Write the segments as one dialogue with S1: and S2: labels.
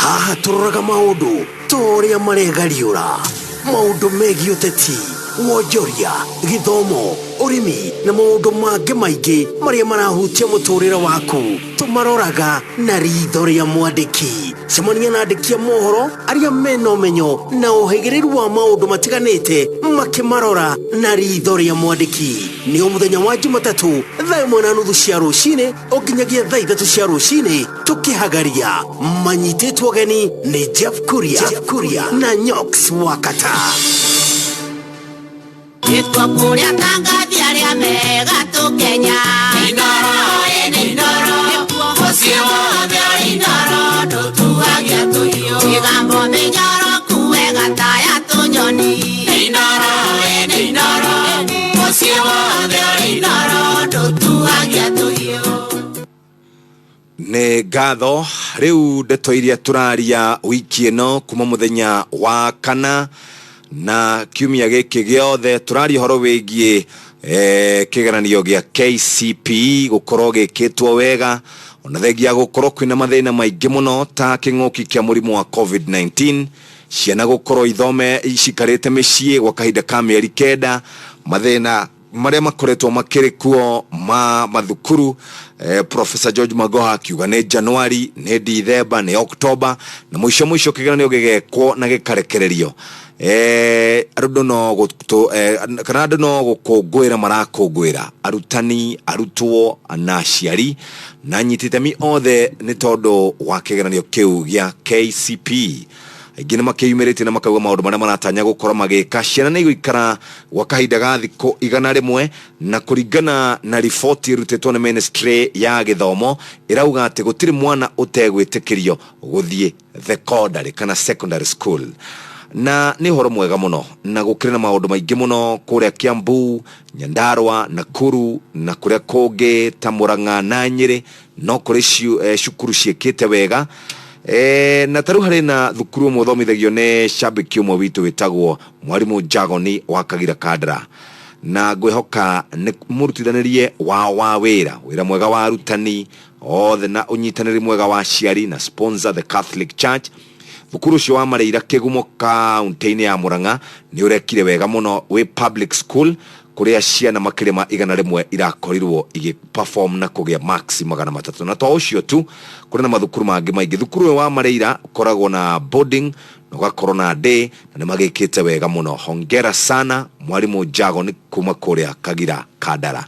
S1: Haha tũroraga maũndũ ta ũrĩa maregariũra, maũndũ megiĩ ũteti, wonjoria, gĩthomo, ũrĩmi na maũndũ mangĩ maingĩ marĩa marahutia mũtũrĩre waku. Tũmaroraga na ritho rĩa mwandĩki. Cemania na andĩki a mohoro arĩa mena ũmenyo na ũhĩgĩrĩru wa maũndũ matiganĩte makĩmarora na ritho rĩa mwandĩki. Nĩ o mũthenya wa Jumatatũ thaa ĩmwe na nuthu cia rũcinĩ o nginyagia thaa ithatũ cia rũcinĩ tũkĩhagaria manyitĩtwo ũgeni nĩ Jeff Kuria, Jeff Kuria na Nyox Wakata.
S2: Gĩtwo kũrĩa tangathi arĩa mega tũkenya. Inoro, ĩnĩ inoro. Mũciĩ wothe ũrĩ inoro, ndũtuagia tũhiũ. Mĩgambo mĩnyoro kuwe gataya tũnyoni. Inoro, ĩnĩ inoro. Mũciĩ wothe ũrĩ inoro, ndũtuagia tũhiũ.
S3: Nĩ ngatho. Rĩu ndeto iria tũraria wiki ĩno kuma mũthenya wa kana na kiumia gĩkĩ gĩothe tũraria ũhoro wĩgiĩ kĩgeranio gĩa KCPE gũkorwo gĩkĩtwo wega ona thengia gũkorwo kwĩna mathĩna maingĩ mũno ta kĩng'ũki kĩa mũrimũ wa COVID-19, ciana gũkorwo ithome cikarĩte mĩciĩ gwa kahinda ka mĩeri kenda, mathĩna marĩa makoretwo makĩrĩ kuo ma mathukuru. Professor George Magoha akiuga nĩ Januari, nĩ Dithemba, nĩ Oktoba na mũico mũico kĩgeranio gĩgekwo na gĩkarekererio. Andũ no gũtũ, kana andũ no gũkũngũĩra marakũngũĩra, arutani, arutwo na aciari na anyiti itemi othe nĩ tondũ wa kĩgeranio kĩu gĩa KCPE. Aingĩ nĩ makĩyumĩrĩtie na makauga maũndũ marĩa maratanya gũkorwo magĩka. Ciana nĩ igũikara gwa kahinda ga thikũ 100, na kũringana na riboti ĩrutĩtwo nĩ ministry ya gĩthomo ĩrauga atĩ gũtirĩ mwana ũtegwĩtĩkĩrio gũthiĩ thekondarĩ kana secondary school. Na nĩ ũhoro mwega mũno, na gũkĩrĩ na maũndũ maingĩ mũno kũrĩa Kiambu, Nyandarua, Nakuru na kũrĩa kũngĩ ta Murang'a na Nyĩrĩ, no kũrĩ cukuru ciĩkĩte wega. Na ta rĩu harĩ na thukuru ũmwe ũthomithagio nĩ shabiki ũmwe witũ wĩtagwo Mwarimũ Jagoni wa Kagira Kandara, na ngwĩhoka nĩ mũrutithanĩrie wao wa wĩra, wĩra mwega wa arutani othe na ũnyitanĩri mwega wa aciari na sponsor the Catholic Church. Thukuru ũcio wa Mareira Kĩgumo kaunti-inĩ ya Murang'a nĩ ũrekire wega mũno, wĩ public school kũrĩa ciana makĩria ma 100 irakorirwo igĩ perform na kũgĩa marks 300. Na to ũcio tu, kũrĩ na mathukuru mangĩ maingĩ. Thukuru ũyũ wa Mareira ũkoragwo na boarding na ũgakorwo na day, na nĩ magĩkĩte wega mũno. Hongera sana Mwarimũ Jagon kuma kũrĩa Kagira Kandara.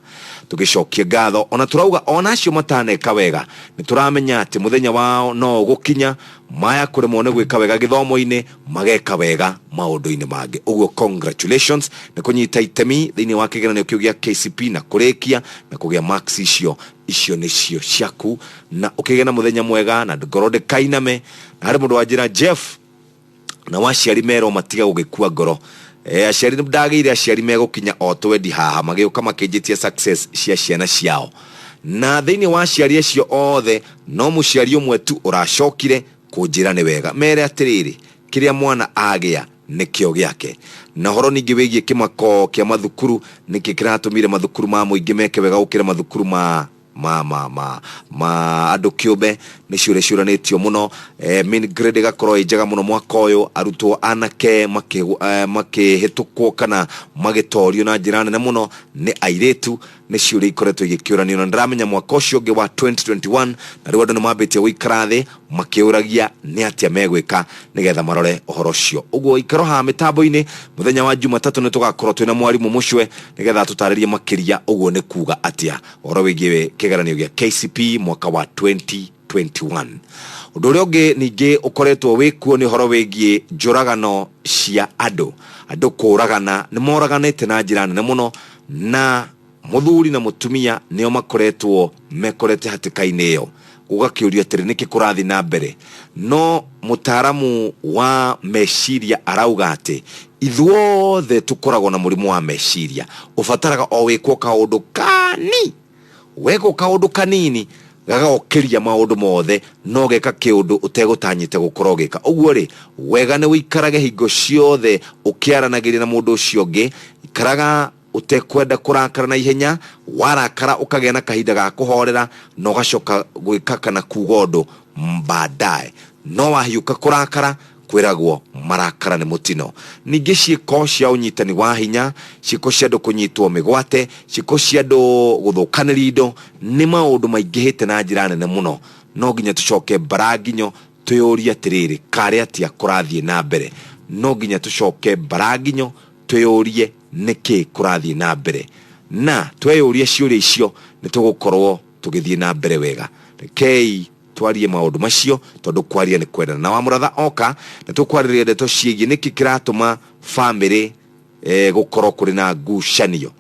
S3: Tũgĩcokia ngatho, ona tũrauga ona acio mataneka wega nĩ tũramenya atĩ mũthenya wao no ũgũkinya, maya kũremwo nĩ gwĩka wega gĩthomo-inĩ mageka wega maũndũ-inĩ mangĩ. Ũguo congratulations nĩ kũnyita itemi thĩinĩ wa kĩgeranio kĩu gĩa KCPE na kũrĩkia na kũgĩa marks icio. Icio nĩcio ciaku, na ũkĩgĩa na mũthenya mwega na ngoro ndĩkainame. Na harĩ mũndũ wanjĩra Jeff, na waciari merwo matiga gũgĩkua ngoro. Aciari ndagĩire aciari megũkinya o twendi haha magĩũka makĩnjĩtia success cia ciana ciao, na thĩinĩ wa aciari acio othe no mũciari ũmwe tu ũracokire kũnjĩra nĩ wega. Mere atĩrĩrĩ, kĩrĩa mwana agĩa nĩkĩo gĩake. Na ũhoro ningĩ wĩgiĩ kĩmako kĩa mathukuru, nĩkĩ kĩratũmire mathukuru ma mũingĩ meke wega gũkĩra mathukuru ma ma ma ma ma andũ kĩũmbe? Nĩ ciũria ciũranĩtio mũno. Mean grade ĩgakorwo ĩ njega mũno mwaka ũyũ, arutwo anake makĩhĩtũkwo kana magĩtorio na njĩra nene mũno nĩ airĩtu. Nĩ ciũria ikoretwo igĩkĩũranio, na ndĩramenya mwaka ũcio ũngĩ wa 2021 na rĩu andũ nĩ mambĩtie gũikara thĩ makĩũragia nĩ atĩa megwĩka nĩgetha marore ũhoro ũcio. Ũguo ikaro haha mĩtambo-inĩ mũthenya wa Jumatatũ nĩ tũgakorwo twĩna mwarimũ Mũcwe nĩgetha atũtarĩrie makĩria ũguo nĩ kuga atĩa ũhoro wĩgiĩ kĩgeranio gĩa KCPE mwaka wa 2021. Ũndũ ũrĩa ũngĩ ningĩ ũkoretwo wĩ kuo nĩ ũhoro wĩgiĩ njũragano cia andũ, andũ kũragana, nĩ moraganĩte na njĩra nene mũno, na mũthuri na mũtumia nĩo makoretwo mekorete hatĩka-inĩ ĩyo. Gũgakĩũrio atĩrĩ, nĩkĩ kũrathiĩ na mbere? No mũtaaramu wa meciria arauga atĩ ithuothe tũkoragwo na mũrimũ wa meciria, ũbataraga o wĩkwo kaũndũ kani, wekwo kaũndũ kanini gagokĩria maũndũ mothe, no geka kĩũndũ ũtegũtanyĩte gũkorwo ũgĩka. Ũguo rĩ, wega nĩ ũikarage hingo ciothe ũkĩaranagĩria na mũndũ ũcio ũngĩ, ikaraga. Ũtekwenda kũrakara na ihenya, warakara ũkagĩa na kahinda ga kũhorera na ũgacoka gwĩka kana kuga ũndũ baadaye. No wahiũka kũrakara, kwĩragwo marakara nĩ mũtino. Ningĩ ciĩko cia ũnyitani wa hinya, ciĩko cia andũ kũnyitwo mĩgwate, ciĩko cia andũ gũthũkanĩria indo, nĩ maũndũ maingĩhĩte na njĩra nene mũno. No nginya tũcoke mbaranginyo twĩyũrie atĩrĩrĩ, karĩ atĩa kũrathiĩ na mbere? No nginya tũcoke mbaranginyo twĩyũrie nĩkĩ kũrathiĩ na mbere, na tweyũria ciũria icio nĩ tũgũkorwo tũgĩthiĩ na mbere wega. Rekei twarie maũndũ macio, tondũ kwaria nĩ kwendana. Na Wamuratha oka nĩ tũkwarĩrĩria ndeto ciĩgiĩ nĩkĩ kĩratũma bamĩrĩ gũkorwo kũrĩ na ngucanio,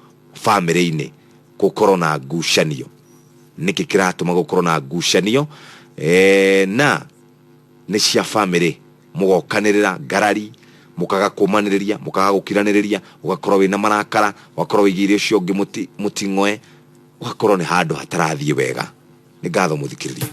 S3: bamĩrĩ-inĩ gũkorwo na ngucanio, nĩkĩ kĩratũma gũkorwo na ngucanio, na nĩ cia bamĩrĩ mũgokanĩrĩra ngarari, mũkaga kũmanĩrĩria, mũkaga gũkiranĩrĩria, ũgakorwo wĩna marakara, ũgakorwo wĩigĩire ũcio ũngĩ mũting'oe, ũgakorwo nĩ handũ hatarathiĩ wega. Nĩ ngatho mũthikĩrĩria.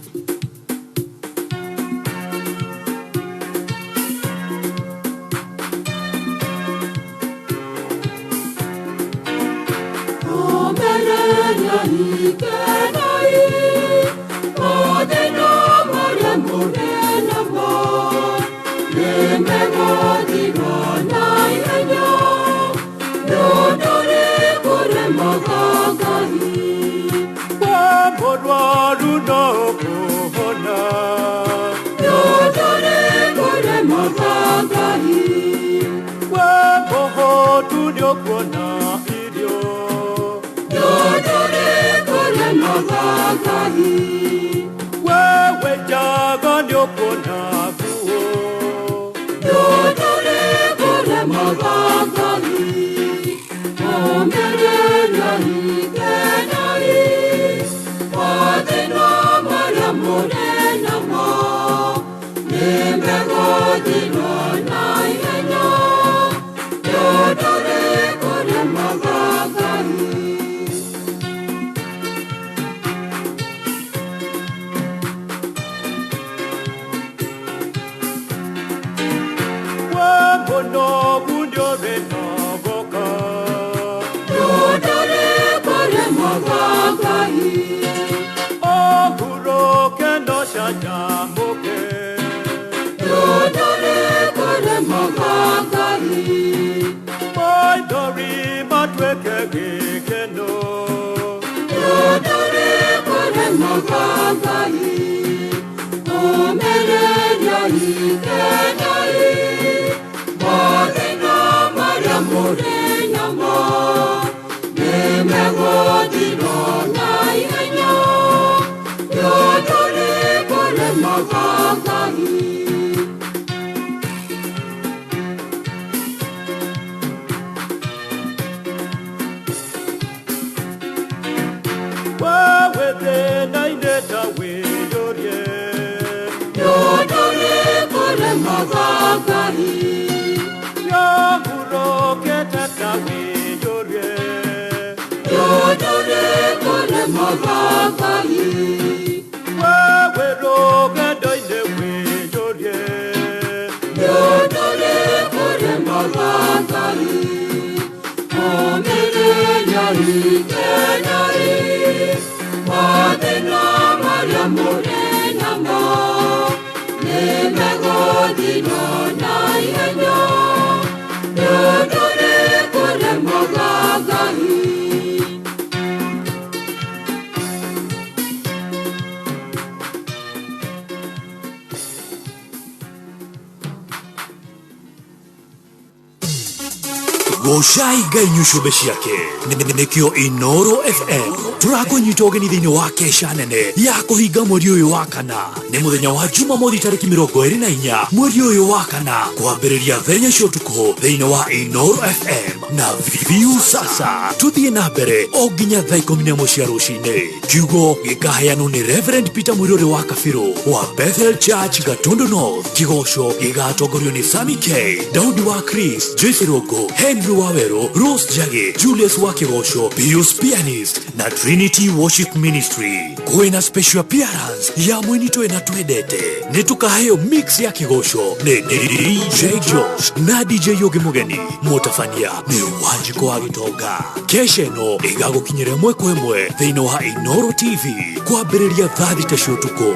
S1: Gocai Ngai nyucumbe ciake. Nĩkĩo Inoro FM tũrakũnyita ũgeni thĩinĩ wa kesha nene ya kũhinga mweri ũyũ wa kana. Nĩ mũthenya wa Jumamothi tarĩki 24 mweri ũyũ wa kana, kwambĩrĩria thaa inya cia ũtukũ thĩinĩ wa Inoro FM na View Sasa. Tũthiĩ na mbere o nginya thaa 11 cia rũcinĩ. Kiugo gĩkaheanwo nĩ Reverend Peter Mwiruri wa Kabirũ wa Bethel Church Gatundu North. Kĩgoco gĩgatongorio nĩ Sami K, Daudi wa Chris, Joyce Rogo, Henry Waweru, Rose Jage, Julius wa Kĩgoco, Pius Pianist na Trinity Worship Ministry. Kwĩna special appearance ya mũini twĩna twendete. Nĩ tũkaheo mix ya kĩgoco nĩ DJ Josh na DJ Yogi Mũgeni. Mũtabania nĩ Nĩ Wanjikũ wa Gĩtonga. Kesha ĩno ĩgagũkinyĩra ĩmwe kwa ĩmwe thĩinĩ wa Inooro TV kwambĩrĩria thaa 6 cia ũtukũ.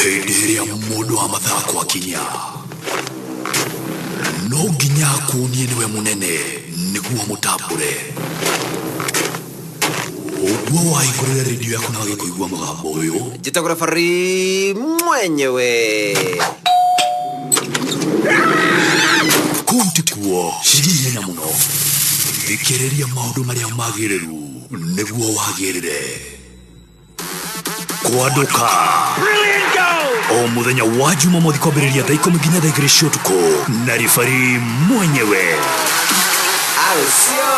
S1: Hĩndĩ ĩrĩa mũndũ wa mathako akinya, no nginya akuonie nĩwe mũnene nĩguo mũtambũre. Ũguo wahingũrĩra redio yaku na wage kũigua mũgambo ũyũ,
S4: Njĩtagwo referee mwenyewe.
S1: Kũu ti kuo cithiĩ ihenya mũno. Thikĩrĩria maũndũ marĩa magĩrĩru nĩguo wagĩrĩre. Kwandũka o mũthenya wa Jumamothi kwambĩrĩria thaa 10 nginya thaa 2 cia ũtukũ na ribari mwenyewe.
S4: Au sio?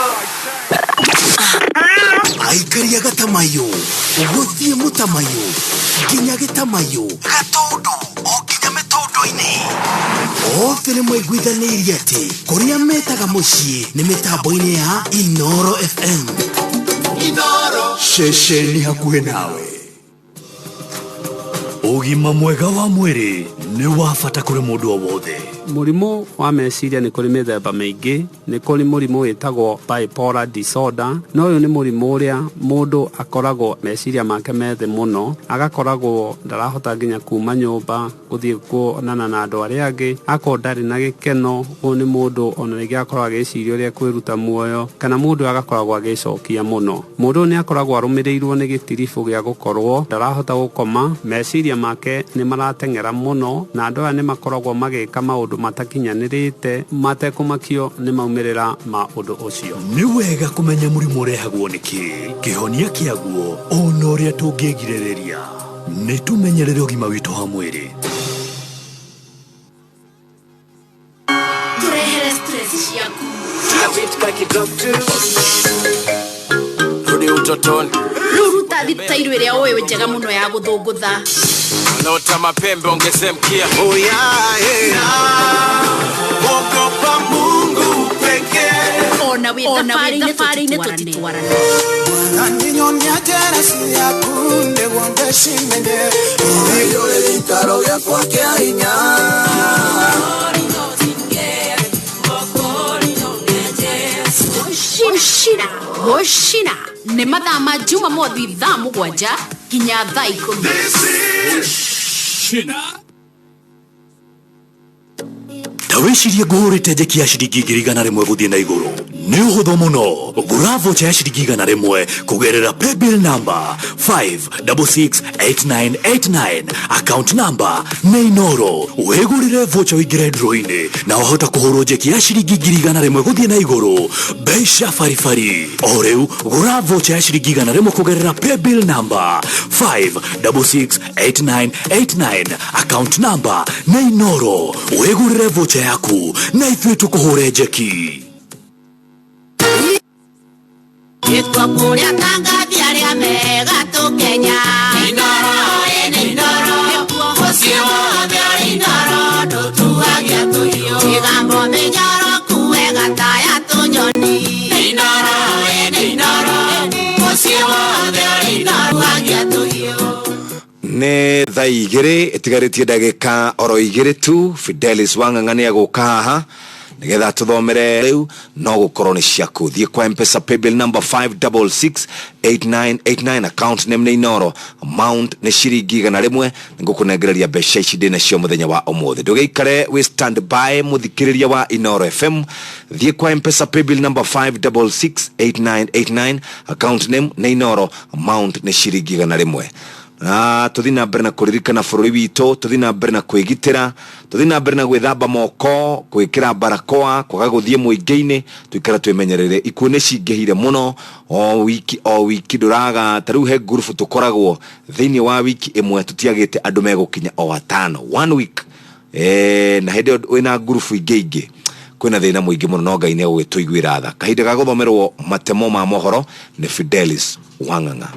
S1: Aikaria gatamayo gũthiĩ mũtamayo nginya gĩtamayo gatũndũ o nginya mĩtũndũ-inĩ. Othe nĩ maiguithanĩirie atĩ kũrĩa metaga mũciĩ nĩ mĩtambo-inĩ ya Inooro FM.
S4: Inooro.
S1: Ceceni hakuhĩ nawe. Ũgima mwega wa mwĩrĩ nĩ wa bata kũrĩ mũndũ o wothe.
S5: Mũrimũ wa meciria nĩ kũrĩ mĩthemba mĩingĩ. Nĩ kũrĩ mũrimũ wĩtagwo bipolar disorder, na ũyũ nĩ mũrimũ ũrĩa mũndũ akoragwo meciria make me thĩ mũno, agakoragwo ndarahota nginya kuma nyũmba gũthiĩ kuonana na andũ arĩa angĩ, akorwo ndarĩ na gĩkeno. Ũyũ nĩ mũndũ ona rĩngĩ akoragwo agĩciria ũrĩa kwĩruta muoyo, kana mũndũ agakoragwo agĩcokia mũno. Mũndũ ũyũ nĩ akoragwo arũmĩrĩirwo nĩ gĩtiribũ gĩa gũkorwo ndarahota gũkoma, meciria make nĩ marateng'era mũno, na andũ aya nĩ makoragwo magĩka maũndũ matakinyanĩrĩte matekũmakio nĩ maumĩrĩra ma ũndũ ũcio.
S1: Nĩ wega kũmenya mũrimũ ũrehagwo nĩkĩ, kĩhonia kĩaguo, ona ũrĩa tũngĩgirĩrĩria. Nĩ tũmenyerere ũgima witũ wa mwĩrĩ.
S2: Tũrehere stress ciaku.
S6: Rudi utotoni.
S2: Rĩu ruta thitairũ ĩrĩa ũĩ njega mũno ya gũthũngũtha.
S6: Wanaota mapembe ongeze mkia.
S7: Ogopa Mungu pekee.
S2: Ona wĩ thabarĩ-inĩ tũtitwarane. Gũcina, gũcina nĩ mathaa ma Jumamothi thaa 7 nginya thaa 10.
S1: Ta wĩcirie ngũhũrĩte njeki ya ciringi 100,000 gũthiĩ na igũrũ. Nĩ ũhũthũ mũno. Gũra vocha ya ciringi 100 kũgerera paybill number 5668989, account number nĩ Inooro. Wĩgũrĩre vocha ũingĩre draw-inĩ na wahota kũhũrwo njeki ya ciringi 100,000 gũthiĩ na igũrũ. Mbeca baribari. O rĩu gũra vocha ya ciringi 100 kũgerera paybill number 5668989, account number nĩ Inooro. Wĩgũrĩre vocha yaku na ithuĩ tũkũhũre njeki.
S2: Gĩtwa kũrĩa tangathi arĩa mega tũkenya.
S7: Inooro ĩnĩ Inooro. Mũciĩ wothe ũrĩ Inooro ndũtuagia tũhiũ.
S2: Mĩgambo mĩnyoroku wega ta ya tũnyoni.
S7: Inooro ĩnĩ Inooro. Mũciĩ wothe ũrĩ Inooro ndũtuagia tũhiũ.
S3: Nĩ thaa 2 ĩtigarĩtie ndagĩka oro 2 tu. Fidelis Wang'ang'a nĩ agũka haha nĩgetha tũthomere rĩu no gũkorwo nĩ ciaku. Thiĩ kwa M-Pesa paybill number 5668989, account name nĩ Inooro, amount nĩ ciringi 100. Nĩngũkũnengereria mbeca ici ndĩ nacio mũthenya wa ũmũthĩ. Ndũgĩikare wĩ stand by mũthikĩrĩria wa Inooro FM. Thiĩ kwa M-Pesa paybill number 5668989, account name nĩ Inooro, amount nĩ ciringi 100. Tũthiĩ na mbere na kũririkana bũrũri witũ, tũthiĩ na mbere na kwĩgitĩra, tũthiĩ na mbere na gwĩthamba moko, gwĩkĩra barakoa, kwaga gũthiĩ mũingĩ-inĩ, tũikare twĩmenyerere. Ikuũ nĩ cingĩhire mũno o wiki o wiki, ndũraga ta rĩu he ngurubu tũkoragwo thĩinĩ wa wiki ĩmwe tũtiagĩte andũ megũkinya o 5 one week. Na hĩndĩ ĩyo wĩna ngurubu ingĩ ingĩ kwĩna thĩna mũingĩ mũno, no Ngai nĩ egũgĩtũiguĩra tha. Kahinda ga gũthomerwo matemo ma mohoro nĩ Fidelis Wang'ang'a.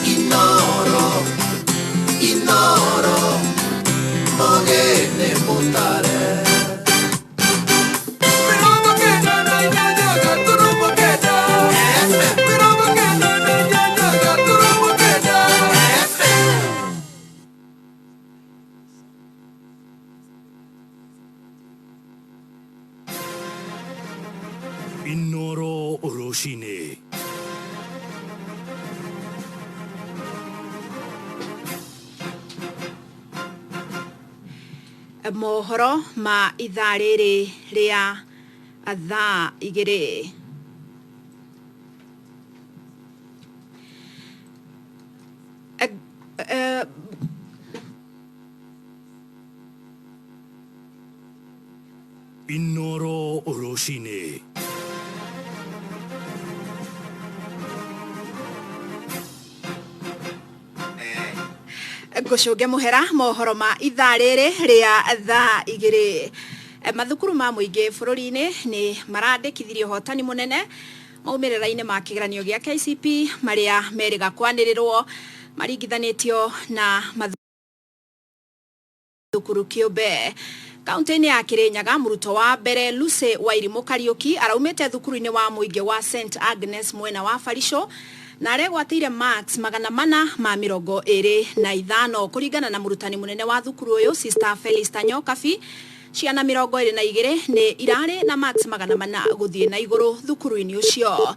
S7: Inooro, Inooro, mogene mutare.
S1: Rũcinĩ.
S2: Mohoro ma ithaa rĩrĩ rĩa thaa 2.
S1: Inoro Rũcinĩ.
S2: Ngũcũnge mũhera mohoro ma ithaa rĩrĩ rĩa thaa 2. Mathukuru ma mũingĩ bũrũri-inĩ nĩ marandĩkithirie ũhotani mũnene maumĩrĩra-inĩ ma kĩgeranio gĩa KCP marĩa merĩga kwanĩrĩrwo maringithanĩtio na mathukuru kĩũmbe. Kaunti-inĩ ya Kirinyaga mũrutwo wa mbere Lucy Wairimu Kariuki araumĩte thukuru-inĩ wa mũingĩ wa St Agnes mwena wa Barisho na aregwatĩire marks 425 kũringana na mũrutani mũnene wa thukuru ũyũ Sister Felista Nyokabi. Ciana 22 nĩ irarĩ na marks 400 gũthiĩ na igũrũ thukuru-inĩ ũcio.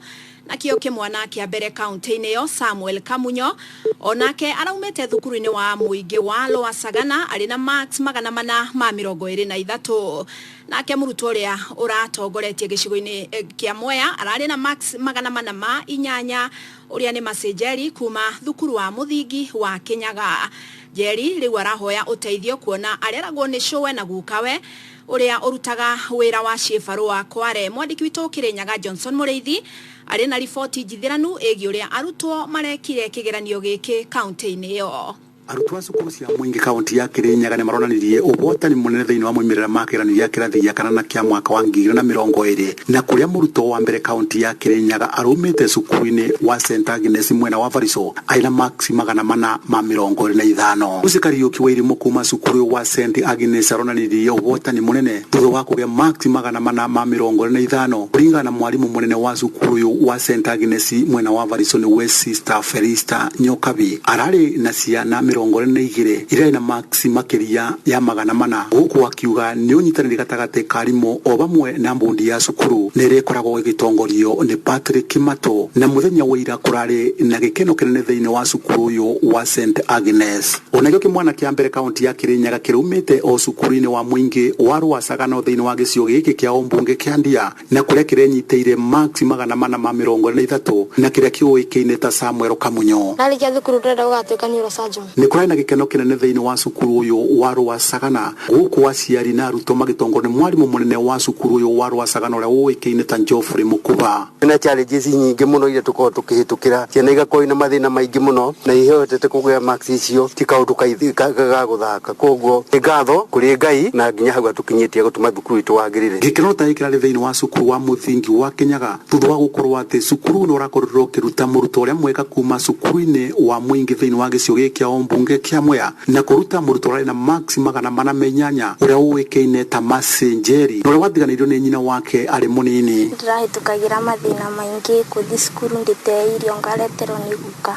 S2: Nakĩo kĩmwana kĩa mbere kaunti-inĩ ĩyo Samuel Kamunyo onake araumĩte thukuru-inĩ wa mũingĩ wa Lower Sagana arĩ na marks 423. Nake mũrutwo ũrĩa ũratongoretie gĩcigo-inĩ kĩa Mwea ararĩ na marks 408 ũrĩa nĩ Macenjeri kuma thukuru wa mũthingi wa Kinyaga. Njeri rĩu arahoya ũteithio kuona areragwo nĩ cũwe na gukawe ũrĩa ũrutaga wĩra wa ciĩbarũa Kware. Mwandĩki witũ Kirinyaga Johnson Mũrĩithi arĩ na riboti njithĩranu ĩgiĩ ũrĩa arutwo marekire kĩgeranio gĩkĩ kaunti-inĩ ĩyo.
S8: Arutwo a cukuru cia mũingĩ kaunti ya Kirinyaga nĩ maronanirie ũhotani mũnene thĩinĩ wa moimĩrĩra ma kĩgeranio gĩa kĩrathi gĩa kanana kĩa mwaka wa 2020 na kũrĩa mũrutwo wa mbere kaunti ya Kirinyaga arumĩte cukuru-inĩ wa St Agnes mwena wa Barisho arĩ na marks 425. Lucy Kariuki Wairimu kuma cukuru wa St Agnes aronanirie ũhotani mũnene thutha wa kũgĩa marks 425 kũringana na mwarimũ mũnene wa cukuru ũyũ wa St Agnes mwena wa Barisho nĩwe Sister Felista Nyokabi. Ararĩ na ciana 22 iria na marks makĩria ya 400 gũkũ akiuga nĩ ũnyitanĩri gatagatĩ ka arimũ o vamwe na mbundi ya cukuru nĩ ĩrĩkoragwo ĩgĩtongorio nĩ Patrick Kimato. Na mũthenya wa ira kũrarĩ na gĩkeno kĩnene thĩinĩ wa cukuru ũyũ wa St Agnes. Onakĩo kĩmwana kĩa mbere kaunti ya Kirinyaga kĩraumĩte o cukuru-inĩ wa mũingĩ wa Rwacagano thĩinĩ wa gĩcigo gĩkĩ kĩa ũmbunge kĩa Ndia na kũrĩa kĩrenyitĩire marks 423 na kĩrĩa kĩũĩkaine ta Samuel Kamunyo.
S9: Narĩkia thukuru ndĩrenda gũgatuĩka neurosurgeon.
S8: Nĩ kũrarĩ na gĩkeno kĩnene thĩinĩ wa cukuru ũyũ wa Rwacagana gũkũ aciari na arutwo magĩtongorio nĩ mwarimũ mũnene wa cukuru ũyũ wa Rwacagana ũrĩa ũĩkaine ta Geoffrey Mukuba.
S10: Kwĩna challenges nyingĩ mũno iria tũkoragwo tũkĩhĩtũkĩra, ciana igakorwo ina mathĩna maingĩ mũno na ihotete kũgĩa marks icio ti kaũndũ ga gũthaka. Koguo nĩ ngatho kũrĩ Ngai na nginya hau atũkinyĩtie gũtũma thukuru itũ wagĩrĩre.
S8: Gĩkeno ta gĩkĩ kĩrarĩ thĩinĩ wa cukuru wa mũthingi wa Kinyaga thutha wa gũkorwo atĩ cukuru nĩ ũrakorirwo ũkĩruta mũrutwo ũrĩa mwega kuma cukuru-inĩ wa mũingĩ thĩinĩ wa gĩcigo gĩkĩ kĩa ũmbunge kĩa Mwea na kũruta mũrutwo ũrarĩ na marks 408 ũrĩa ũĩkaine ta Macenjeri na ũrĩa watiganĩirio nĩ nyina wake arĩ mũnini.
S9: Ndĩrahĩtũkagĩra mathĩna maingĩ gũthiĩ cukuru ndĩte irio ngareterwo nĩ guka.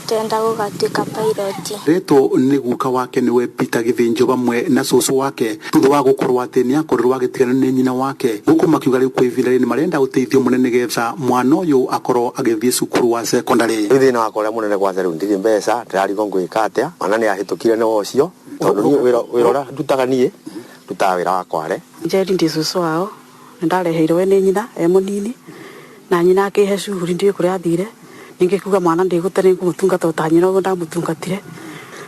S9: Ndĩrenda gũgatuĩka pilot.
S8: Retwo nĩ guka wake nĩwe Peter Gĩthĩnjo vamwe na cũcũ wake thutha wa gũkorwo atĩ nĩ akorirwo agĩtigana nĩ nyina wake gũkũ makiuga rĩu kwa ihinda rĩrĩ marenda ũteithio mũnene nĩgetha mwana ũyũ akorwo agĩthiĩ cukuru wa secondary.
S10: Rĩu thĩna wakwa ũrĩa mũnene kwanza rĩu ndirĩ mbeca ndĩrarigwo ngwĩka atĩa mwana nĩ ahĩtũkire nĩ ũcio tondũ niĩ wĩra ũrĩa ndutaga niĩ ndutaga wĩra wa Kware.
S11: Njeri ndĩ cũcũ wao nĩndareheirwo nĩ nyina e mũnini na nyina akĩhe cuguri ndiũĩ kũrĩa athire ningĩ kuga mwana ndigũte nĩngũmũtungata ta nyina ũguo ndamũtungatire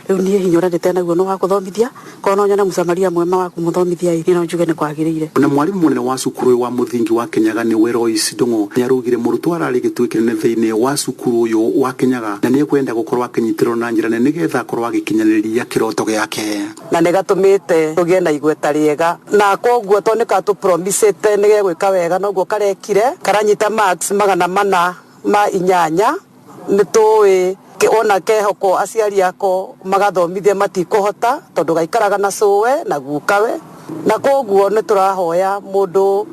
S11: rĩu niĩ hinya ũrĩa ndĩte naguo no wa kũthomithia korwo no nyone mũsamaria mwema wa kũmũthomithia ĩ no njuge nĩ kwagĩrĩire.
S8: Na mwarimũ mũnene wa cukuru ũyũ wa mũthingi wa Kinyaga nĩwe Royce Ndung'u nĩ araugire mũrutwo ararĩ gĩtugĩ kĩnene thĩinĩ wa cukuru ũyũ wa Kinyaga na nĩ ekwenda gũkorwo akĩnyitĩrĩrwo na njĩra nene nĩgetha akorwo agĩkinyanĩria kĩroto gĩake.
S12: Na nĩ gatũmĩte tũgĩe na igweta rĩega na koguo tondũ nĩ katũpromisĩte nĩ gegwĩka wega noguo karekire karanyita marks 408 nĩ tũĩ ona kehoko aciari ako magathomithia matikũhota tondũ gaikaraga na cũwe na gukawe na koguo nĩ tũrahoya mũndũ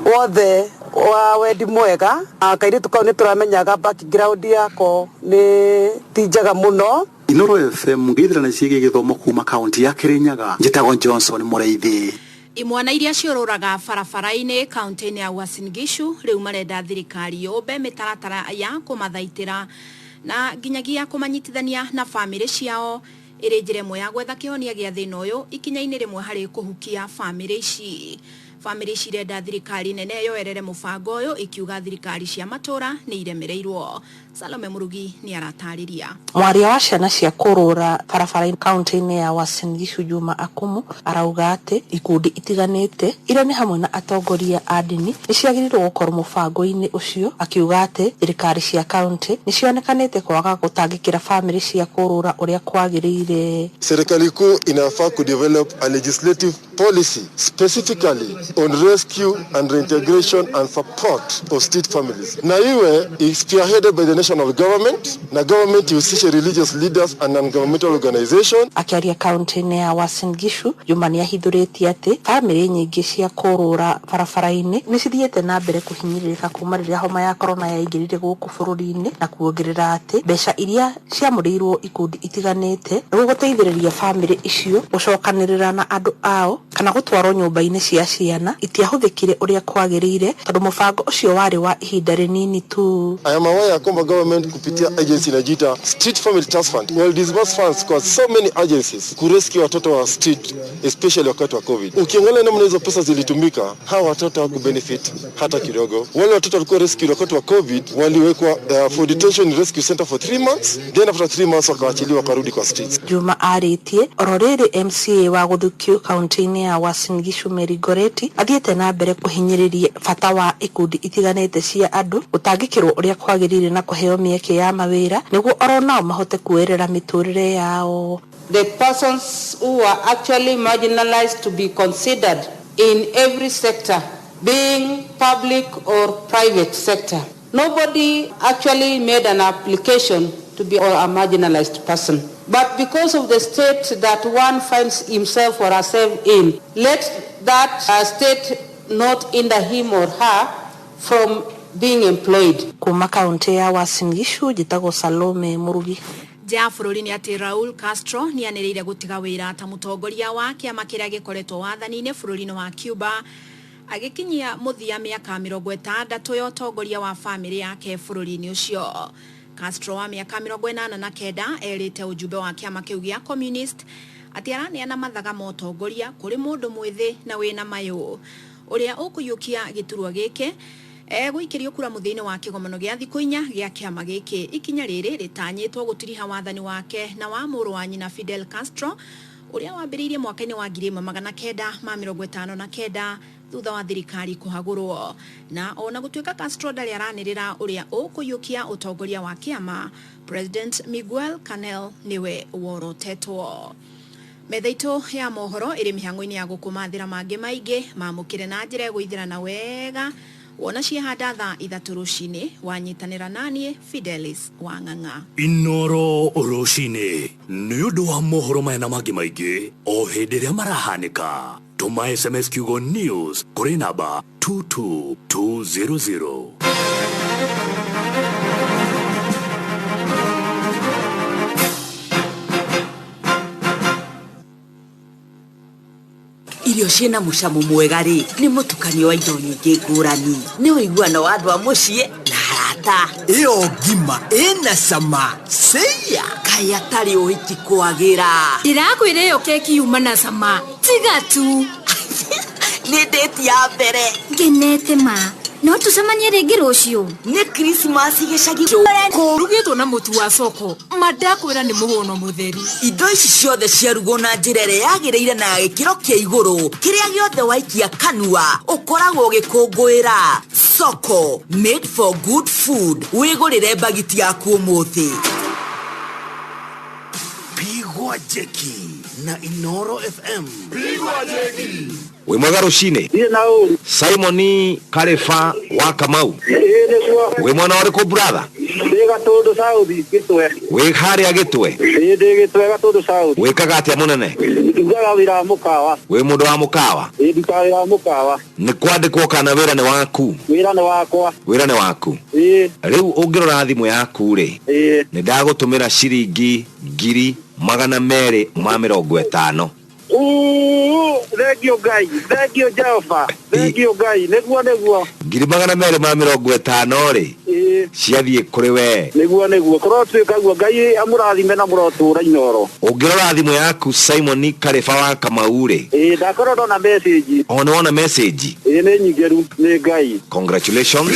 S12: wothe wa wendi mwega kairĩtu kau nĩ tũramenyaga background yako nĩ ti njega mũno.
S8: Inoro FM ngithirana ciĩgiĩ gĩthomo kuma kaunti ya Kirinyaga njĩtagwo Johnson Mũrĩithi.
S2: Imwana iria ciũrũraga barabara-inĩ kaunti-inĩ ya Uasin Gishu rĩu marenda thirikari yũmbe mĩtaratara ya kũmathaitĩra na nginyagia kũmanyitithania na bamĩrĩ ciao ĩrĩ njĩra ĩmwe ya gwetha kĩhonia gĩa thĩna ũyũ ikinya-inĩ rĩmwe harĩ kũhukia bamĩrĩ ici. Bamĩrĩ ici irenda thirikari nene yoerere mũbango ũyũ ikiuga thirikari cia matũra nĩ iremereirwo. Salome Murugi nĩ aratarĩria.
S13: Mwaria wa ciana cia kũrũra barabara kaunti-inĩ ya Uasin Gishu Juma Akumu arauga atĩ ikundi itiganĩte iria nĩ hamwe na atongoria a ndini nĩ ciagĩrĩirwo gũkorwo mũbango-inĩ ũcio, akiuga atĩ thirikari cia kaunti nĩ cionekanĩte kwaga gũtangĩkĩra bamĩrĩ cia kũrũra ũrĩa kwagĩrĩire.
S14: Serikali kuu inafaa kudevelop a legislative policy specifically on rescue and reintegration and support of street families, na iwe spearheaded by the national government, na government ihusishe religious leaders and non-governmental organization.
S13: Akĩaria kaunti-inĩ ya Uasin Gishu, Juma nĩ ahithũrĩtie atĩ bamĩrĩ nyingĩ cia kũrũra barabara-inĩ nĩ cithiĩte na mbere kũhinyĩrĩrĩka kuma rĩrĩa homa ya korona yaingĩrire gũkũ bũrũri-inĩ, na kuongerera atĩ mbeca iria ciamũrĩirwo ikundi itiganĩte nĩguo gũteithĩrĩria bamĩrĩ icio gũcokanĩrĩra na andũ ao kana gũtwarwo nyũmba-inĩ cia ciana itiahũthĩkire ũrĩa kwagĩrĩire tondũ mũbango ũcio warĩ wa ihinda rĩnini tu.
S14: I am aware ya kwamba government kupitia agency inajiita Street Family Trust Fund will disburse funds kwa so many agencies kurescue watoto wa street, especially wakati wa COVID. Ukiangalia namna hizo pesa zilitumika, hawa watoto hawakubenefit hata kidogo. Wale watoto walikuwa rescued wakati wa COVID waliwekwa for detention rescue center for 3 months, then after 3 months wakaachiliwa wakarudi kwa streets.
S13: Juma arĩtie oro rĩrĩ MCA wa Gũthukio kaunti-inĩ ya Uasin Gishu Mary Goretti athiĩte na mbere kũhinyĩrĩria bata wa ikundi itiganĩte cia andũ gũtangĩkĩrwo ũrĩa kwagĩrĩire na kũheo mĩeke ya mawĩra nĩguo oro nao mahote kuoerera mĩtũrĩre yao.
S15: The persons who are actually marginalized to be considered in every sector, being public or private sector. Nobody actually made an application to be a marginalized person. But because of the state that one finds himself or herself in, let that state not hinder him or her from being employed.
S13: Kuma kaunti ya Uasin Gishu njĩtagwo Salome Murugi.
S2: Nja ya bũrũri nĩ atĩ Raul Castro nĩ anĩrĩire gũtiga wĩra ta mũtongoria wa kĩama kĩrĩa gĩkoretwo wathani-inĩ bũrũri-inĩ wa Cuba, agĩkinyia mũthia mĩaka 60 ya ũtongoria wa bamĩrĩ yake bũrũri-inĩ ũcio. Castro wa mĩaka 89 erĩte ũjumbe wa kĩama kĩu gĩa Communist atĩ araneana mathaga ma ũtongoria kũrĩ mũndũ mwĩthĩ na wĩna mayũ ũrĩa ũkũiyũkia gĩturwa gĩkĩ egũikĩrio kura mũthia-inĩ wa kĩgomano gĩa thikũ 4 gĩa kĩama gĩkĩ. Ikinya rĩrĩ rĩtanyĩtwo gũtiriha wathani wake na wa mũrũ wa nyina Fidel Castro ũrĩa wambĩrĩirie mwaka-inĩ wa 1959 thutha wa thirikari kũhagũrwo. Na ona gũtuĩka Castro ndarĩ aranĩrĩra ũrĩa ũkũiyũkia ũtongoria wa kĩama, President Miguel Canel nĩwe worotetwo. Metha itũ ya mohoro ĩrĩ mĩhang'o-inĩ ya gũkũmathĩra mangĩ maingĩ mamũkĩre na njĩra ĩgũithĩrana wega wona ciehanda thaa 3 rũcinĩ. Wanyitanĩra naniĩ Fidelis Wang'ang'a.
S16: Inoro rũcinĩ nĩ ũndũ wa mohoro maya na mangĩ maingĩ o hĩndĩ ĩrĩa marahanĩka. Tũma SMS kiugo news kũrĩ namba 22200.
S17: Irio ciĩna mũcamo mwega rĩ nĩ mũtukanio wa indo nyingĩ ngũrani, nĩ ũiguano wa andũ a mũciĩ na arata.
S1: Ĩyo ngima ĩna cama ceia
S17: kaĩ atarĩ ũhiki kwagĩra.
S18: Ndĩrakwĩra ĩyo keki yuma na cama tiga tu.
S17: Nĩ ndĩti ya mbere.
S9: Ngenete ma no tucemanie rĩngĩ rũciũ.
S17: Nĩ Krismasi gĩcagi
S18: kũrugĩtwo na mũtu wa soko ma ndakwĩra nĩ mũhũno mũtheri.
S17: Indo ici ciothe ciarugwo na njĩra ĩrĩa yagĩrĩire na ya gĩkĩro kĩa igũrũ, kĩrĩa gĩothe waikia kanua ũkoragwo ũgĩkũngũĩra. Soko made for good food. Wĩgũrĩre mbagiti yaku ũmũthĩ.
S1: Pigwa jeki na Inoro FM.
S3: Pigwa jeki. Wĩ mwega rũcinĩ. Simon Karefa wa Kamau. Wĩ mwana ũrĩkũ brother?
S19: Ndĩ Gatũndũ South Gĩtwe.
S3: Wĩ harĩa Gĩtwe?
S19: Ĩĩ ndĩ Gĩtwe Gatũndũ South.
S3: Wĩkaga atĩa mũnene?
S19: Ndutaga wĩra wa mũkawa.
S3: Wĩ mũndũ wa mũkawa?
S19: Ĩĩ ndutaga wĩra wa mũkawa.
S3: Nĩ kwandĩkwo kana wĩra nĩ waku?
S19: Wĩra nĩ wakwa.
S3: Wĩra nĩ waku?
S19: Ĩĩ.
S3: Rĩu ũngĩrora thimũ yaku rĩ,
S19: Ĩĩ.
S3: nĩ ndagũtũmĩra ciringi 250,000.
S19: Thengio Ngai, thengio Jehova, thengio Ngai, nĩguo nĩguo.
S3: 250,000 rĩ
S19: Ĩĩ.
S3: ciathiĩ kũrĩ we.
S19: Nĩguo nĩguo, kũrotuĩka guo. Ngai amũrathime na mũrotũra Inoro.
S3: Ũngĩrora thimũ yaku Simon Karĩba wa Kamau rĩ.
S19: Ĩĩ, ndakorwo ndona message.
S3: O nĩ wona message?
S19: Ĩĩ, nĩ nyingĩru, nĩ Ngai.
S3: Congratulations.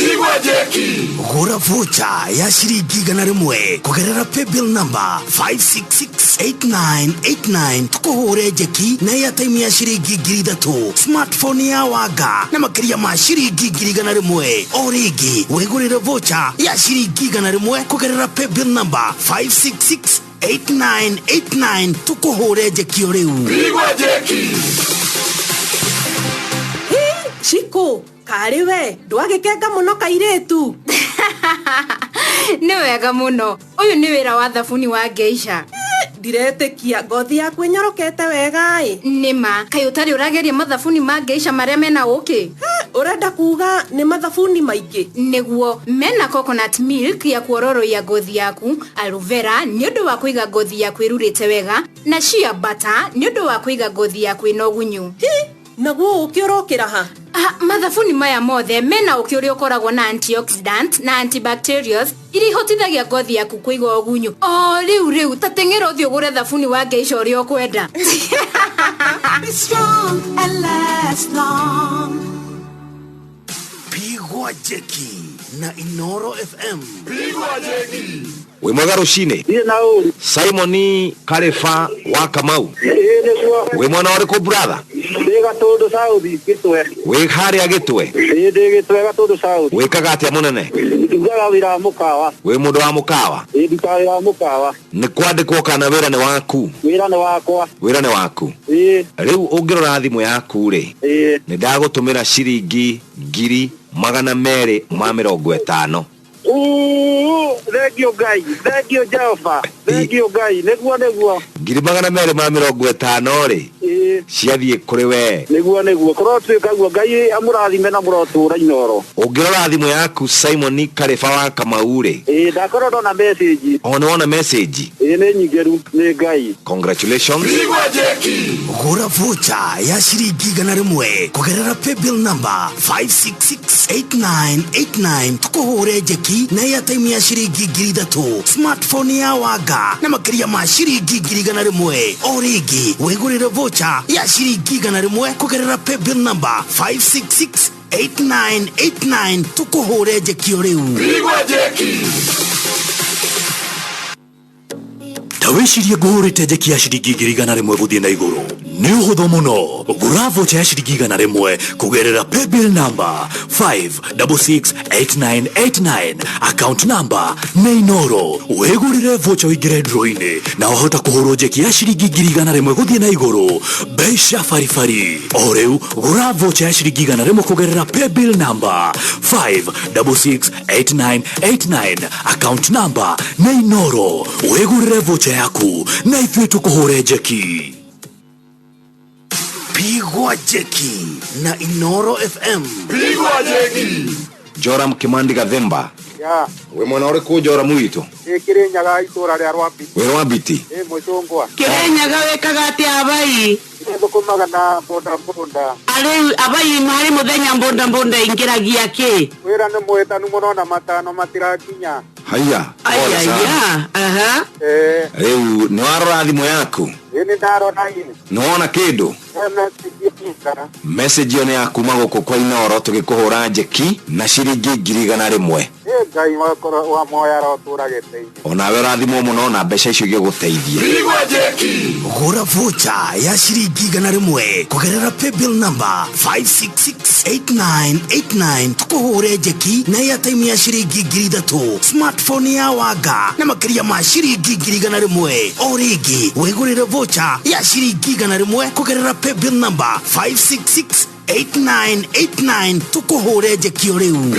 S1: Gũra vocha ya ciringi 100 kũgerera paybill number 5668989 tũkũhũre njeki na airtime ya ciringi 3,000, smartphone ya wanga na makĩria ma ciringi 100,000. O rĩngĩ wĩgũrĩre vocha ya ciringi 100 kũgerera paybill number 5668989 tũkũhũre njeki o rĩu.
S12: Shiko, karĩ we ndwagĩkenga mũno kairĩtu.
S18: Nĩ wega mũno. Ũyũ nĩ wĩra wa thabuni wa Geisha.
S12: Ndiretĩkia ngothi yaku ĩnyorokete wega ĩ.
S18: Nĩma, kaĩ ũtarĩ ũrageria mathabuni ma Geisha marĩa mena ũkĩ?
S12: Ũrenda kuga nĩ mathabuni maingĩ?
S18: Nĩguo, mena coconut milk ya kuororoia ngothi yaku, aloe vera nĩ ũndũ wa kũiga ngothi yaku ĩrurĩte wega, na shea butter nĩ ũndũ wa kũiga ngothi yaku ĩna ũgunyu.
S12: Naguo ũkĩ ũrokĩra ha?
S18: Mathabuni maya mothe mena ũkĩ ũrĩa ũkoragwo na antioxidant na antibacterials iria ihotithagia ngothi yaku kũiga ũgunyu. O rĩu rĩu ta teng'era ũthiĩ ũgũre thabuni wa Geisha ũrĩa ũkwenda.
S7: Be strong and last long.
S1: Pigwa jeki na Inoro FM.
S3: Pigwa jeki. Wĩ mwega rũcinĩ. Simon Karĩba wa Kamau.
S19: Ĩĩ, nĩguo.
S3: Wĩ mwena ũrĩkũ brother?
S19: Ndĩ Gatũndũ South, Gĩtwe.
S3: Wĩ harĩa Gĩtwe?
S19: Ĩĩ, ndĩ Gĩtwe Gatũndũ South.
S3: Wĩkaga atĩa mũnene?
S19: Ndutaga wĩra wa mũkawa.
S3: Wĩ mũndũ wa mũkawa?
S19: Ĩĩ, ndutaga wĩra wa mũkawa.
S3: Nĩ kwandĩkwo kana wĩra nĩ waku?
S19: Wĩra nĩ wakwa.
S3: Wĩra nĩ waku?
S19: Ĩĩ.
S3: Rĩu ũngĩrora thimũ yaku rĩ,
S19: Ĩĩ.
S3: nĩ ndagũtũmĩra ciringi 250,000.
S19: Thengio Ngai, thengio Jehova, thengio Ngai, nĩguo nĩguo.
S3: 250,000 rĩ
S19: Ĩĩ.
S3: ciathiĩ kũrĩ we.
S19: Nĩguo nĩguo, kũrotuĩka guo. Ngai amũrathime na mũrotũra Inoro.
S3: Ũngĩrora thimũ yaku Simon Karĩba wa Kamau rĩ.
S19: Ĩĩ, ndakorwo ndona message.
S3: O nĩ wona message?
S19: Ĩĩ, nĩ nyingĩru, nĩ Ngai.
S3: Congratulations.
S1: Gũra vocha ya ciringi 100 kũgerera paybill number 5668989 tũkũhũre njeki na airtime ya ciringi 3,000, smartphone ya wanga na makĩria ma ciringi 100,000. O rĩngĩ wĩgũrĩre vocha ya ciringi 100 kũgerera paybill number 5668989 tũkũhũre njeki o rĩu.
S16: Ta wĩcirie ngũhũrĩte njeki ya ciringi 100,000 gũthiĩ na igũrũ. Nĩ ũhũthũ mũno. Gũra vocha ya ciringi 100 kũgerera paybill number 5668989, account number nĩ Inoro. Wĩgũrĩre vocha ũingĩre draw-inĩ na wahota kũhũrwo njeki ya ciringi 100,000 gũthiĩ na igũrũ. Mbeca baribari. O rĩu gũra vocha ya ciringi 100 kũgerera paybill number 5668989, account number nĩ Inoro. Wĩgũrĩre vocha yaku na ithuĩ tũkũhũre njeki.
S1: Pigwa jeki na Inoro FM.
S3: Pigwa jeki. Joram Kimandi Gathemba.
S19: Ya.
S3: Wĩ mwena ũrĩkũ Joram witũ?
S19: Ĩ, Kĩrĩnyaga itũra rĩa Rwambiti.
S3: Wĩ Rwambiti?
S19: Ĩ, mũcungwa.
S20: Kĩrĩnyaga wĩkaga atĩa abai?
S19: Thũkũmaga na mbũnda mbũnda.
S20: Arĩu abai marĩ mũthenya mbũnda mbũnda ingĩragia kĩ?
S19: Wĩra nĩ mũhĩtanu mũno na matano matirakinya.
S3: Haiya. Pole sana.
S20: Aiya, aha.
S3: Rĩu nĩ warora thimũ yaku?
S19: Ĩ, nĩ ndarora ĩ.
S3: Nĩ wona kĩndũ? Message ĩyo nĩ ya kuma gũkũ kwa Inoro tũgĩkũhũra njeki na ciringi 100,000.
S19: Ĩ, Ngai wa moya arotũra gĩtĩ-inĩ.
S3: Onawe ũrathimwo mũno na mbeca icio igĩgũteithie.
S1: Gũra vocha ya ciringi 100 kũgerera paybill number 5668989 tũkũhũre njeki na airtime ya ciringi 3,000, smartphone ya wanga na makĩria ma ciringi 100,000. O rĩngĩ wĩgũrĩre vocha ya ciringi 100 kũgerera paybill number 5668989 tũkũhũre njeki o rĩu.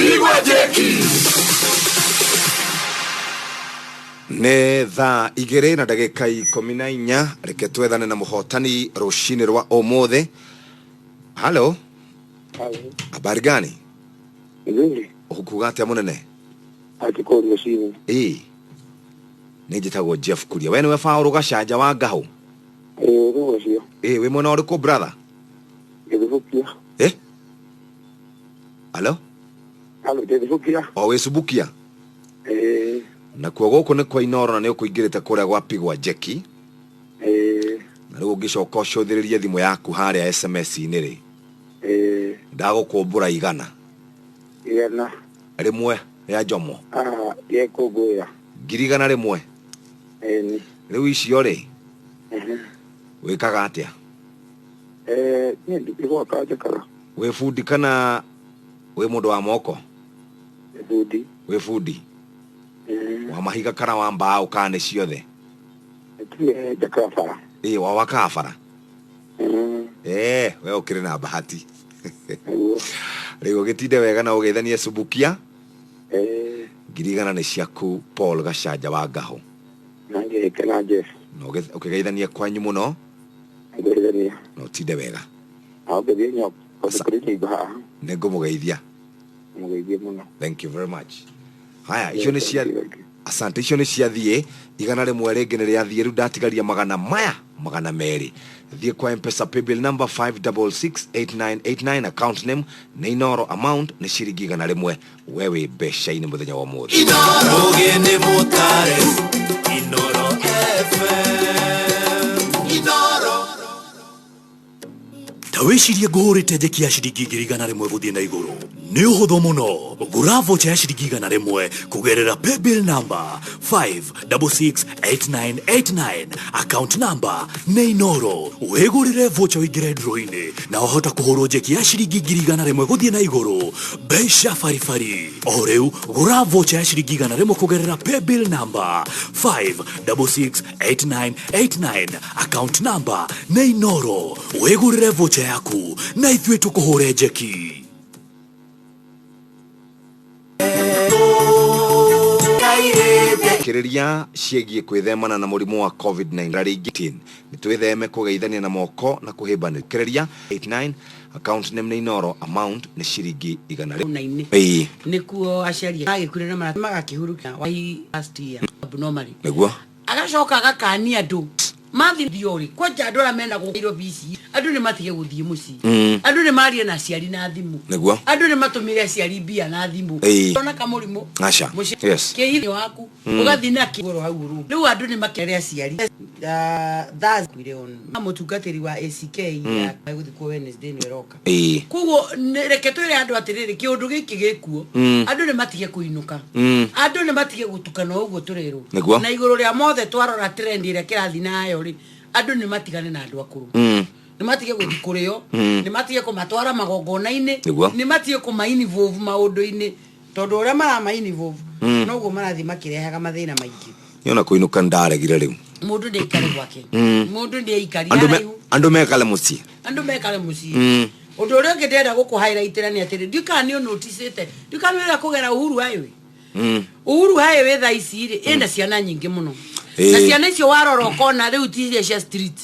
S3: Nĩ thaa 2:14, reke twethane na mũhotani rũcinĩ rwa ũmũthĩ. Halo, habari gani?
S19: Nzuri.
S3: Ũkuga atĩa mũnene?
S19: Akiko rũcinĩ.
S3: Ĩĩ, nĩ njĩtagwo Jeff Kuria. We nĩwe Paũlũ Gacanja wa Ngahũ?
S19: Ĩĩ rĩu ũcio.
S3: Ĩ wĩ mwena ũrĩkũ brother?
S19: Gĩthubukia.
S3: Eh? Alo?
S19: Alo, gĩthubukia.
S3: O wĩ Subukia?
S19: Ĩĩ.
S3: Nakuo gũkũ nĩ kwa Inoro na nĩ ũkũingĩrĩte kũrĩa gwa Pigwa Jeki.
S19: Ĩĩ.
S3: Na rĩu ũngĩcoka ũcũthĩrĩrie thimũ yaku harĩa SMS-inĩ rĩ.
S19: Ĩĩ.
S3: Ndagũkũmbũra igana.
S19: Igana.
S3: Rĩmwe rĩa njomo.
S19: Ah, gĩkũngũĩra.
S3: 100,000.
S19: Ĩni.
S3: Rĩu icio rĩ,
S19: Ehe.
S3: wĩkaga atĩa?
S19: Eh, niĩ nĩ gwaka njakaga.
S3: Wĩ bundi kana wĩ mũndũ wa moko?
S19: Bundi.
S3: Wĩ bundi?
S19: Ĩĩ.
S3: Wa mahiga kana wa mbaũ kana nĩ ciothe?
S19: Tuge njakaga bara.
S3: Ĩ wa wakaga bara?
S19: Mm.
S3: Eh, we ũkĩrĩ na bahati. Rĩu ũgĩtinde wega na ũgeithanie Subukia.
S19: Ĩĩ.
S3: 100,000 nĩ ciaku Paul Gacanja wa Ngahũ.
S19: Na ngĩkena Jeff.
S3: Na ũkĩgeithanie kwanyu mũno
S19: Ngeithania.
S3: na ũtinde wega.
S19: Na ũngĩthiĩ nyoko tondũ kũrĩ nyĩmbo haha.
S3: Nĩ ngũmũgeithia.
S19: Mũgeithie mũno.
S3: Thank you very much. Haya, icio nĩ cia asante, icio nĩ ciathiĩ 100 rĩngĩ nĩ rĩathiĩ rĩu ndatigaria magana maya 200. Thiĩ kwa Mpesa paybill number 5668989 account name nĩ Inoro amount nĩ ciringi 100 we wĩ mbeca-inĩ mũthenya wa ũmũthĩ.
S7: Ũgĩ nĩ mũtare Inoro FM Inoro
S16: Ta wĩcirie ngũhũrĩte njeki ya ciringi 100,000 gũthiĩ na igũrũ. Nĩ ũhũthũ mũno. Gũra vocha ya ciringi 100 kũgerera paybill number 5668989 account number nĩ Inoro. Wĩgũrĩre vocha ũingĩre draw-inĩ na wahota kũhũrwo njeki ya ciringi 100,000 gũthiĩ na igũrũ. Mbeca baribari. O rĩu gũra vocha ya ciringi 100 kũgerera paybill number 5668989 account number nĩ Inoro. Wĩgũrĩre vocha yaku na ithuĩ tũkũhũre njeki.
S3: Kĩrĩria ciĩgiĩ kwĩthemana na mũrimũ wa COVID-19 nĩ twĩtheme kũgeithania na moko na kũhĩmbanĩria. Kĩrĩria 89 account name nĩ Inoro amount nĩ ciringi 100.
S20: Ona-inĩ.
S3: Ĩĩ.
S20: Nĩkuo aciari agĩkuire na mara magakĩhurũka wa last year abnormally.
S3: Nĩguo.
S20: Agacoka agakania andũ mathi thiori kwanja andũ arĩa mena gũkũ Nairobi ici andũ nĩ matige gũthiĩ mũciĩ. Andũ nĩ marie na aciari na thimũ.
S3: Nĩguo.
S20: Andũ nĩ matũmĩre aciari mbia na thimũ.
S3: Ĩĩ.
S20: Ona kamũrimũ.
S3: Aca.
S20: Mũciĩ
S3: Yes.
S20: kĩhithio waku ũgathiĩ na kĩgũrũ hau ũrũ. Rĩu andũ nĩ makere aciari. Thursday on mũtungatĩri wa ACK ya gũthikwo Wednesday nĩ ĩroka.
S3: Ĩĩ.
S20: Koguo reke twĩre andũ atĩrĩrĩ kĩũndũ gĩkĩ gĩkuo. Andũ nĩ matige kũinũka. Andũ nĩ matige gũtukana ũguo tũrerwo.
S3: Nĩguo.
S20: Na igũrũ rĩa mothe twarora trend ĩrĩa kĩrathiĩ nayo rĩ andũ nĩ matigane na andũ akũrũ. Nĩ matige gũthiĩ kũrĩo. Nĩ matige kũmatwara magongona-inĩ.
S3: Nĩguo.
S20: Nĩ matige kũma-involve maũndũ-inĩ tondũ ũrĩa marama-involve noguo marathiĩ makĩrehaga mathĩna maingĩ.
S3: Niĩ ona kũinũka ndaregire rĩu.
S20: Mũndũ nĩ aikare gwake. Mũndũ nĩ aikari
S3: Andũ
S20: haraihu.
S3: andũ mekale mũciĩ.
S20: Andũ mekare mũciĩ. Ũndũ ũrĩa ũngĩ ndĩrenda gũkũ highlightĩra nĩ atĩrĩ ndiũĩ kana nĩ ũnoticĩte ndiũĩ kana nĩ ũrĩa kũgera Uhuru Highway. Uhuru Highway thaa ici rĩ ĩna ciana nyingĩ mũno.
S3: Ĩĩ.
S20: Na ciana icio warora ũkona rĩu ti iria cia street.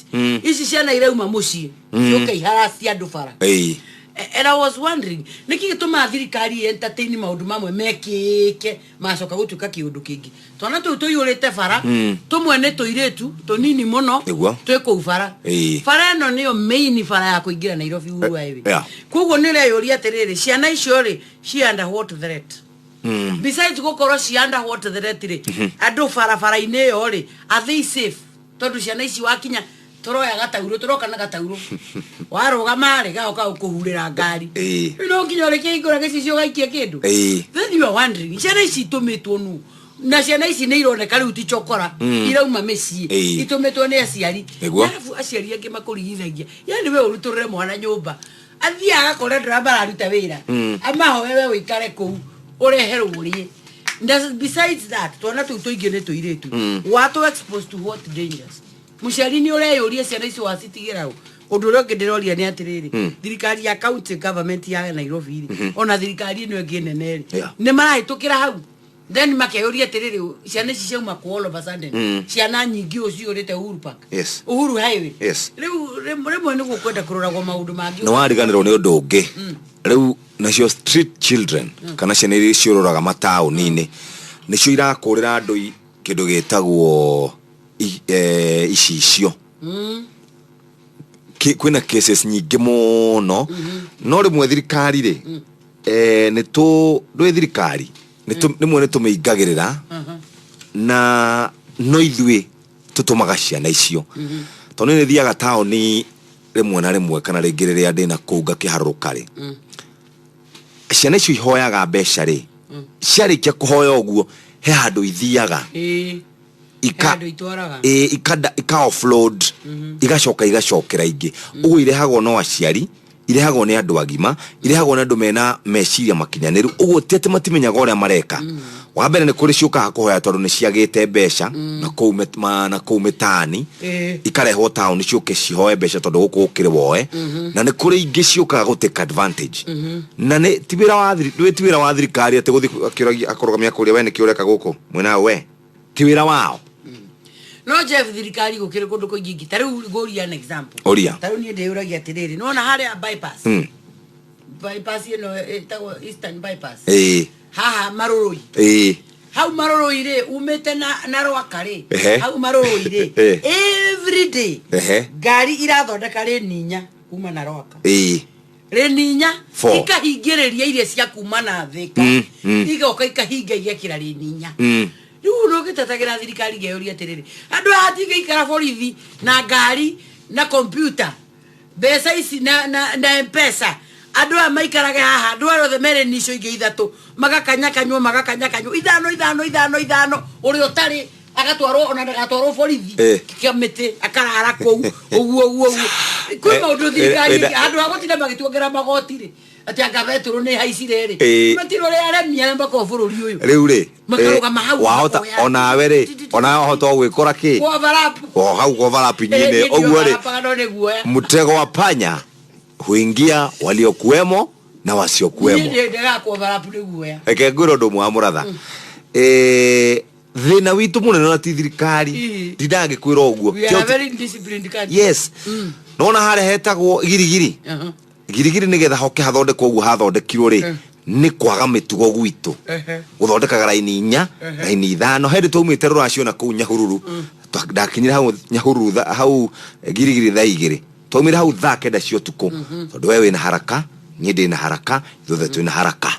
S20: Ici ciana irauma mũciĩ. Ciũke iharacie andũ bara.
S3: Ĩĩ.
S20: And I was wondering nĩkĩ gĩtũmaga thirikari entertain maũndũ mamwe mekĩke macoka gũtuĩka kĩũndũ kĩngĩ twana tũu tũiyũrĩte bara. Tũmwe nĩ tũirĩtu tũnini mũno.
S3: Nĩguo.
S20: Twĩ kũu bara.
S3: Ĩĩ.
S20: Bara ĩno nĩyo main bara ya kũingĩra Nairobi Uhuru Highway.
S3: Yeah.
S20: Koguo nĩ ũreyũria atĩrĩrĩ ciana icio rĩ ci under what threat? Besides gũkorwo ci under what threat rĩ andũ barabara-inĩ ĩyo rĩ are they safe? Tondũ ciana ici wakinya tũroya gataurũ tũroka na gataurũ warũgama rĩ gagoka gũkũhurĩra ngari.
S3: Ĩĩ.
S20: Rĩu no nginya ũrĩkĩhingũra gĩcicio ũgaikia kĩndũ.
S3: Ĩĩ.
S20: Then you are wondering ciana ici itũmĩtwo nũ? Na ciana ici nĩ ironeka rĩu ti chokora. Irauma mĩciĩ.
S3: Ĩĩ.
S20: Itũmĩtwo nĩ aciari.
S3: Nĩguo.
S20: Arabu aciari angĩ makũrigithagia yani we ũrutũrĩre mwana nyũmba athiĩ agakora andũ arĩa mararuta wĩra. Amahoe we ũikare kũu ũreherwo ũrĩe. Na besides that twana tũu tũingĩ nĩ tũirĩtu. Watũ exposed to what dangers? Mũciari nĩ ũreyũria ciana icio wacitigĩra ũ? Ũndũ ũrĩa ũngĩ ndĩroria nĩ atĩrĩrĩ thirikari ya county government ya Nairobi rĩ ona thirikari ĩno ĩngĩ nene rĩ nĩ marahĩtũkĩra hau then makeyũria atĩrĩrĩ ciana ici ciauma kũ all of a sudden? Ciana nyingĩ ũũ ciyũrĩte Uhuru Park.
S3: Yes.
S20: Uhuru Highway.
S3: Yes.
S20: Rĩu rĩmwe nĩ gũkwenda kũroragwo maũndũ mangĩ.
S3: Nĩ wariganĩrwo nĩ ũndũ ũngĩ. Rĩu nacio street children kana ciana iria ciũrũraga mataũni-inĩ nĩcio irakũrĩra andũ kĩndũ gĩtagwo icicio. Kwĩna cases nyingĩ mũno, no rĩmwe thirikari rĩ, nĩ tũ ndũĩ thirikari rĩmwe nĩ tũmĩingagĩrĩra, na no ithuĩ tũtũmaga ciana icio, tondũ nĩ thiaga taũni rĩmwe na rĩmwe, kana rĩngĩ rĩrĩa ndĩna kũu ngakĩharũrũka rĩ, ciana icio ihoyaga mbeca rĩ, ciarĩkia kũhoya ũguo, he handũ ithiaga. Ika
S20: Handũ itwaraga.
S3: Ĩ, ika offload, igacoka igacokera ingĩ ũguo. Irehagwo no aciari, irehagwo nĩ andũ agima, irehagwo nĩ andũ mena meciria makinyanĩru ũguo, ti atĩ matimenyaga ũrĩa mareka. Wa mbere, nĩ kũrĩ ciũkaga kũhoya tondũ nĩ ciagĩte mbeca na kũu na kũu mĩtaani, ikarehwo taũni ciũke cihoe mbeca tondũ gũkũ gũkĩrĩ woe. Na nĩ kũrĩ ingĩ ciũkaga gũ take advantage, na nĩ ti wĩra wa ndũĩ, ti wĩra wa thirikari atĩ gũthiĩ akĩũragia akũrũgamia kũrĩa, we nĩkĩ ũreka gũkũ mwena we, ti wĩra wao.
S20: No Jeff, thirikari gũkĩrĩ kũndũ kũingĩ ingĩ, ta rĩu ngũria an example.
S3: Ũria.
S20: Ta rĩu niĩ ndĩyũragia atĩrĩrĩ, nĩwona harĩa bypass, bypass ĩno ĩtagwo Eastern Bypass, haha Marũrũi, hau Marũrũi rĩ, umĩte na Rwaka rĩ, hau Marũrũi rĩ, every day ngari irathondeka rĩni inya kuma na Rwaka, rĩni inya.
S3: Four.
S20: Ikahingĩrĩria iria cia kuma na Thĩka, igoka ikahinga igekĩra rĩni inya. Rĩu nũgĩtetagĩra thirikari, ngeyũria atĩrĩrĩ, andũ aya hatingĩikara borithi na ngari na kompyuta, mbeca ici na Mpesa, andũ aya maikarage haha, andũ aya othe mere nicio ingĩ ithatũ magakanyakanywo, magakanyakanywo ithano ithano ithano ithano, ũrĩa ũtarĩ agatwarwo ona ndagatwarwo borithi kamĩtĩ, akarara kũu ũguo ũguo ũguo. Kwĩ maũndũ thirikari handũ ha gũtinda magĩtuongera magoti rĩ, atĩ anga betũrũ nĩ haicire rĩ, matirĩ ũrĩa aremi arĩa makoragwo bũrũri ũyũ
S3: Rĩu rĩ,
S20: makarũgama hau
S3: wahota
S20: makoya.
S3: Onawe rĩ, onawe wahota gwĩkora kĩ
S20: Kuoverlap.
S3: O hau overlap nyine ũguo rĩ.
S20: Overlapaga no nĩ guoya.
S3: Mtego wa panya huingia waliokuwemo na wasiokuwemo.
S20: Niĩ ndendaga kuoverlap nĩ guoya.
S3: Reke ngwĩre ũndũ ũmwe wa mũratha. Thĩna witũ mũnene na ti thirikari, ndindagĩkwĩra ũguo.
S20: We are a very disciplined country.
S3: Yes. Nona harĩa hetagwo Girigiri, Girigiri, nĩgetha hoke hathondekwo ũguo hathondekirwo rĩ, nĩ kwaga mĩtugo gwitũ gũthondekaga raini inya, raini ithano. Hĩndĩ twaumĩte rũracio na kũu Nyahururu, ndakinyire hau Nyahururu hau Girigiri thaa 2, twaumire hau thaa 9 cia ũtukũ, tondũ we wĩna haraka, niĩ ndĩna haraka, ithuothe twĩna haraka,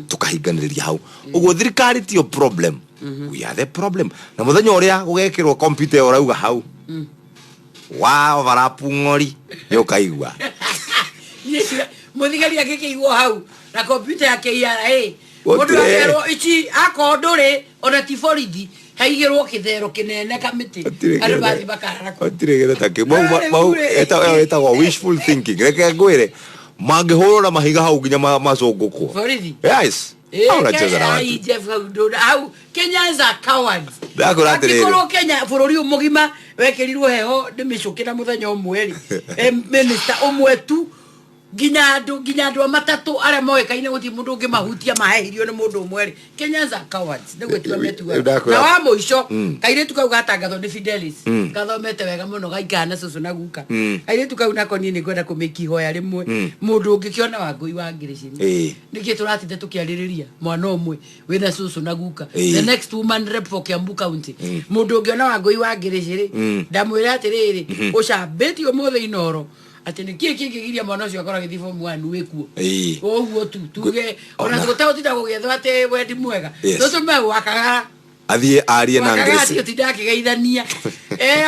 S3: tũkahinganĩrĩria hau ũguo. Thirikari tiyo problem, we are the problem. Na mũthenya ũrĩa gũgekĩrwo kompyuta ĩyo ũrauga hau wa overlap ng'ori, nĩ ũkaigua.
S20: Mũthigari angĩkĩigwo hau na kompyuta ya KRA,
S3: Gũtirĩ.
S20: Mũndũ akerwo ici akorwo ndũrĩ ona ti borithi, haigĩrwo kĩthero kĩnene kamĩtĩ.
S3: Gũtirĩ.
S20: Andũ mathiĩ makarara kũu.
S3: Gũtirĩ gĩthe ta kĩu. Mau
S20: Rĩu
S3: mau
S20: rĩ.
S3: ĩyo ĩtagwo wishful thinking. Reke ngwĩre, mangĩhũrwo na mahiga hau nginya macũngũkwo.
S20: Borithi.
S3: Yes. Hau unacheza na watu.
S20: Jeff, hau hau Kenyans are cowards.
S3: Ndakwĩra atĩrĩrĩ.
S20: Angĩkorwo Kenya bũrũri ũyũ mũgima wekĩrirwo heho nĩ mĩcũkĩ na mũthenya ũmwe rĩ, minister ũmwe tu, nginya andũ a matatũ arĩa moĩkaine gũtirĩ mũndũ ũngĩmahutia mahehirio nĩ mũndũ ũmwe rĩ, Kenyans are cowards, nĩ gwĩtua metuaga.
S3: Ndakwĩra-
S20: Na wa mũico, kairĩtu kau gatangathwo nĩ Fidelis, gathomete wega mũno, gaikara na cũcũ na guka. Kairĩtu kau nako niĩ nĩ ngwenda kũmĩki ihoya rĩmwe, mũndũ ũngĩkĩona Wangũi wa Ngĩrĩcini, nĩkĩ tũratinda tũkĩarĩrĩria mwana ũmwe wĩna cũcũ na guka? The next woman rep for Kiambu County, mũndũ ũngĩona Wangũi wa Ngĩrĩcĩ rĩ, ndamwĩra atĩrĩrĩ, ũcambĩtie ũmũthĩ Inoro atĩ nĩ kĩĩ kĩngĩgiria mwana ũcio akorwo agĩthiĩ form 1 wĩkuo. Ũguo tu tuge ona tũtegũtinda gũgĩethwo atĩ wendi mwega. Tũtũme Wakagara.
S3: Athiĩ arie na
S20: Wakagara.
S3: Ngĩrĩci.
S20: Atĩ ũtinda akĩgeithania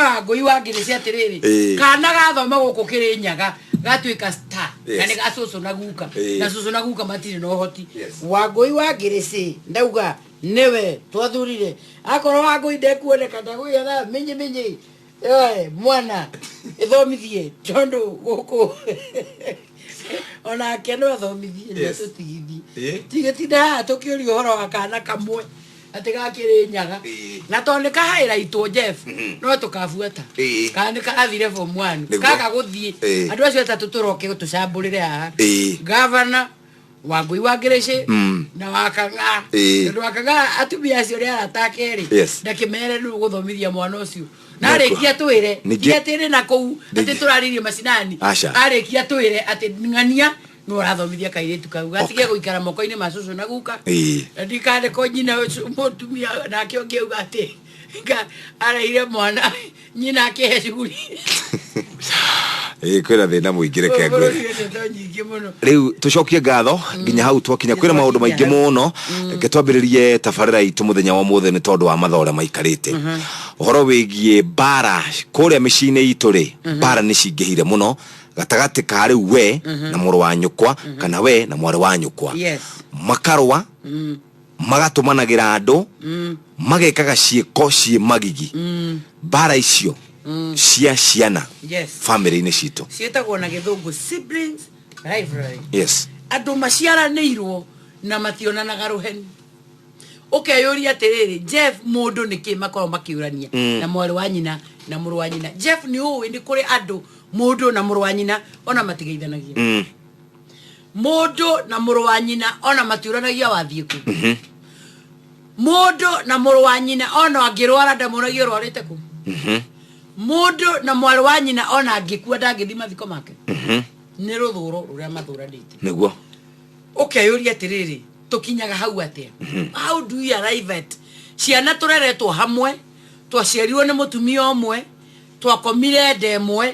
S20: Wangũi wa Ngĩrĩcĩ atĩrĩrĩ, kana gathoma gũkũ Kĩrĩnyaga gatuĩka star, na nĩ ga cũcũ na guka, na cũcũ na guka matirĩ na ũhoti. Wangũi wa Ngĩrĩcĩ, ndauga nĩwe twathurire. Akorwo Wangũi ndekuoneka, ndagũgĩetha minyi minyi. Mwana ĩthomithie, tondũ gũkũ onake no athomithie na tũtigithie. Tigĩtinda haha tũkĩũria ũhoro wa kana kamwe atĩ gakĩrĩ nyaga, na tondũ nĩ kahaĩra itwo Jeff, no tũkabuata kana nĩ karathire form 1. Kaga gũthiĩ, andũ acio atatũ tũroke tũcambũrĩre haha, gavana Wangũi wa Ngĩrĩcĩ na Wakang'a, tondũ Wakang'a atumia acio nĩ arata ake rĩ, ndakĩmere nũ gũthomithia mwana ũcio, na arĩkia twĩre ti atĩ rĩ na kũu atĩ tũrarĩrie macinani.
S3: Aca.
S20: Arĩkia twĩre atĩ ng'ania nĩ ũrathomithia kairĩtu kau gatige gũikara moko-inĩ ma cũcũ na guka. Na ndikandĩkwo nyina ũcio mũtumia nake ũngĩ auga atĩ arehire mwana nyina akĩhe cuguri.
S3: Ĩĩ, kwĩna thĩna mũingĩ reke ngwĩre.
S20: Bũrũri wĩ ndeto nyingĩ mũno.
S3: Rĩu tũcokie ngatho nginya hau twakinya. Kwĩna maũndũ maingĩ mũno. Reke twambĩrĩrie tabarĩra itũ mũthenya wa ũmũthĩ nĩ tondũ wa mathaa ũrĩa maikarĩte. Ũhoro wĩgiĩ mbara kũrĩa mĩciĩ-inĩ itũ rĩ, mbara nĩ cingĩhire mũno gatagatĩ ka rĩu we na mũrũ wa nyũkwa kana we na mwarĩ wa nyũkwa. Makarũa, magatũmanagĩra andũ, magekaga ciĩko ciĩ magigi. Mbara icio cia ciana bamĩrĩ-inĩ citũ
S20: ciĩtagwo na gĩthũngũ siblings rivalry. Andũ maciaranĩirwo na mationanaga rũheni. Ũkeyũria atĩrĩrĩ, Jeff, mũndũ nĩkĩ makoragwo makĩũrania na mwarĩ wa nyina na mũrũ wa nyina? Jeff, nĩ ũĩ nĩ kũrĩ andũ mũndũ na mũrũ wa nyina ona matigeithanagia? Mũndũ na mũrũ wa nyina ona matiũranagia wathiĩ kũ. Mũndũ na mũrũ wa nyina ona angĩrwara ndamũragia ũrwarĩte kũ. Mũndũ na mwarĩ wa nyina ona angĩkua ndangĩthiĩ mathiko make. Nĩ rũthũro rũrĩa mathũranĩte. Ũkeyũria atĩrĩrĩ, tũkinyaga hau atĩa? How do we arrive at ciana tũreretwo hamwe, twaciarirwo nĩ mũtumia ũmwe, twakomire nda ĩmwe,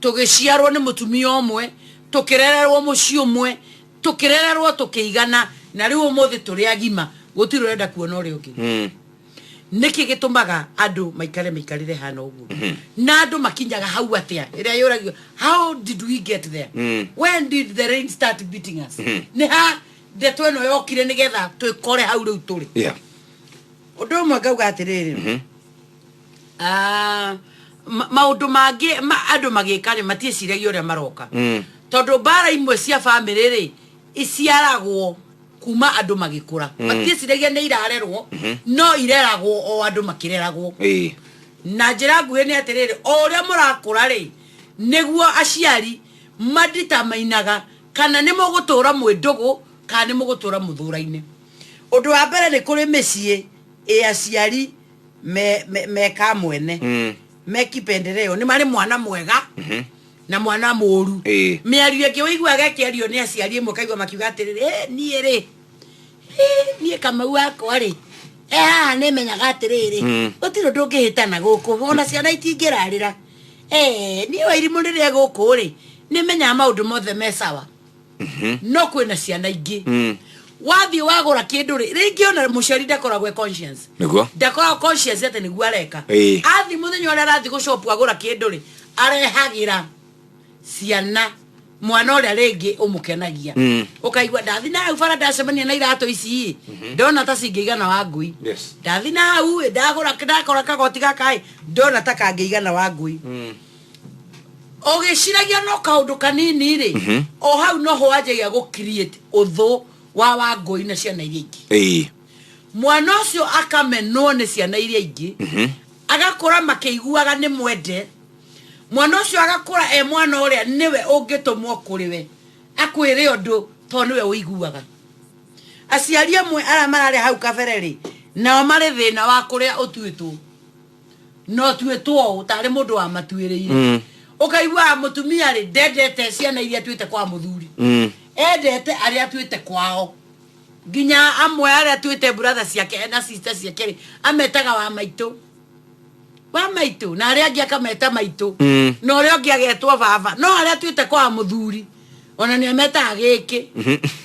S20: tũgĩciarwo nĩ mũtumia ũmwe, tũkĩrererwo mũciĩ ũmwe, tũkĩrererwo tũkĩigana, na rĩu ũmũthĩ tũrĩ agima gũtirĩ ũrenda kuona ũrĩa ũngĩ? Nĩkĩ gĩtũmaga andũ maikare mĩikarĩre hana ũguo? Na andũ makinyaga hau atĩa? Ĩrĩa yũragio, how did we get there? When did the rain start beating us? Nĩ ha ndeto ĩno yokire nĩgetha twĩkore hau rĩu tũrĩ? Ũndũ ũmwe ngauga atĩrĩrĩ, maũndũ mangĩ andũ magĩka rĩ, matiĩciragia ũrĩa maroka. Tondũ mbara imwe cia bamĩrĩ rĩ, iciaragwo kuma andũ magĩkũra. Matiĩciragia nĩ irarerwo, no ireragwo o andũ makĩreragwo. Na njĩra nguhĩ nĩ atĩrĩrĩ, o ũrĩa mũrakũra rĩ, nĩguo aciari maditamainaga kana nĩ mũgũtũra mwĩ ndũgũ kana nĩ mũgũtũra mũthũra-inĩ. Ũndũ wa mbere, nĩ kũrĩ mĩciĩ ĩ aciari meka mwene me kipendeleo, nĩ marĩ mwana mwega na mwana mũru. Mĩario ĩngĩ ũiguaga ĩkĩario nĩ aciari ĩmwe, kaigua makiuga atĩrĩrĩ, "Eh, niĩ rĩ, eh, niĩ Kamau wakwa rĩ, e haha nĩ menyaga atĩrĩrĩ, gũtirĩ ũndũ ũngĩhĩtana gũkũ, ona ciana itingĩrarĩra. Eh, niĩ Wairimũ rĩrĩa gũkũ rĩ, nĩ menyaga maũndũ mothe me sawa." No kwĩna ciana ingĩ wathiĩ wagũra kĩndũ rĩ, rĩngĩ ona mũciari ndakoragwo e conscious. Ndakoragwo conscious atĩ nĩguo areka. Athiĩ mũthenya ũrĩa arathiĩ gũcopu agũra kĩndũ rĩ, arehagĩra ciana mwana ũrĩa rĩngĩ ũmũkenagia. Ũkaigua ndathi na hau bara ndacemania na iratũ ici ĩ, ndona ta cingĩigana wa ngui. Ndathi na hau ĩ, ndagũra ndakora kagoti gaka ĩ, ndona ta kangĩigana wa ngui. Ũgĩciragia no kaũndũ kanini rĩ, o hau noho wanjagia gũ create ũthũ wa Wangũi na ciana iria ingĩ. Mwana ũcio akamenwo nĩ ciana iria ingĩ, agakũra makĩiguaga nĩ mwende. Mwana ũcio agakũra e mwana ũrĩa nĩwe ũngĩtũmwo kũrĩ we akwĩre ũndũ tondũ nĩwe ũiguaga. Aciari amwe arĩa mararĩ hau kabere rĩ, nao marĩ thĩna wa kũrĩa ũtuĩtwo na ũtuĩtwo ũũ tarĩ mũndũ wa matuĩrĩire. Ũkaiguaga mũtumia rĩ, ndendete ciana iria atuĩte kwa mũthuri, endete arĩa atuĩte kwao. Nginya amwe arĩa atuĩte brother ciake na sister ciake rĩ, ametaga wa maitũ, wa maitũ, na arĩa angĩ akameta maitũ, na ũrĩa ũngĩ agetwo baba. No arĩa atuĩte kwa mũthuri ona nĩ ametaga gĩkĩ,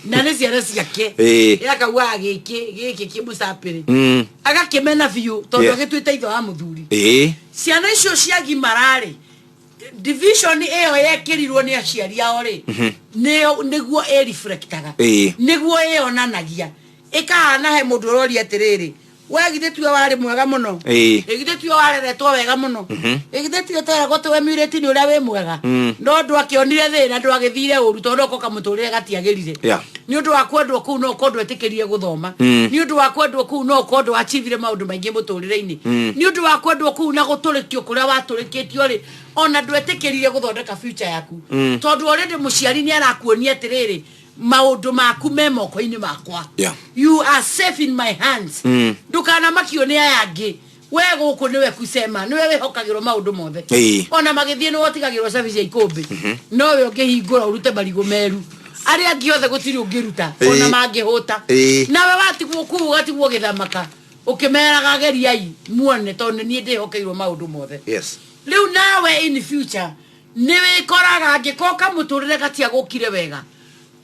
S20: na nĩ ciana ciake. Akaugaga gĩkĩ gĩkĩ kĩmũcapĩrĩ, agakĩmena biũ tondũ agĩtuĩte ithe wa mũthuri. Ciana icio ciagimara-rĩ, division ĩyo yekĩrirwo nĩ aciari ao rĩ, nĩyo nĩguo ĩreflectaga, nĩguo ĩyonanagia, ĩkahana he mũndũ ũroria atĩrĩrĩ, we githĩ tiwe warĩ mwega mũno? Ĩ githĩ tiwe wareretwo wega mũno? Ĩ githĩ tiwe tweragwo atĩ we mũirĩtu nĩ ũrĩa wĩ mwega? No ndwakĩonire thĩna, ndwagĩthire ũru tondũ no ũkorwo kamũtũrĩre gatiagĩrire. Nĩ ũndũ wa kwendwo kũu no ũkorwo ndwetĩkĩrire gũthoma. Nĩ ũndũ wa kwendwo kũu no ũkorwo ndwachivire maũndũ maingĩ mũtũrĩre-inĩ. Nĩ ũndũ wa kwendwo kũu na gũtũrĩkio kũrĩa watũrĩkĩtio rĩ, ona ndwetĩkĩrire gũthondeka future yaku. Tondũ already mũciari nĩ arakuonia atĩrĩrĩ, maũndũ maku me moko-inĩ makwa. You are safe in my hands. Ndũkanamakio nĩ aya angĩ, we gũkũ nĩwe kusema, nĩwe wĩhokagĩrwo maũndũ mothe. Ona magĩthiĩ nĩwe ũtigagĩrwo cabi cia ikũmbĩ, nowe ũngĩhingũra ũrute marigũ meru, arĩa angĩ othe gũtirĩ ũngĩruta. Ona mangĩhũta, nawe watigwo kũu ũgatigwo ũgĩthamaka ũkĩmeraga geriai muone, tondũ nĩ niĩ ndĩhokeirwo maũndũ mothe. Rĩu nawe in future Nĩ wĩkoraga angĩkorwo kamũtũrĩre gatiagũkire wega,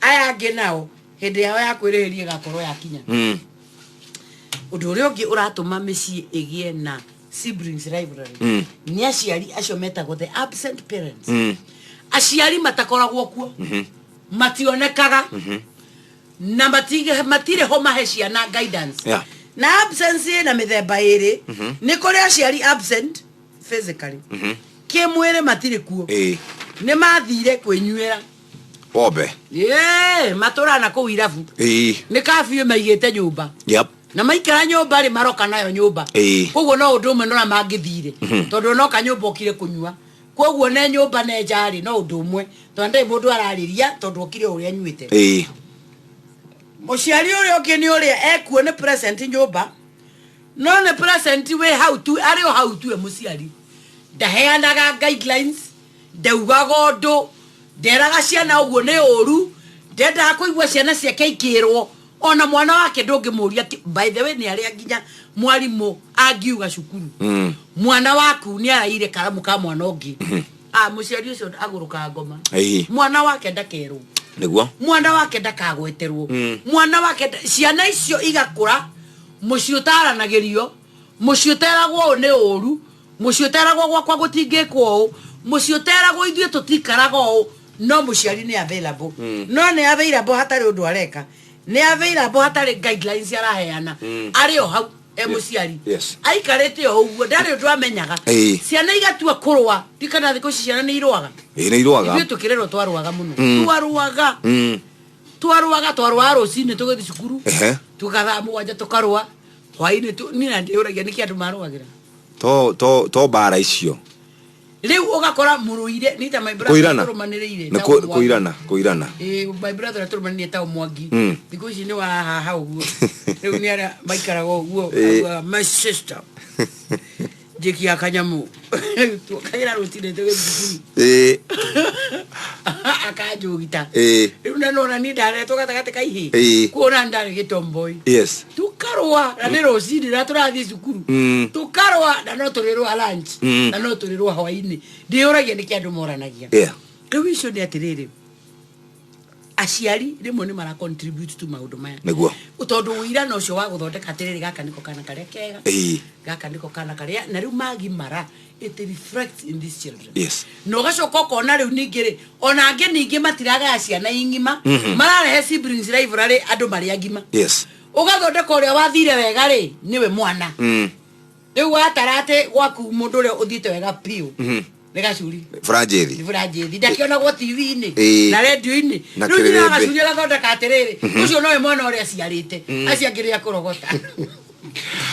S20: aya angĩ nao hĩndĩ yao ya kwĩrĩhĩria ĩgakorwo yakinya. Ũndũ ũrĩa ũngĩ ũratũma mĩciĩ ĩgĩe na siblings rivalry nĩ aciari acio metagwo the absent parents. Aciari matakoragwo kuo, mationekaga na matirĩ ho mahe ciana guidance. Na absence ĩna mĩthemba ĩrĩ. Nĩ kũrĩ aciari absent physically, kĩmwĩrĩ matirĩ kuo, nĩ mathire kwĩnyuĩra
S3: Pombe.
S20: Ĩĩ, matũraga kũu irabu. Nĩ kabiũ maigĩte nyũmba na maikara nyũmba rĩ, maroka nayo nyũmba. Koguo no ũndũ ũmwe nora mangĩthire, tondũ onoka nyũmba okire kũnyua, koguo ne nyũmba ne nja rĩ, no ũndũ ũmwe, tondũ ndarĩ mũndũ ararĩria, tondũ okire o ũrĩa anyuĩte. Mũciari ũrĩa ũngĩ nĩ ũrĩa ekuo, nĩ present nyũmba, no nĩ present wĩ hau tu, arĩ o hau tu e mũciari, ndaheanaga guidelines, ndaugaga ũndũ, nderaga ciana ũguo nĩ ũru, ndendaga kũigua ciana ciake ikĩrwo, ona mwana wake ndũngĩmũria. By the way, nĩ arĩa nginya mwarimũ angiuga cukuru, mwana waku nĩ araire karamu ka mwana ũngĩ, ah, mũciari ũcio agũrũkaga ngoma. Mwana wake ndakerwo. Mwana wake ndakagweterwo. Mwana wake ciana icio igakũra mũciĩ ũtaranagĩrio, mũciĩ ũteragwo ũũ nĩ ũru, mũciĩ ũteragwo gwakwa gũtingĩkwo ũũ, mũciĩ ũteragwo ithuĩ tũtikaraga ũũ, no mũciari nĩ available. No nĩ available hatarĩ ũndũ areka, nĩ available hatarĩ guidelines araheana. Arĩ o hau e mũciari, aikarĩte o ũguo, ndarĩ ũndũ amenyaga. Ciana igatua kũrũa, ndikana thikũ ici ciana nĩ irũaga.
S3: Ĩĩ, nĩ irũaga.
S20: Ithuĩ tũkĩrerwo twarũaga mũno. Twarũaga, twarũaga, twarũaga rũcinĩ tũgĩthiĩ cukuru, tukathaa 7 tũkarũa, hwainĩ niĩ na ndĩũragia nĩkĩ andũ marũagĩra.
S3: To mbara icio.
S20: Rĩu ũgakora mũrũire nĩ ta my brother
S3: Kũirana.
S20: tũrũmanĩrĩire.
S3: Nĩ kũirana, kũirana.
S20: Ĩĩ, my brother ũrĩa tũrũmanĩrĩire ta Mwangi, thikũ ici nĩ wa haha ũguo, rĩu nĩ arĩa maikaraga ũguo. Augaga, "My sister, njĩkia kanyamũ." Tuokagĩra rũcinĩ tũgĩthiĩ cukuru, akanjũgita. Rĩu na nona niĩ ndaretwo gatagatĩ ka ihĩ, kuona ndarĩ gĩtomboi. Tukarũa na nĩ rũcinĩ na tũrathiĩ cukuru. Tukarũa na no tũrĩrũa lunch, na no tũrĩrũa hwainĩ. Ndĩyũragia nĩkĩ andũ moranagia. Rĩu icio nĩ atĩrĩrĩ, aciari rĩmwe nĩ mara contribute to maũndũ maya, tondũ ũirano ũcio wa gũthondeka atĩrĩrĩ, gaka nĩko kana karĩa kega, gaka nĩko kana karĩa, na rĩu magimara it reflects in these children. Na ũgacoka ũkona rĩu ningĩ rĩ, ona angĩ ningĩ matiragaya ciana ing'ima, mararehe siblings rivalry andũ marĩ agima. Ũgathondeka ũrĩa wathire wega rĩ, nĩwe mwana. Rĩu watara atĩ gwaku mũndũ ũrĩa ũthiĩte wega piũ nĩ Gacuri.
S3: Buranjĩthi.
S20: Buranjĩthi ndakĩonagwo TV-inĩ na redio-inĩ.
S3: Na
S20: Rĩu nyina wa
S3: kĩrĩrĩmbĩ.
S20: Gacuri agathondeka atĩrĩrĩ, ũcio nowe mwana ũrĩa aciarĩte, acio angĩ nĩ akũrogota.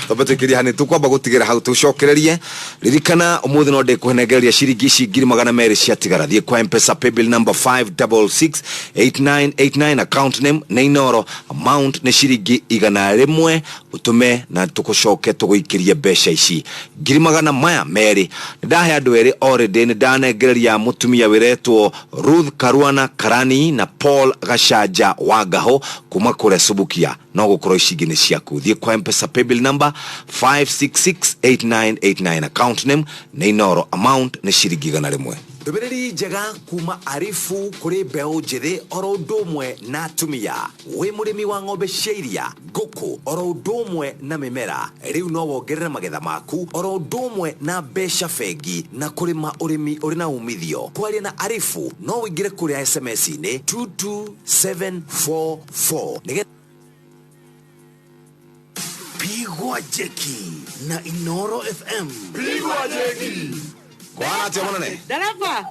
S3: Twambe twĩkĩrie hani, tũkwamba gũtigĩra hau, tũcokererie. Ririkana ũmũthĩ no ndĩkũhenengereria ciringi ici 200,000 ciatigara. Thiĩ kwa Mpesa, paybill number 5668989, account name nĩ Inoro, amount nĩ ciringi 100, ũtũme na tũgũcoke tũgũikĩrie mbeca ici 200,000. Nĩ ndahe andũ erĩ already, nĩ ndanengereria mũtumia wĩretwo Ruth Karuana Karani na Paul Gacanja wa Ngaho kuma kũrĩa Subukia. No gũkorwo ici ingĩ nĩ ciaku. Thiĩ kwa Mpesa, paybill number 5668989, account name nĩ Inoro, amount nĩ ciringi 100. Ndũmĩrĩri njega kuma Arifu kũrĩ mbeũ njĩthĩ oro ũndũ ũmwe na atumia. Wĩ mũrĩmi wa ng'ombe cia iria, ngũkũ oro ũndũ ũmwe na mĩmera, rĩu no wongerere magetha maku oro ũndũ ũmwe na mbeca bengi na kũrĩma ũrĩmi ũrĩ na umithio. Kwaria na Arifu no ũingĩre kũrĩa SMS-inĩ 22744 nĩgetha
S1: Pigwa jeki na Inoro FM.
S3: Pigwa jeki. Kwana atia monene?
S11: Ndereba.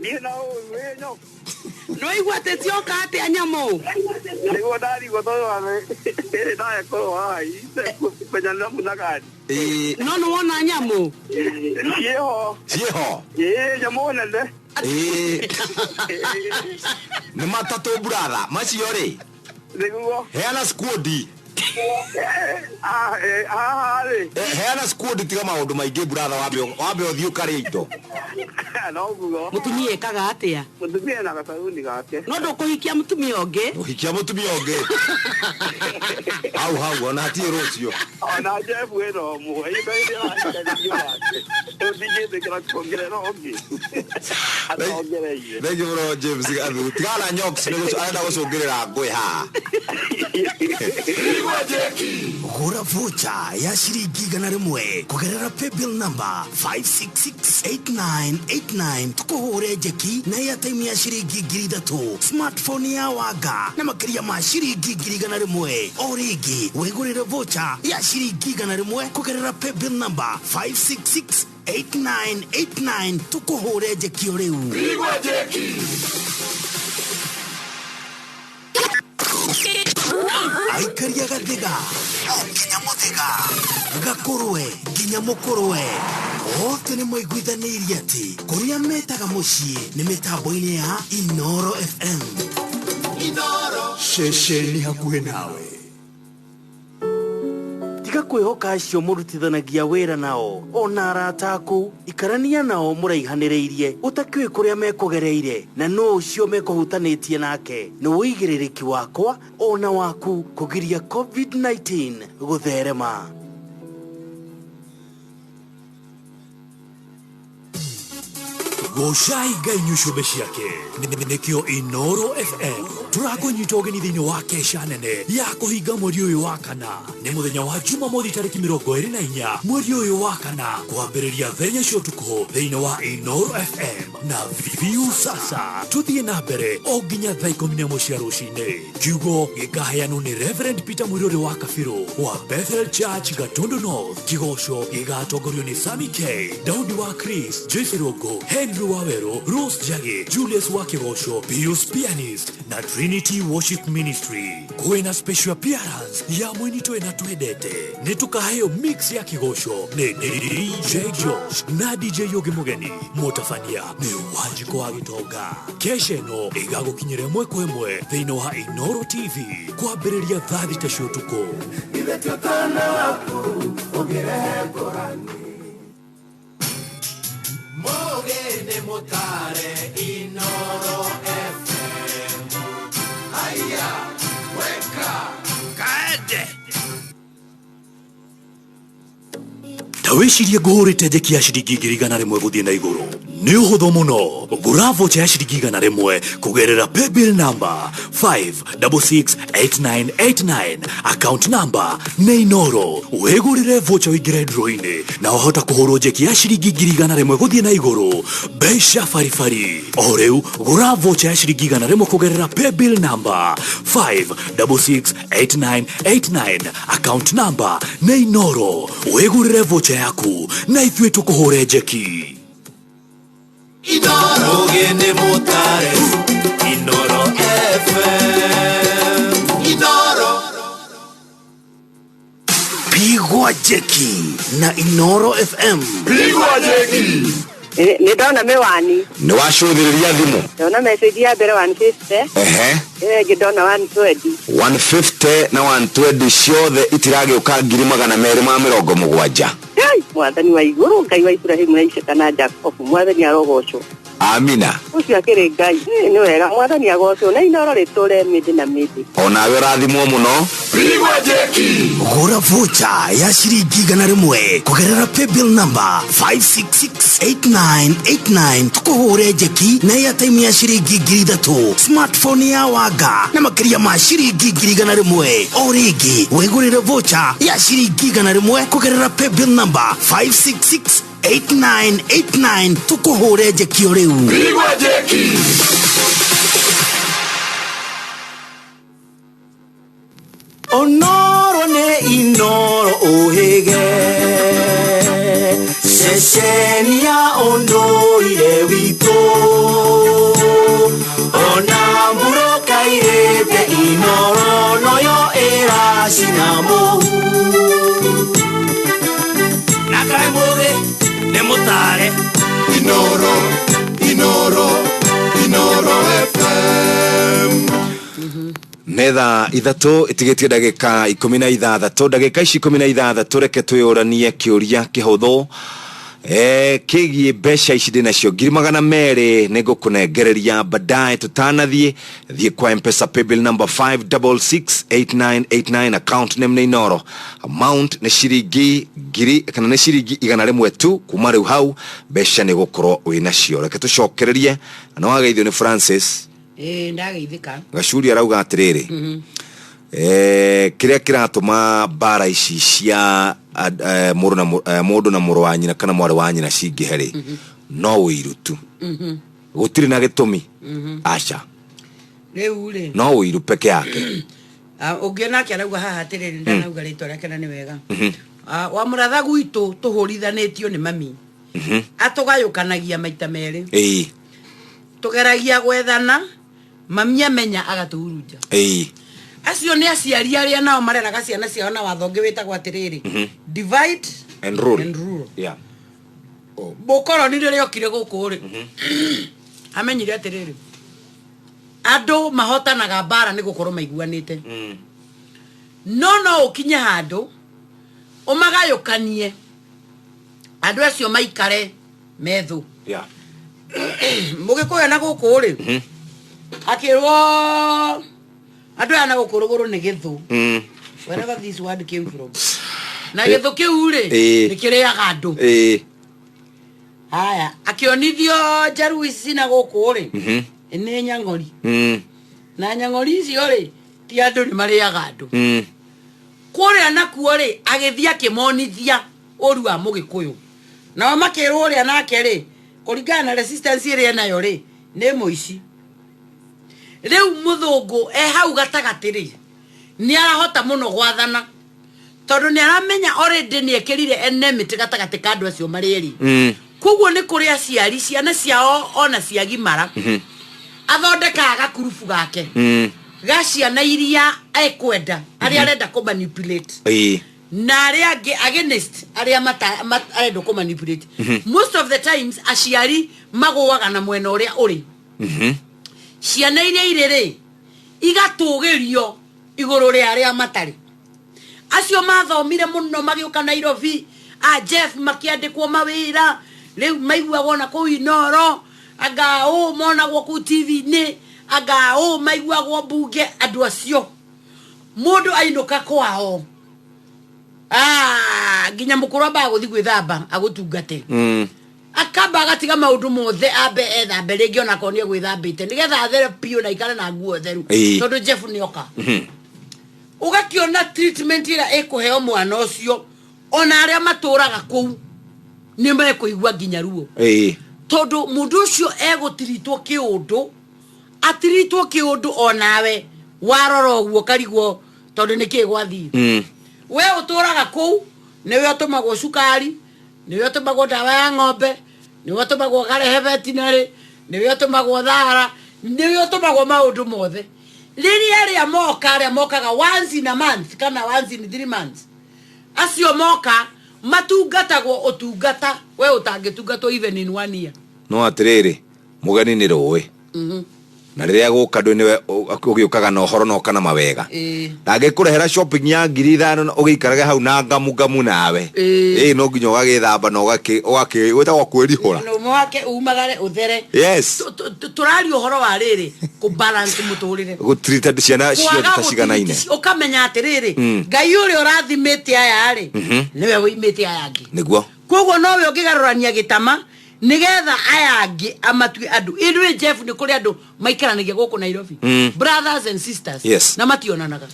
S19: Niĩ na ũyũ
S11: No igua atĩ tioka atĩa nyamũ?
S19: Nĩguo ndarigwo tondũ ndagekorwo haha menya namuna gani.
S11: No nĩ wona nyamũ?
S19: Ciĩho.
S3: Ciĩho.
S19: Ĩĩ, nyamũ nene.
S3: Ĩĩ. Nĩ matatũ, brother macio rĩ.
S19: Nĩguo.
S3: Heana squad.
S19: Haha rĩ.
S3: Heana squad, tiga maũndũ maingĩ, brother, wambe ũthiĩ ũkarĩe indo.
S19: Noguo.
S20: Mũtumia ĩkaga atĩa?
S19: Mũtumia na gacaruni gake.
S20: No ndũkũhikia mũtumia ũngĩ?
S3: Ũhikia mũtumia ũngĩ hau hau, ona hatirĩ rũciũ.
S19: Ona Jeff wĩna ũmwe indo iria wahikanirio nake, rĩu ndingĩtĩkĩra kuongerera ũngĩ atongereire.
S3: Thengi mũno, James Gathu. Tigana nyox arenda gũcũngĩrĩra ngũĩ haha.
S1: Gũra vocha ya ciringi 100 kũgerera paybill number 5668989, tũkũhũre njeki na airtime ya ciringi 3,000, smartphone ya wanga na makĩria ma ciringi 100,000. O rĩngĩ, wĩgũrĩre vocha ya ciringi 100 kũgerera paybill number 5668989, tũkũhũre njeki o rĩu. Aikaria gathiga o nginya mũthĩga, gakũrwe nginya mũkũrwe, othe nĩ maiguithanĩirie atĩ kũrĩa metaga mũciĩ nĩ mĩtambo-inĩ ya Inoro FM.
S16: Ceceni hakuhĩ nawe.
S1: Tiga kwĩhoka acio mũrutithanagia wĩra nao ona arata aku. Ikarania nao mũraihanĩrĩirie, ũtakĩũĩ kũrĩa mekũgereire na nũ ũcio mekũhutanĩtie nake. Nĩ ũigĩrĩrĩki wakwa ona waku kũgiria COVID-19 gũtherema.
S16: Gocai Ngai nyucumbe ciake. Nĩkĩo Inoro FM tũrakũnyita ũgeni thĩinĩ wa kesha nene ya kũhinga mweri ũyũ wa kana. Nĩ mũthenya wa Jumamothi tarĩki 24 mweri ũyũ wa kana, kwambĩrĩria thaa 4 cia ũtukũ thĩinĩ wa Inoro FM na Viu. Sasa tũthiĩ na mbere o nginya thaa 11 cia rũcinĩ. Kiugo gĩkaheanwo nĩ Reverend Peter Mwiruri wa Kabirũ wa Bethel Church, Gatundu North. Kĩgoco gĩgatongorio nĩ Sami K, Daudi wa Chris, Joyce Rogo, Henry Wawero, Rose Jage, Julius wa Kĩgoco, Pius Pianist na Trinity Worship Ministry. Kwĩna special appearance ya mũini twĩna twendete. Nĩ tũkaheo mix ya kĩgoco nĩ DJ Josh na DJ Yogi. Mũgeni mũtabania nĩ Wanjikũ wa Gĩtonga. Kesha ĩno ĩgagũkinyĩra ĩmwe kwa ĩmwe thĩinĩ wa Inoro TV kwambĩrĩria thaa 6 cia ũtukũ.
S7: Ithe ti ũtana waku ũngĩrehe ngũrani. Mũgĩ nĩ mũtare Inoro FM. Haya, weka kaende.
S16: Ta wĩcirie ngũhũrĩte njeki ya ciringi 100,000 gũthiĩ na igũrũ. Nĩ ũhũthũ mũno. Gũra vocha ya ciringi 100 kũgerera paybill number 5668989, account number nĩ Inoro. Wĩgũrĩre vocha, ũingĩre draw-inĩ na wahota kũhũrwo njeki ya ciringi 100,000 gũthiĩ na igũrũ, mbeca baribari. O rĩu gũra vocha ya ciringi 100 kũgerera paybill number 5668989, account number nĩ Inoro. Wĩgũrĩre vocha yaku na ithuĩ tũkũhũre njeki.
S7: Mũgĩ nĩ mũtare Inoro FM. Inoro.
S1: Pigwa jeki na Inoro FM.
S3: Pigwa jeki.
S21: Nĩ ndona mĩwani.
S3: Nĩ wacũthĩrĩria thimũ?
S21: Ndona message ya mbere 150. Ĩyo ĩngĩ ndona 120.
S3: 150 na 120 ciothe itiragĩũka 270,000.
S21: Ngai, mwathani wa igũrũ, Ngai wa Ibrahimu na Isaka na Jacobu, mwathani arogocwo.
S3: Amina.
S21: Ũcio akĩrĩ Ngai. Ĩ, nĩ wega, mwathani agocwo na Inoro rĩtũre mĩndĩ na mĩndĩ.
S3: Onawe ũrathimwo mũno.
S7: Pigwa jeki.
S1: Gũra vocha ya ciringi 100 kũgerera paybill number 5668989, tũkũhũre njeki na airtime ya ciringi 3,000, smartphone ya wanga na makĩria ma ciringi 100,000. O rĩngĩ, wĩgũrĩre vocha ya ciringi 100 kũgerera paybill number 5668989, tũkũhũre njeki o rĩu.
S7: Pigwa jeki.
S1: Onoro nĩ Inoro ũhĩge, ceceni ya ũndũire witũ, ona mbura kairĩte Inoro noyo ĩracina mũhu.
S7: Na kaĩ mũgĩ nĩ mũtare Inoro, Inoro, Inoro FM.
S3: Nĩ Nĩ thaa 3 ĩtigĩtie ndagĩka 16. Ndagĩka ici 16 reke twĩyũranie kĩũria kĩhũthũ kĩgiĩ mbeca ici ndĩ nacio 200,000 nĩ ngũkũnengereria baadaye. Tũtanathiĩ thiĩ kwa Mpesa paybill number 5668989, account name nĩ Inoro, amount nĩ ciringi ngiri kana nĩ ciringi 100 tu. Kuma rĩu hau mbeca nĩ gũkorwo wĩ nacio. Reke tũcokererie na wageithio nĩ Francis.
S20: Ĩĩ, ndageithĩka.
S3: Gacuri arauga atĩrĩrĩ, kĩrĩa kĩratũma mbara ici cia mũndũ na mũndũ na mũrũ wa nyina kana mwarĩ wa nyina cingĩhe rĩ, no ũiru tu. Gũtirĩ na gĩtũmi. Aca.
S20: Rĩu rĩ,
S3: no ũiru peke yake.
S20: Ah, ũngĩ nake arauga haha atĩrĩrĩ, ndanauga rĩtwa rĩake na nĩ wega. Ah, wa mũratha gwitũ tũhũrithanĩtio nĩ mami. Atũgayũkanagia maita merĩ. Tũgeragia gwethana, mami amenya agatũhurunja. Acio nĩ aciari arĩa nao mareraga ciana ciao na watho ũngĩ wĩtagwo atĩrĩrĩ, divide
S3: and rule.
S20: And rule. Mũkoroni rĩrĩa okire gũkũ rĩ, amenyire atĩrĩrĩ, andũ mahotanaga mbara nĩ gũkorwo maiguanĩte. No no ũkinye handũ ũmagayũkanie andũ acio maikare methũ. Mũgĩkũyũ na gũkũ rĩ, akĩrwo andũ aya na gũkũ rũgũrũ nĩ gĩthũ, wherever this word came from, na gĩthũ kĩu rĩ, nĩ kĩrĩaga andũ. Haya, akĩonithio njaru ici na gũkũ rĩ, nĩ nyang'ori. Na nyang'ori icio rĩ, ti andũ, nĩ marĩaga andũ. Kũrĩa nakuo rĩ, agĩthiĩ akĩmonithia ũru wa mũgĩkũyũ, nao makĩrwo ũrĩa nake rĩ, kũringana na resistance ĩrĩa enayo rĩ, nĩ mũici. Rĩu mũthũngũ e hau gatagatĩ rĩ, nĩ arahota mũno gwathana tondũ nĩ aramenya already nĩ ekĩrire enmity gatagatĩ ka andũ acio marĩ erĩ. Koguo nĩ kũrĩ aciari ciana ciao ona ciagimara, athondekaga gakurubu gake ga ciana iria ekwenda, arĩa arenda kũ manipulate na arĩa angĩ against arĩa arenda kũ manipulate. Most of the times aciari magũaga na mwena ũrĩa ũrĩ ciana iria irĩ rĩ, igatũgĩrio igũrũ rĩa arĩa matarĩ. Acio mathomire mũno magĩũka Nairobi, a Jeff makĩandĩkwo mawĩra, rĩu maiguagwo na kũu Inoro, anga ũ monagwo kũu TV-inĩ, anga ũ maiguagwo mbunge. Andũ acio mũndũ ainũka kwao, ah, nginya mũkũrũ ambaga gũthiĩ gwĩthamba agũtungate. Akamba agatiga maũndũ mothe ambe ethambe rĩngĩ, onakorwo nĩ egwĩthambĩte, nĩgetha athere biũ na aikare na nguo theru, tondũ Jeff nĩoka. Ũgakĩona treatment ĩrĩa ĩkũheo mwana ũcio, ona arĩa matũraga kũu nĩ mekũigua nginya ruo, tondũ mũndũ ũcio egũtiritwo kĩũndũ, atiritwo kĩũndũ onawe warora ũguo karigwo tondũ nĩ kĩ gwathiĩ. We ũtũraga kũu nĩwe ũtũmagwo cukari, nĩwe ũtũmagwo ndawa ya ng'ombe, nĩwe ũtũmagwo karehe veterinary, nĩwe ũtũmagwo thara, nĩwe ũtũmagwo maũndũ mothe. Rĩrĩa arĩa moka, arĩa mokaga once in a month kana once in 3 months, acio moka matungatagwo ũtungata we ũtangĩtungatwo even in one year.
S3: No atĩrĩrĩ, mũgeni nĩ rũĩ, na rĩrĩa gũka ndũ nĩwe ũgĩũkaga na ũhoro na ũka na mawega. Ndangĩkũrehera shopping ya 5,000 na ũgĩikarage hau na ngamu ngamu nawe. Ĩĩ, no nginya ũgagĩthamba na ũgakĩ ũgakĩ gwĩtagwo kwĩrihũra.
S20: No mwake umagare ũthere. Tũraria ũhoro wa rĩrĩ kũbalance mũtũrĩre.
S3: Gũtirita ciana ciothe
S20: Kwaga
S3: ta ciganaine.
S20: Ũkamenya atĩrĩrĩ, Ngai ũrĩa ũrathimĩte aya rĩ, nĩwe ũimĩte aya angĩ. Koguo nowe ũngĩgarũrania gĩtama nĩgetha aya angĩ amatue andũ. Ithuĩ Jeff, nĩ kũrĩ andũ maikaranagia gũkũ Nairobi, brothers and sisters, na mationanaga.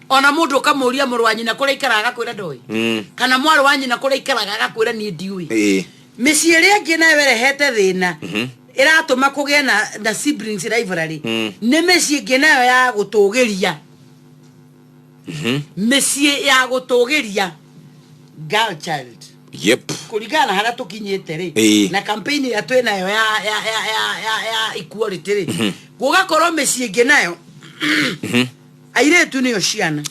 S20: Ona mũndũ ũkamũria mũrũ wa nyina kũrĩa aikaraga, agakwĩra ndoĩ, kana mwarĩ wa nyina kũrĩa aikaraga, agakwĩra niĩ ndiũĩ. Mĩciĩ ĩrĩa ĩngĩ nayo ĩrehete thĩna, ĩratũma kũgĩe na siblings rivalry, nĩ mĩciĩ ĩngĩ nayo ya gũtũgĩria, mĩciĩ ya gũtũgĩria girl child. Kũringana na harĩa tũkinyĩte rĩ, na campaign ĩrĩa twĩ nayo ya equality rĩ, gũgakorwo mĩciĩ ĩngĩ nayo airĩtu nĩo ciana.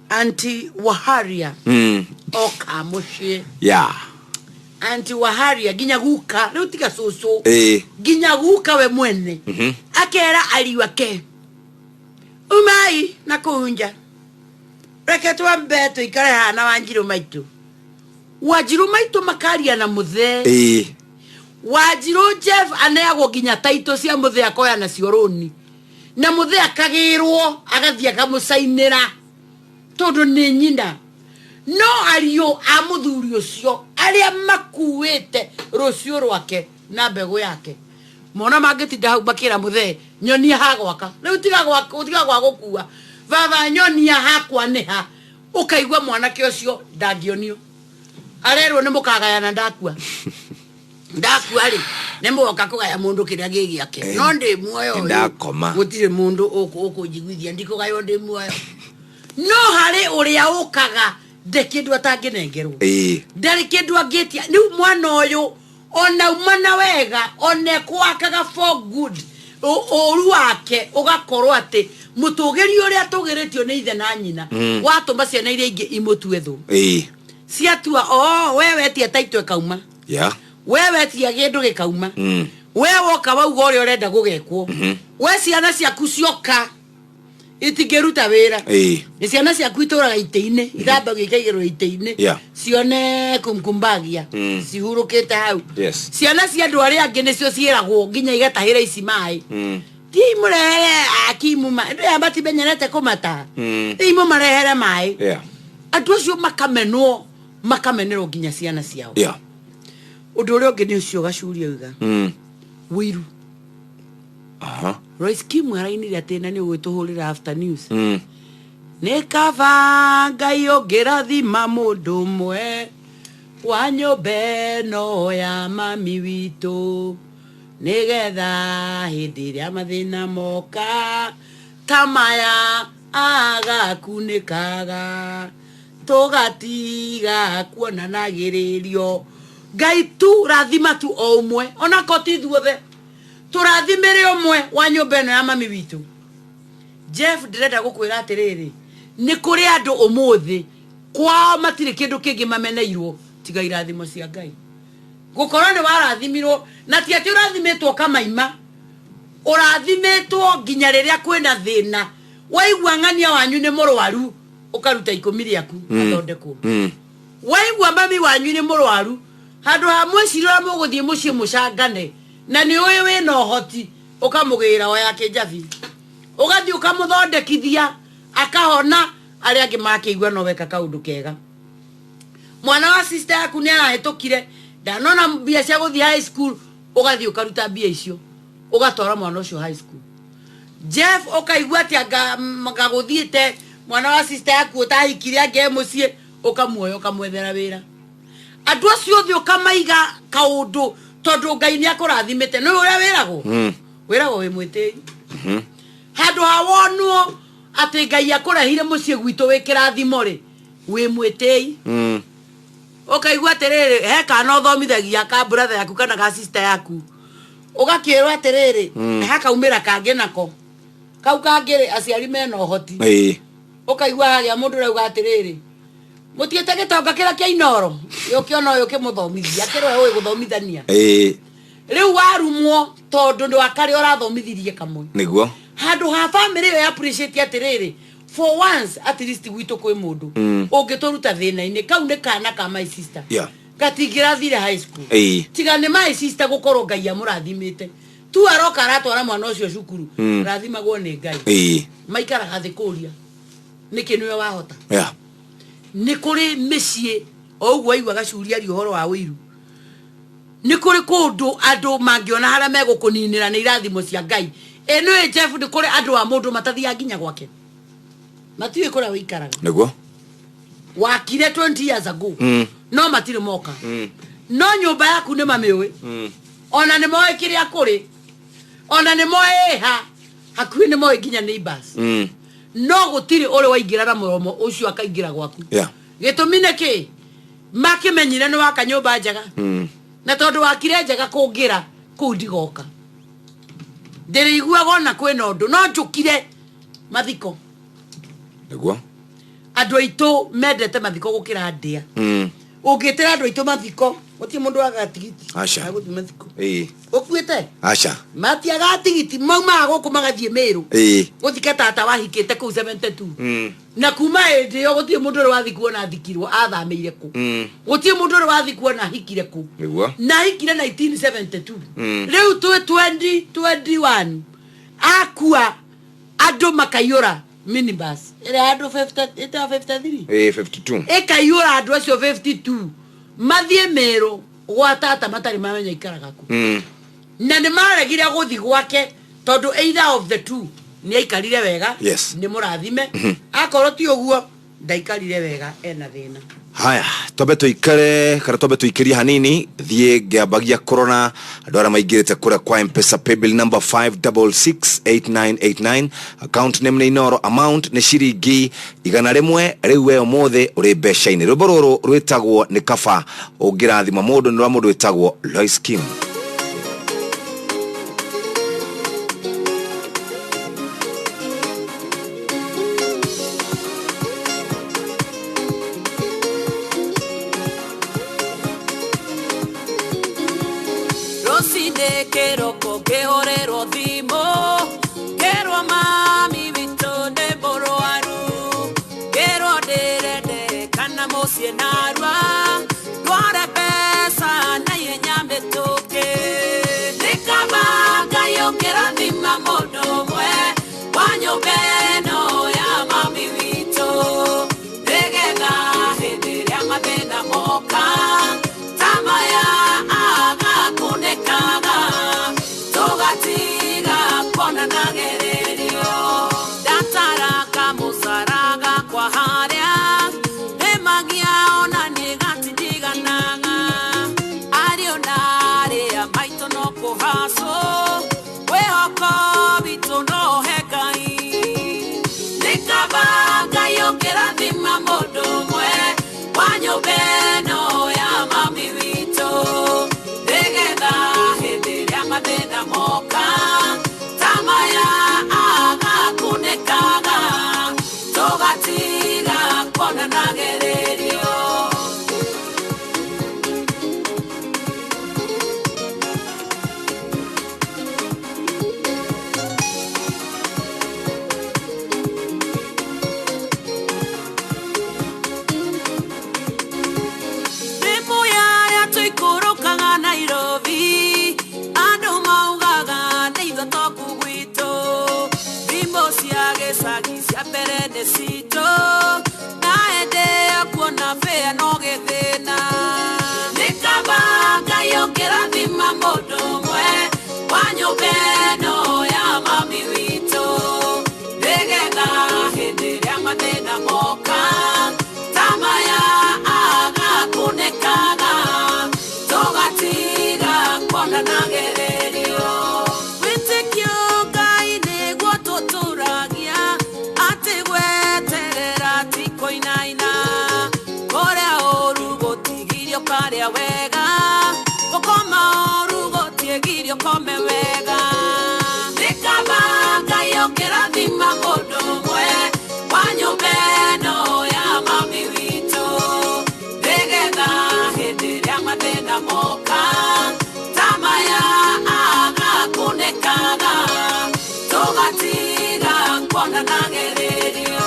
S20: Anti waharia oka mũciĩ, anti waharia nginya guka rĩu tiga cũcũ, nginya guka we mwene akera ariũ ake. Umai na kũu nja, reke twambe tũikare haha na Wanjirũ maitũ. Wanjirũ maitũ makaria na mũthee. Wanjirũ Jeff aneagwo nginya taitũ cia mũthee akoya nacio rũni, na mũthee akagĩrwo agathiĩ akamũcainĩra tondũ nĩ nyina. No ariũ a mũthuri ũcio arĩa makuĩte rũciũ rwake na mbegũ yake, mona mangĩtinda hau makĩra mũthee nyonia ha gwaka rĩu, tiga gwa gũkua baba, nyonia hakwa nĩ ha. Ũkaigua mwanake ũcio ndangĩonio, arerwo nĩ mũkagayana ndakua. Ndakua rĩ, nĩ mũgoka kũgaya mũndũ kĩrĩa gĩ gĩake, no ndĩ muoyo ũyũ,
S3: Ndakoma.
S20: Gũtirĩ mũndũ ũkũnjiguithia ndikũgaywo ndĩ muoyo. No harĩ ũrĩa ũkaga nde kĩndũ atangĩnengerwo, ndarĩ kĩndũ angĩtia. Rĩu mwana ũyũ ona uma na wega, ona ekwakaga for good, ũru wake ũgakorwo atĩ mũtũgĩrio ũrĩa atũgĩrĩtio nĩ ithe na nyina watũma ciana iria ingĩ imũtue thũ. Ciatua o we wetia taito ĩkauma, we wetia kĩndũ gĩkauma, we woka wauga ũrĩa ũrenda gũgekwo, we ciana ciaku cioka itingĩruta wĩra. Nĩ ciana ciaku itũraga itĩ-inĩ, ithambagio ikaigĩrwo itĩ-inĩ, cione kumkumbagia, cihurũkĩte hau. Ciana cia andũ arĩa angĩ nĩcio ciĩragwo nginya igatahĩra ici maĩ, thiĩi mũrehere akimu maĩ, andũ aya matimenyerete kũmataha, thiĩi mũmarehere maĩ. Andũ acio makamenwo, makamenerwo nginya ciana ciao. Ũndũ ũrĩa ũngĩ nĩ ũcio gacuria uga, wĩiru. Royce Kim arainire atĩ na nĩ ũgwĩtũhũrĩra after news. Nĩ kaba Ngai ũngĩrathima mũndũ ũmwe wa nyũmba ĩno ya mami witũ, nĩgetha hĩndĩ ĩrĩa mathĩna moka ta maya agakunĩkaga, tũgatiga kuonanagĩrĩrio. Ngai tu rathima tu o ũmwe, onako ti ithuothe, tũrathimĩre ũmwe wa nyũmba ĩno ya mami witũ. Jeff, ndĩrenda gũkwĩra atĩrĩrĩ, nĩ kũrĩ andũ ũmũthĩ kwao matirĩ kĩndũ kĩngĩ mameneirwo tiga irathimo cia Ngai. Gũkorwo nĩ warathimirwo, na ti atĩ ũrathimĩtwo kamaima, ũrathimĩtwo nginya rĩrĩa kwĩna thĩna, waigua ng'ania wanyu nĩ mũrwaru, ũkaruta 10 rĩaku athondekwo. Waigua mami wanyu nĩ mũrwaru, handũ ha mwĩciri ũrĩa mũgũthiĩ mũciĩ mũcangane na nĩ ũĩ wĩna ũhoti, ũkamũgĩra o ya kĩnjabi, ũgathiĩ ũkamũthondekithia akahona. Arĩa angĩ makĩigua no weka kaũndũ kega. Mwana wa sister yaku nĩ arahĩtũkire, ndanona mbia cia gũthiĩ high school, ũgathiĩ ũkaruta mbia icio ũgatwara mwana ũcio high school. Jeff, ũkaigua atĩ anga gũthiĩte mwana wa sister yaku ũtahikire angĩ e mũciĩ, ũkamuoya ũkamwethera wĩra. Andũ acio othe ũkamaiga kaũndũ tondũ Ngai nĩ akũrathimĩte. Nĩ ũrĩa wĩragwo, wĩragwo wĩ mwĩtĩi. Handũ ha wonwo atĩ Ngai akũrehire mũciĩ gwitũ wĩ kĩrathimo rĩ, wĩ mwĩtĩi. Ũkaigua atĩrĩrĩ, he kana ũthomithagia ka brother yaku kana ga sister yaku, ũgakĩrwo atĩrĩrĩ, hakaumĩra kangĩ nako kau kangĩ rĩ, aciari mena ũhoti. Ũkaigua hagĩa mũndũ ũrauga atĩrĩrĩ, mũtiĩte gĩtonga kĩrĩa kĩa Inoro ũkĩona ũyũ ũkĩmũthomithia, akĩrwo ũĩ gũthomithania. Rĩu warumwo tondũ ndwakarĩa ũrathomithirie kamwe.
S3: Nĩguo.
S20: Handũ ha family ĩyo ya appreciate atĩrĩrĩ, for once at least gwitũ kwĩ mũndũ ũngĩtũruta thĩna-inĩ. Kau nĩ kana ka my sister, gatingĩrathire high school tiga nĩ my sister gũkorwo Ngai amũrathimĩte tu, aroka aratwara mwana ũcio cukuru. Rathimagwo nĩ Ngai. Maikaraga thĩ kũria nĩkĩ nĩwe wahota. Nĩ kũrĩ mĩciĩ o ũguo waigua gacuria aria ũhoro wa ũiru, nĩ kũrĩ kũndũ andũ mangĩona harĩa megũkũninĩra nĩ irathimo cia Ngai. Ĩ nĩũĩ Jeff, nĩ kũrĩ andũ a mũndũ matathiaga nginya gwake, matiũĩ kũrĩa ũikaraga. Wakire 20 years ago, no matirĩ moka, no nyũmba yaku nĩ mamĩũĩ, ona nĩ moĩ kĩrĩa kũrĩ, ona nĩ moĩ ha hakuhĩ, nĩ moĩ nginya neighbors, no gũtirĩ ũrĩ waingĩra na mũromo ũcio akaingĩra gwaku. Gĩtũmi nĩ kĩ? Makĩmenyire nĩ waka nyũmba njega, na tondũ wakire njega kũngĩra kũu ndigoka, ndĩrĩiguaga ona kwĩna ũndũ no njũkire mathiko. Andũ aitũ mendete mathiko gũkĩra ndĩa. Ũngĩtĩra andũ aitũ mathiko, gũtirĩ mũndũ wagaga tigiti.
S3: Aca.
S20: Agũthiĩ mathiko.
S3: Ĩĩ.
S20: Ũkuĩte?
S3: Aca.
S20: Matiagaga tigiti, maumaga gũkũ magathiĩ Mĩrũ.
S3: Ĩĩ.
S20: Gũthika tata wahikĩte kũu 72. Na kuma hĩndĩ ĩyo gũtirĩ mũndũ ũrĩ wathiĩ kuona athikirwo athamĩire kũ. Gũtirĩ mũndũ ũrĩ wathiĩ kuona ahikire kũ.
S3: Nĩguo.
S20: Na ahikire 1972. Rĩu twĩ 2021 akua andũ makaiyũra minibus ĩrĩa andũ 50 ĩtaga 53.
S3: Ĩĩ, 52.
S20: Ĩkaiyũra andũ acio 52 mathiĩ Mĩrũ gwa tata matarĩ mamenya ikaraga kũ. Na nĩ maregire gũthi gwake tondũ either of the two nĩ aikarire wega.
S3: Yes.
S20: Nĩ mũrathime. Akorwo ti ũguo ndaikarire wega ena thĩna.
S3: Haya, twambe tuikare kana twambe tuikirie hanini, thiĩ ngĩambagia kũrora andũ arĩa maingĩrĩte kũrĩa kwa Mpesa paybill number 5668989, account name nĩ Inoro, amount nĩ ciringi 100. Rĩu we ũmũthĩ ũrĩ mbeca-inĩ. Rwĩmbo rũrũ rwĩtagwo nĩ kaba ũngĩrathima mũndũ, nĩ rwa mũndũ wĩtagwo Lois Kim.
S7: Rũcinĩ kĩroko ngĩhũrĩrwo thimũ ngĩrwo mami witũ nĩ mũrwaru, ngĩrwo ndĩrendekana mũciĩ narua ndware mbeca na ihenya mĩtũkĩ. Nĩ kaba Ngai ũngĩrathima mũndũ ũmwe wa nyũmba ĩno ya mami witũ, nĩgetha hĩndĩ ĩrĩa mathĩna moka ta maya agakunĩkaga tũgatiga kuonana gererio. Ndataraga mũcara gakwa harĩa nĩmagia ona niĩ gatindiganaga, ariũ na arĩa maitũ no kũhacwo, wĩhoko witũ no he Ngai. Nĩ kaba Ngai ũngĩrathima mũndũ ũmwe wa nyũmba ĩno ya mami witũ, nĩgetha hĩndĩ ĩrĩa mathĩna moka ta maya agakunĩkaga tũgatiga kuonana gererio. Thimũ yarĩa tũikũrũkaga Nairobi, andũ maugaga nĩ ithuĩ toku gwitũ. Thimũ cia gĩcagi cia mbere nĩ citũ, na hĩndĩ ĩyo kuona bĩa no gĩthĩna. Nĩ kaba Ngai ũngĩrathima mũndũ ũmwe wa nyũmba ĩno ya mami witũ, nĩgetha hĩndĩ ĩrĩa mathĩna moka ta maya agakunĩkaga tũgatiga kuonana gererio. Wĩtĩkio Ngai nĩguo tũtũragia, atĩ gweterera ti kũinaina, kũrĩa ũru gũtigirio karĩa wega, gũkoma ũru gũtiĩgirio kome wega. Nĩ kaba Ngai ũngĩrathima mũndũ ũmwe wa nyũmba ĩno ya mami witũ, nĩgetha hĩndĩ ĩrĩa mathĩna moka ta maya agakunĩkaga tũgatiga kuonana gererio.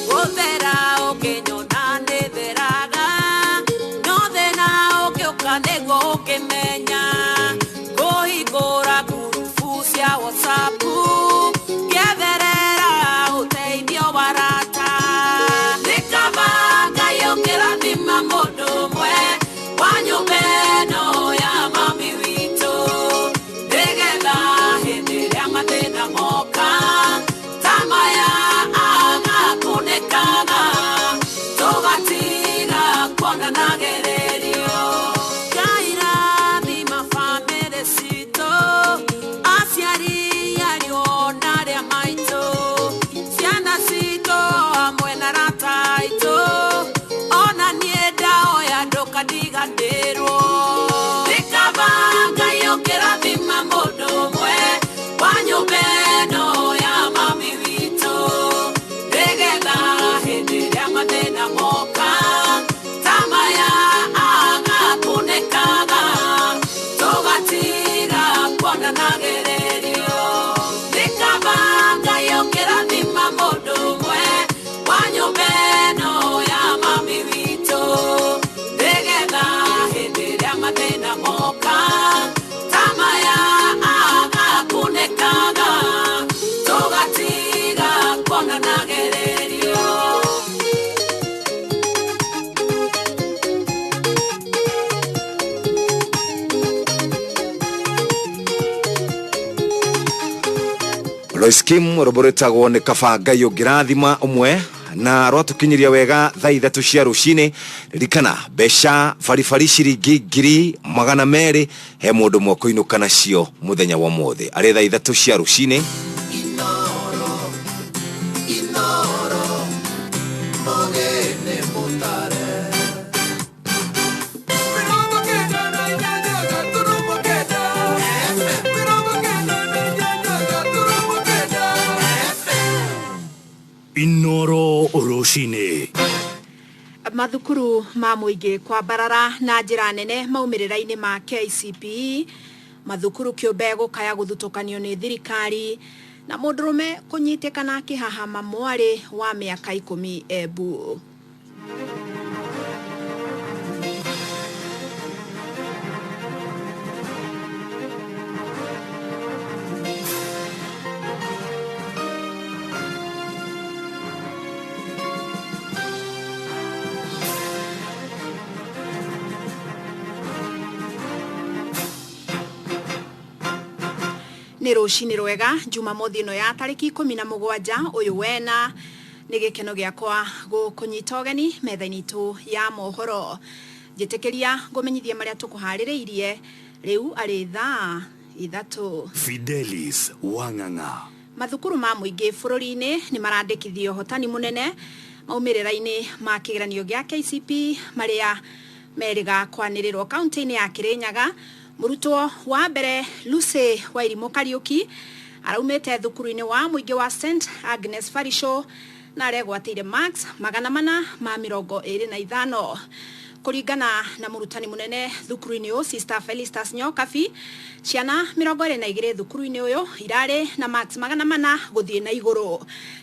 S7: Gũthera ũkĩnyona nĩ theraga, no thĩna ũngĩũka nĩguo ũkĩmenya. Kũhingũra ngurubu cia WhatsApp ngĩetherera ũteithio wa arata. Nĩ kaba Ngai ũngĩrathima mũndũ ũmwe wa nyũmba ĩno ya mami witũ, nĩgetha hĩndĩ ĩrĩa mathĩna moka ta maya agakunĩkaga tũgatiga kuonana gererio. Ngai rathima bamĩrĩ citũ, aciari
S3: Lois Kim rwĩmbo rwĩtagwo nĩ kaba Ngai ũngĩrathima ũmwe na rwatũkinyiria wega thaa 3 cia rũcinĩ. Ririkana mbeca baribari ciringi 200,000 he mũndũ ũmwe ũkũinũka nacio mũthenya wa ũmũthĩ arĩ thaa 3 cia rũcinĩ.
S16: Inoro rũcinĩ.
S2: Mathukuru ma mũingĩ kwambarara na njĩra nene maumĩrĩra-inĩ ma KCPE, mathukuru kĩũmbe gũkaya gũthutũkanio nĩ thirikari, na mũndũrũme kũnyitĩkana akĩhahama mwarĩ wa mĩaka 10 Embu. Nĩ rũcinĩ rwega Jumamothi ĩno ya tarĩki 17 ũyũ wena nĩ gĩkeno gĩakwa gũkũnyita ũgeni metha-inĩ itũ ya mohoro. Njĩtĩkĩria ngũmenyithie marĩa tũkũharĩrĩirie rĩu arĩ thaa 3.
S16: Fidelis Wang'ang'a.
S2: Mathukuru ma mũingĩ bũrũri-inĩ nĩ marandĩkithia ũhotani mũnene maumĩrĩra-inĩ ma kĩgeranio gĩa KCPE marĩa merĩga kwanĩrĩrwo kaunti-inĩ ya Kĩrĩnyaga. Mũrutwo wa mbere Lucy Wairimũ Kariũki araumĩte thukuru-inĩ wa mũingĩ wa St Agnes Farisho na aregwatĩire marks 425. Kũringana na mũrutani mũnene thukuru-inĩ ũyũ Sister Felistas Nyokabi, ciana 22 thukuru-inĩ ũyũ irarĩ na marks 400 gũthiĩ na igũrũ.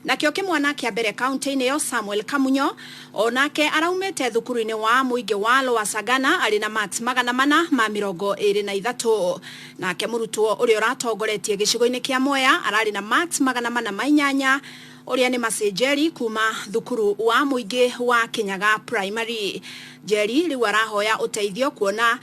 S2: Nakĩo kĩmwana kĩa mbere kaunti-inĩ ĩyo Samuel Kamunyo onake araumĩte thukuru-inĩ wa mũingĩ wa Lower Sagana arĩ na marks 423. Nake mũrutwo ũrĩa ũratongoretie gĩcigo-inĩ kĩa Mwea ararĩ na marks 408 ũrĩa nĩ Mercy Njeri kuma thukuru wa mũingĩ wa Kinyaga Primary. Njeri rĩu arahoya ũteithio kuona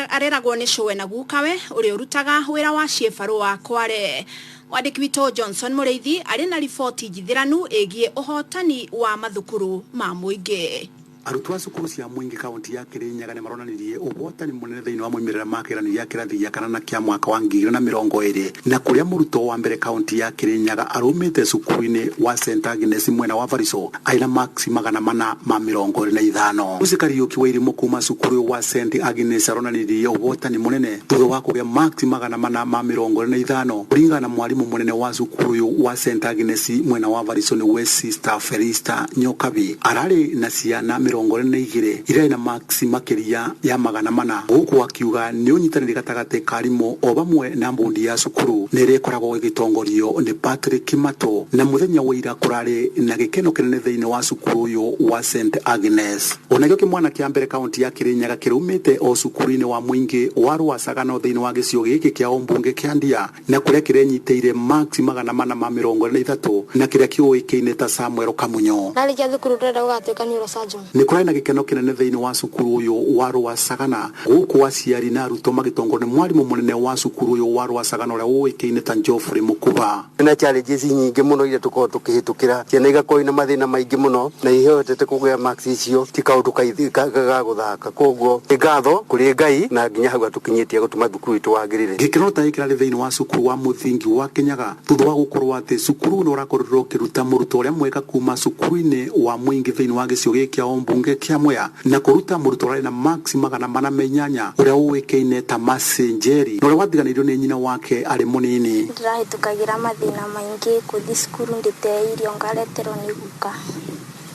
S2: areragwo nĩ cũwe na gukawe ũrĩa ũrutaga wĩra wa ciĩbarũa Kware. Mwandĩki witũ Johnson Mũrĩithi arĩ na riboti njithĩranu ĩgiĩ ũhotani wa mathukuru ma mũingĩ.
S8: Arutwo a cukuru cia mũingĩ kaunti ya Kĩrĩnyaga nĩ maronanirie ũhotani mũnene thĩinĩ wa moimĩrĩra ma kĩgeranio gĩa kĩrathi gĩa kanana kĩa mwaka wa 2020, na kũrĩa mũrutwo wa mbere kaunti ya Kĩrĩnyaga arumĩte cukuru-inĩ wa St Agnes mwena wa Bariso arĩ na marks 425. Lucy Kariũki wa Irimũ kuma cukuru wa St Agnes aronanirie ũhotani mũnene thutha wa kũgĩa marks 425, kũringana na mwarimũ mũnene wa cukuru ũyũ wa St Agnes mwena wa Bariso nĩwe Sister Felista Nyokabi. Ararĩ na ciana 42 iria na marks makĩria ya 400, gũkũ akiuga nĩ ũnyitanĩri gatagatĩ ka arimũ o vamwe na mbundi ya cukuru na ĩrĩa ĩkoragwo ĩgĩtongorio nĩ Patrick Mato. Na mũthenya wa ira kũrarĩ na gĩkeno kĩnene thĩinĩ wa cukuru ũyũ wa St Agnes. Onakĩo kĩmwana kĩa mbere kaunti ya Kĩrĩnyaga kĩraumĩte o cukuru-inĩ wa mũingĩ wa Rwacagano thĩinĩ wa gĩcigo gĩkĩ kĩa ũmbunge kĩa Ndia, na kũrĩa kĩrenyitĩire marks 423 na kĩrĩa kĩũĩkaine ta Samuel Kamunyo.
S9: Ndarĩkia thukuru ndĩrenda gũgatuĩka neurosurgeon.
S8: Nĩ kũrarĩ na gĩkeno kĩnene thĩinĩ wa cukuru ũyũ wa Rwacagana, gũkũ aciari na arutwo magĩtongorio nĩ mwarimũ mũnene wa cukuru ũyũ wa Rwacagana ũrĩa ũĩkaine ta Geoffrey Mũkuba.
S10: Na challenges nyingĩ mũno iria tũkoragwo tũkĩhĩtũkĩra, ciana igakorwo ina mathĩna maingĩ mũno na ihotete kũgĩa marks icio ti kaũndũ ga gũthaka. Koguo nĩ ngatho kũrĩ Ngai na nginya hau atũkinyĩtie gũtũma thukuru itũ wagĩrĩre.
S8: Gĩkeno ta gĩkĩ kĩrarĩ thĩinĩ wa cukuru wa mũthingi wa Kinyaga thutha wa gũkorwo atĩ cukuru nĩ ũrakorirwo ũkĩruta mũrutwo ũrĩa mwega kuma cukuru-inĩ wa mũingĩ thĩinĩ wa gĩcigo gĩkĩ kĩa ũmbunge kĩa Mwea, na kũruta mũrutwo ũrarĩ na marks 408 ũrĩa ũĩkaine ta Mercy Njeri na ũrĩa watiganĩirio nĩ nyina wake arĩ mũnini.
S9: Ndĩrahĩtũkagĩra mathĩna maingĩ gũthiĩ cukuru ndĩte irio ngareterwo nĩ guka.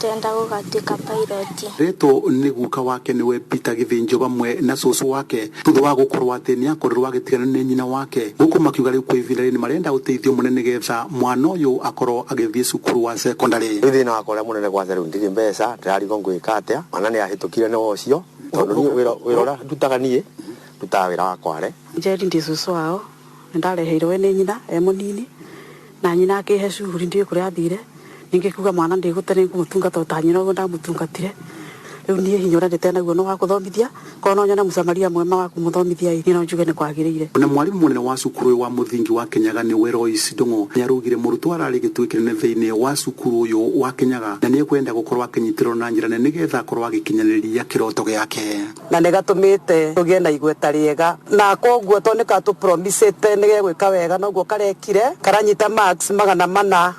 S9: Ndĩrenda gũgatuĩka pilot.
S8: Retwo nĩ guka wake nĩwe Peter Gĩthĩnjo vamwe na cũcũ wake thutha wa gũkorwo atĩ nĩ akorirwo agĩtigana nĩ nyina wake, gũkũ makiuga rĩu kwa ihinda rĩrĩ nĩ marenda ũteithio mũnene nĩgetha mwana ũyũ akorwo agĩthiĩ cukuru wa secondary.
S10: Rĩu thĩna wakwa ũrĩa mũnene kwanza rĩu ndirĩ mbeca, ndĩrarigwo ngwĩka atĩa. Mwana nĩ ahĩtũkire nĩ ũcio, tondũ niĩ wĩra ũrĩa ndutaga niĩ, ndutaga wĩra wa Kware.
S11: Njeri ndĩ cũcũ wao, nĩ ndareheirwo nĩ nyina e mũnini, na nyina akĩhe cuguri ndiũĩ kũrĩa athire. Ningĩ kuga mwana ndĩgũte nĩ ngũmũtungata o ta nyina ũguo ndamũtungatire. Rĩu niĩ hinya ũrĩa ndĩte naguo nĩ wa gũthomithia, korwo no nyone mũsamaria mwema wa kũmũthomithia ĩ, niĩ no njuge nĩ kwagĩrĩire.
S8: Na mwarimu munene wa cukuru uyu wa muthingi wa Kinyaga niwe Royce Ndung'u niaraugire murutwo arari gĩtugĩ kĩnene thĩinĩ wa cukuru uyu wa Kinyaga na niekwenda gukorwo akinyitirwo na njĩra nene nigetha akorwo agĩkinyanĩria kĩroto gĩake.
S12: Na nĩ gatũmĩte tũgĩe na igweta rĩega, na koguo tondũ nĩ katũpromisĩte nĩ gegwĩka wega, noguo karekire karanyita marks 408.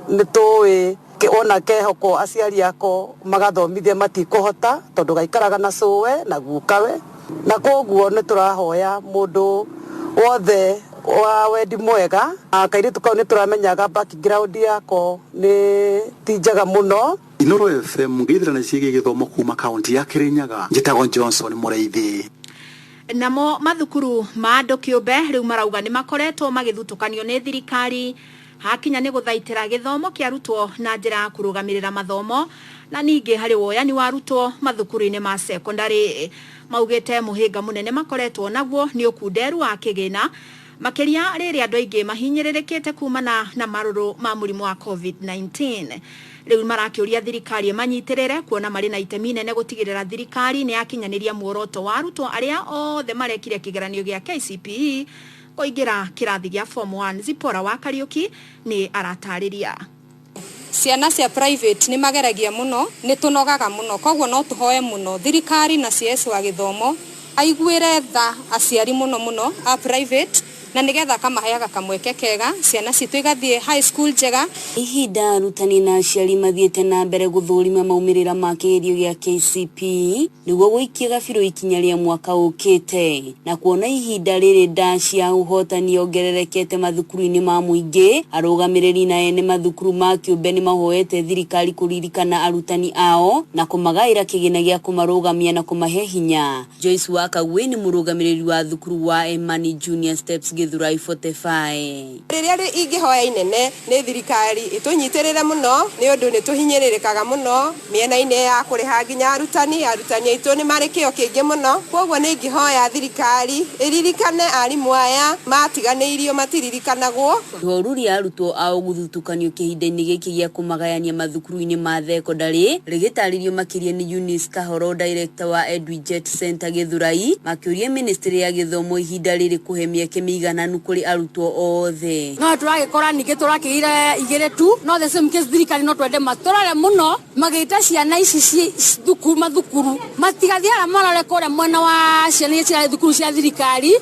S12: Nĩ tũĩ ona kehoko aciari ako magathomithia matikũhota, tondũ gaikaraga na cũwe na gukawe, na koguo nĩ tũrahoya mũndũ wothe wa wendi mwega. Kairĩtu kau nĩ tũramenyaga background yako nĩ ti njega mũno.
S8: Inoro FM ngĩithĩrana ciĩgiĩ gĩthomo kuma kaunti ya Kirinyaga, njĩtagwo Johnson Mũrĩithi.
S2: Namo mathukuru ma andũ kĩũmbe rĩu marauga nĩ makoretwo magĩthutũkanio nĩ thirikari hakinya nĩ gũthaitĩra gĩthomo kĩa arutwo na njĩra ya kũrũgamĩrĩra mathomo, na ningĩ harĩ woyani wa arutwo mathukuru-inĩ ma sekondarĩ. Maugĩte mũhĩnga mũnene makoretwo naguo nĩ ũkunderu wa kĩgĩna, makĩria rĩrĩa andũ aingĩ mahinyĩrĩrĩkĩte kumana na marũrũ ma mũrimũ wa COVID-19. Rĩu marakĩũria thirikari ĩmanyitĩrĩre, kuona marĩ na itemi inene gũtigĩrĩra thirikari nĩ yakinyanĩria muoroto wa arutwo arĩa othe marekire kĩgeranio gĩa KCPE kũingĩra kĩrathi gĩa form 1. Zipora wa Kariuki nĩ aratarĩria.
S4: Ciana cia private nĩ mageragia mũno, nĩ tũnogaga mũno, koguo no tũhoe mũno thirikari na CS wa gĩthomo aiguĩre tha aciari mũno mũno a private, na nĩgetha akamaheaga kamweke kega ciana citũ igathiĩ high school njega.
S22: Ihinda arutani na aciari mathiĩte na mbere gũthũrima maumĩrĩra ma kĩgerio gĩa KCPE nĩguo gũikia gabirũ ikinya rĩa mwaka ũkĩte, na kuona ihinda rĩrĩ ndaci ya ũhotani yongererekete mathukuru-inĩ ma mũingĩ, arũgamĩrĩri na ene mathukuru ma kĩũmbe nĩ mahoete thirikari kũririkana arutani ao na kũmagaĩra kĩgĩna gĩa kũmarũgamia na kũmahe hinya. Joyce Wakagwe nĩ mũrũgamĩrĩri wa thukuru wa Emani Junior Steps Githurai 45.
S23: Rĩrĩa ingĩhoya inene nĩ thirikari ĩtũnyitĩrĩre mũno, nĩ ũndũ nĩ tũhinyĩrĩrĩkaga mũno mĩena-inĩ ya kũrĩha nginya arutani. Arutani aitũ nĩ marĩ kĩo kĩingĩ mũno, koguo nĩ ingĩhoya thirikari ĩririkane arimũ aya matiganĩirio, matiririkanagwo.
S22: Ihoru rĩa arutwo ao gũthutũkanio kĩhinda-inĩ gĩkĩ gĩa kũmagayania mathukuru-inĩ ma thekondarĩ rĩgĩtarĩrio makĩria nĩ Eunice Kahoro, director wa Edwijet Center Githurai, makĩũria ministry ya gĩthomo ihinda rĩrĩ kũhe mĩeke mĩigananu kũrĩ arutwo othe.
S24: No tũragĩkora ningĩ tũrakĩire igĩrĩ tu, no the same case thirikari no twende matũrore mũno magĩta ciana ici ci thukuru mathukuru, matigathiara marore kũrĩa mwena wa ciana iria cirarĩ thukuru cia thirikari,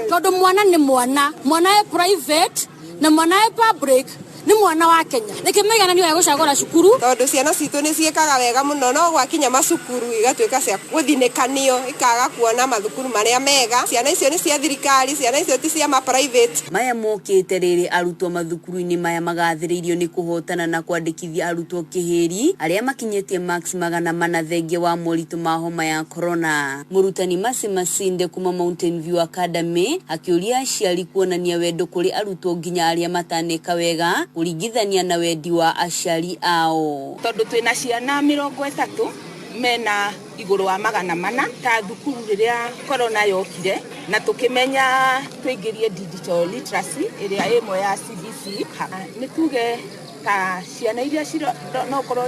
S24: tondũ mwana nĩ mwana, mwana e private na mwana e public nĩ mwana wa Kenya. Nĩkĩ mĩigananio ya gũcagũra cukuru?
S23: Tondũ ciana citũ nĩ ciĩkaga wega mũno, no gwakinya macukuru igatuĩka cia gũthinĩkanio, ikaga kuona mathukuru marĩa mega. Ciana icio nĩ cia thirikari, ciana icio ti cia ma private.
S22: Maya mokĩte rĩrĩ arutwo mathukuru-inĩ maya magathĩrĩirio nĩ kũhotana na kwandĩkithia arutwo kĩhĩri arĩa makinyĩtie marks 400 thengia wa moritũ ma homa ya corona. Mũrutani Mercy Masinde kuma Mountain View Academy akĩũria aciari kuonania wendo kũrĩ arutwo nginya arĩa mataneka wega kũringithania na wendi wa aciari ao.
S25: Tondũ twĩna ciana 30 mena igũrũ wa 400 ta thukuru rĩrĩa corona yokire, na tũkĩmenya tũingĩrie digital literacy ĩrĩa ĩmwe ya CBC. Nĩ tuge ta ciana iria no korwo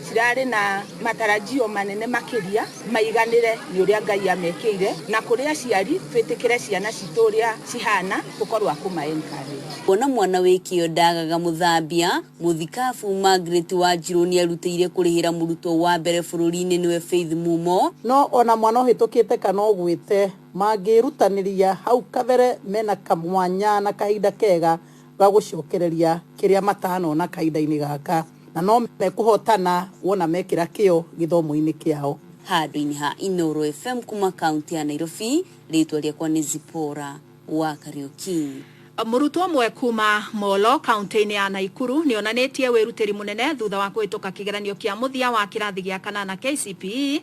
S25: cirarĩ na matarajio manene makĩria maiganĩre nĩ ũrĩa Ngai amekĩire, na kũrĩ aciari twĩtĩkĩre ciana citũ ũrĩa cihana tũkorwo a kũma encourage.
S22: Kuona mwana wĩ kĩo ndagaga mũthambia, mũthikabu Margaret Wanjirũ nĩarutĩire kũrĩhĩra mũrutwo wa mbere bũrũri-inĩ nĩwe Faith Mumo.
S26: No ona mwana ũhĩtũkĩte kana ũgwĩte mangĩrutanĩria hau kabere mena kamwanya na kahinda kega ga gũcokereria kĩrĩa matanona kahinda-inĩ gaka, na no mekũhotana wona mekĩra kĩo gĩthomo-inĩ kĩao.
S22: Handũ-inĩ ha Inoro FM kuma kaunti ya Nairobi, rĩtwa rĩakwa nĩ Zipora wa Kariuki.
S2: Mũrutwo ũmwe kuma Molo kaunti-inĩ ya Naikuru nĩonanĩtie wĩrutĩri mũnene thutha wa kũhĩtũka kĩgeranio kĩa mũthia wa kĩrathi gĩa kanana KCPE,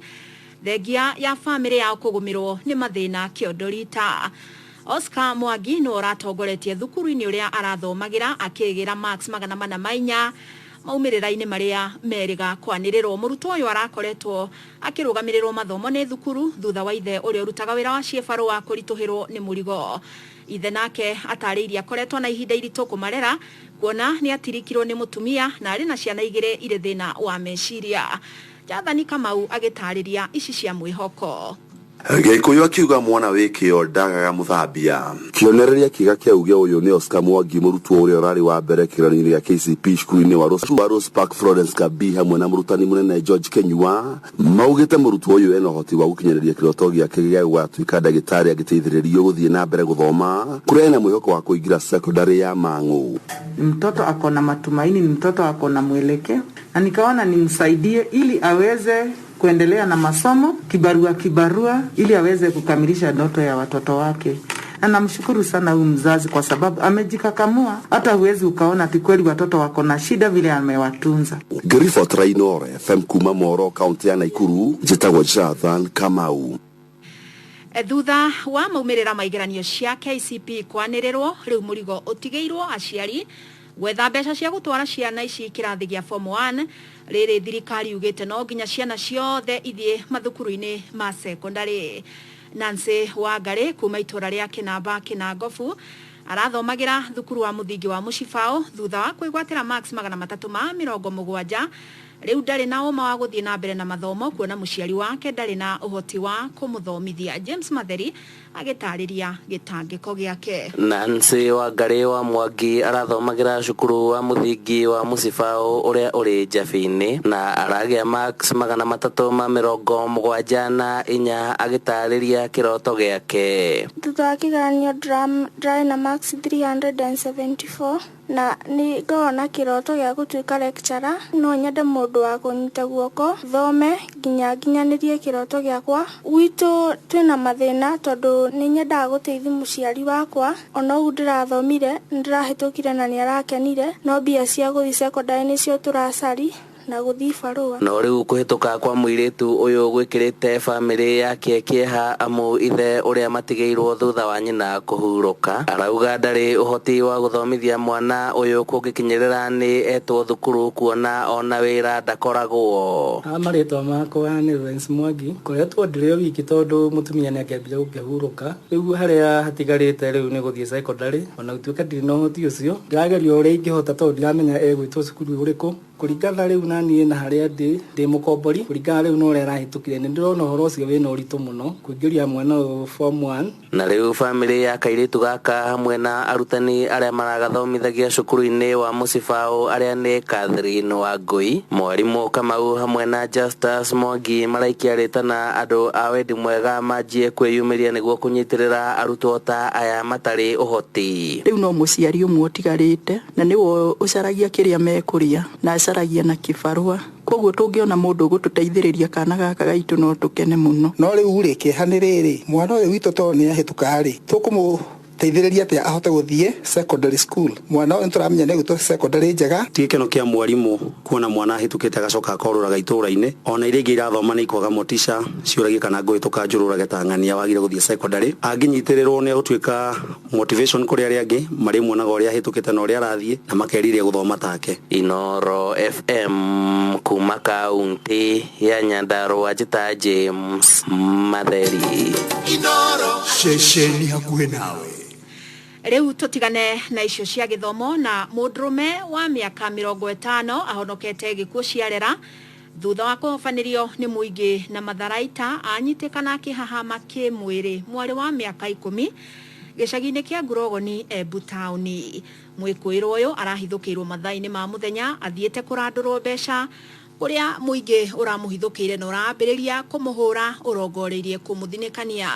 S2: thengia ya bamĩrĩ yao kũgũmĩrwo nĩ mathĩna kĩondorita. Oscar Mwangi nĩwe ũratongoretie thukuru-inĩ ũrĩa arathomagĩra akĩgĩra marks 404 maumĩrĩra-inĩ marĩa merĩga kwanĩrĩrwo. Mũrutwo ũyũ arakoretwo akĩrũgamĩrĩrwo mathomo nĩ thukuru thutha wa ithe ũrĩa ũrutaga wĩra wa ciĩbarũa kũritũhĩrwo nĩ mũrigo. Ithe nake atarĩirie akoretwo na ihinda iritũ kũmarera kuona nĩ atirikirwo nĩ mũtumia na arĩ na ciana igĩrĩ irĩ thĩna wa meciria. Jathani Kamau agĩtarĩria ici cia mwĩhoko.
S5: Gĩkũyũ akiuga mwana wĩ kĩo ndagaga mũthambia. Kĩonereria kĩega kĩa uge ũyũ nĩ Oscar Mwangi, mũrutwo ũrĩa ũrarĩ wa mbere kĩgeranio-inĩ gĩa KCP cukuru-inĩ wa Rose Park Florence Kabi hamwe na mũrutani mũnene George Kenyua maugĩte mũrutwo ũyũ ena ũhoti wa gũkinyanĩria kĩroto gĩake gĩa gũgatuĩka ndagĩtarĩ angĩteithĩrĩrio gũthiĩ na mbere gũthoma kũrĩa ena mwĩhoko wa kũingĩra secondary ya Mang'u.
S6: Ni mtoto ako na matumaini, ni mtoto ako na mwelekeo, na nikaona nimsaidie ili aweze kuendelea na masomo kibarua kibarua, ili aweze kukamilisha ndoto ya watoto wake. Na namshukuru sana huyu mzazi kwa sababu amejikakamua, hata huwezi ukaona ati kweli watoto wako na shida vile amewatunza.
S5: Ngĩribotera Inooro FM kuma Moro kaunti ya Naikuru, njĩtagwo Jonathan Kamau.
S2: Thutha wa maumĩrĩra ma igeranio cia KCP kwanĩrĩrwo, rĩu mũrigo ũtigĩirwo aciari gwetha mbeca cia gũtwara ciana ici kĩrathi gĩa form 1. Rĩrĩ thirikari yugĩte no nginya ciana ciothe ithiĩ mathukuru-inĩ ma secondary. Nancy Wangari kuma itũra rĩa Kĩnamba Kĩnangobu arathomagĩra thukuru wa mũthingi wa Mũcibao thutha wa kwĩgwatĩra marks 370. Rĩu ndarĩ na ũma wa gũthiĩ na mbere na mathomo kuona mũciari wake ndarĩ na ũhoti wa kũmũthomithia. James Matheri agĩtarĩria gĩtangĩko gĩake.
S13: Nancy Wangari wa Mwangi arathomagĩra cukuru wa mũthingi wa Mũcibao ũrĩa ũrĩ Njabi-inĩ na aragĩa marks 374 agĩtarĩria kĩroto gĩake.
S9: Thutha wa kĩgeranio ndĩrarĩ na marks 374 na nĩ ngoragwo na kĩroto gĩa gũtuĩka lecturer. No nyende mũndũ wa kũnyita guoko thome nginya nginyanĩrie kĩroto gĩakwa. Gwitũ twĩna mathĩna tondũ nĩ nyendaga gũteithia mũciari wakwa, ona ũguo ndĩrathomire nĩ ndĩrahĩtũkire na nĩ arakenire, no mbia cia gũthiĩ secondary nĩcio tũracari na gũthiĩ barũa.
S13: No rĩu kũhĩtũka kwa mũirĩtu ũyũ gwĩkĩrĩte bamĩrĩ yake kĩeha amu ithe ũrĩa matigĩirwo thutha wa nyina kũhurũka arauga ndarĩ ũhoti wa gũthomithia mwana ũyũ kũngĩkinyĩrĩra nĩ etwo thukuru kuona ona wĩra ndakoragwo.
S14: Marĩtwa makwa nĩ Lawrence Mwangi, ngoretwo ndĩrĩ o wiki tondũ mũtumia nĩ akĩambia gũkĩhurũka. Rĩu harĩa hatigarĩte rĩu nĩ gũthiĩ secondary, ona gũtuĩka ndirĩ na ũhoti ũcio ndĩrageria ũrĩa ingĩhota tondũ ndiramenya egwĩtwo cukuru ũrĩkũ. Kũringana rĩu na niĩ na harĩa ndĩ mũkombori, kũringana rĩu na ũrĩa arahĩtũkire nĩ ndĩrona ũhoro ũcio wĩna ũritũ mũno kũingĩria mwana ũyũ form 1.
S13: Na rĩu bamĩrĩ ya kairĩtu gaka hamwe na arutani arĩa maragathomithagia cukuru-inĩ wa Mũcibao arĩa nĩ Catherine Wangui, mwarimũ Kamau hamwe na Justus Mwangi maraikia rĩtana andũ a wendi mwega manjie kwĩyumĩria nĩguo kũnyitĩrĩra arutwo ta aya matarĩ ũhoti.
S15: Rĩu no mũciari ũmwe ũtigarĩte na nĩwe ũcaragia kĩrĩa mekũrĩa na acaragia na kĩbarũa, koguo tũngĩona mũndũ ũgũtũteithĩrĩria kana gaka gaitũ no tũkene mũno.
S17: No rĩu rĩ, kĩeha nĩ rĩrĩ, mwana ũyũ witũ tondũ nĩ ahĩtũka rĩ, tũkũmũteithĩrĩria atĩa ahote gũthiĩ secondary school? Mwana ũyũ nĩtũramenya nĩ egwĩtwo secondary njega.
S27: Ti gĩkeno kĩa mwarimũ kuona mwana ahĩtũkĩte agacoka akorũraga itũra-inĩ, ona iria ingĩ irathoma nĩ ikwaga motisha ciũragie kana ngũhĩtũka njũrũrage ta ng'ania wagire gũthiĩ secondary. Angĩnyitĩrĩrwo nĩ egũtuĩka motivation kũrĩ arĩa angĩ marĩmuonaga ũrĩa ahĩtũkĩte na ũrĩa arathiĩ na makerirĩria gũthoma take.
S13: Inooro FM kuma kaunti ya Nyandarua, njĩta James Matheri.
S1: Inooro ceceni hakuhĩ nawe.
S2: Rĩu tũtigane na icio cia gĩthomo na mũndũrũme wa mĩaka 50 ahonokete gĩkuũ ciarera thutha wa kũhobanĩrio nĩ mũingĩ na matharaita anyitĩkana akĩhahama kĩmwĩrĩ mwarĩ wa mĩaka 10 gĩcagi-inĩ kĩa Ngurogoni Embu taũni. Mwĩkũĩrwo ũyũ arahithũkĩirwo mathaa-inĩ ma mũthenya athiĩte kũrandũrwo mbeca kũrĩa mũingĩ ũramũhithũkĩire na ũrambĩrĩria kũmũhũra ũrongoreirie kũmũthinĩkania.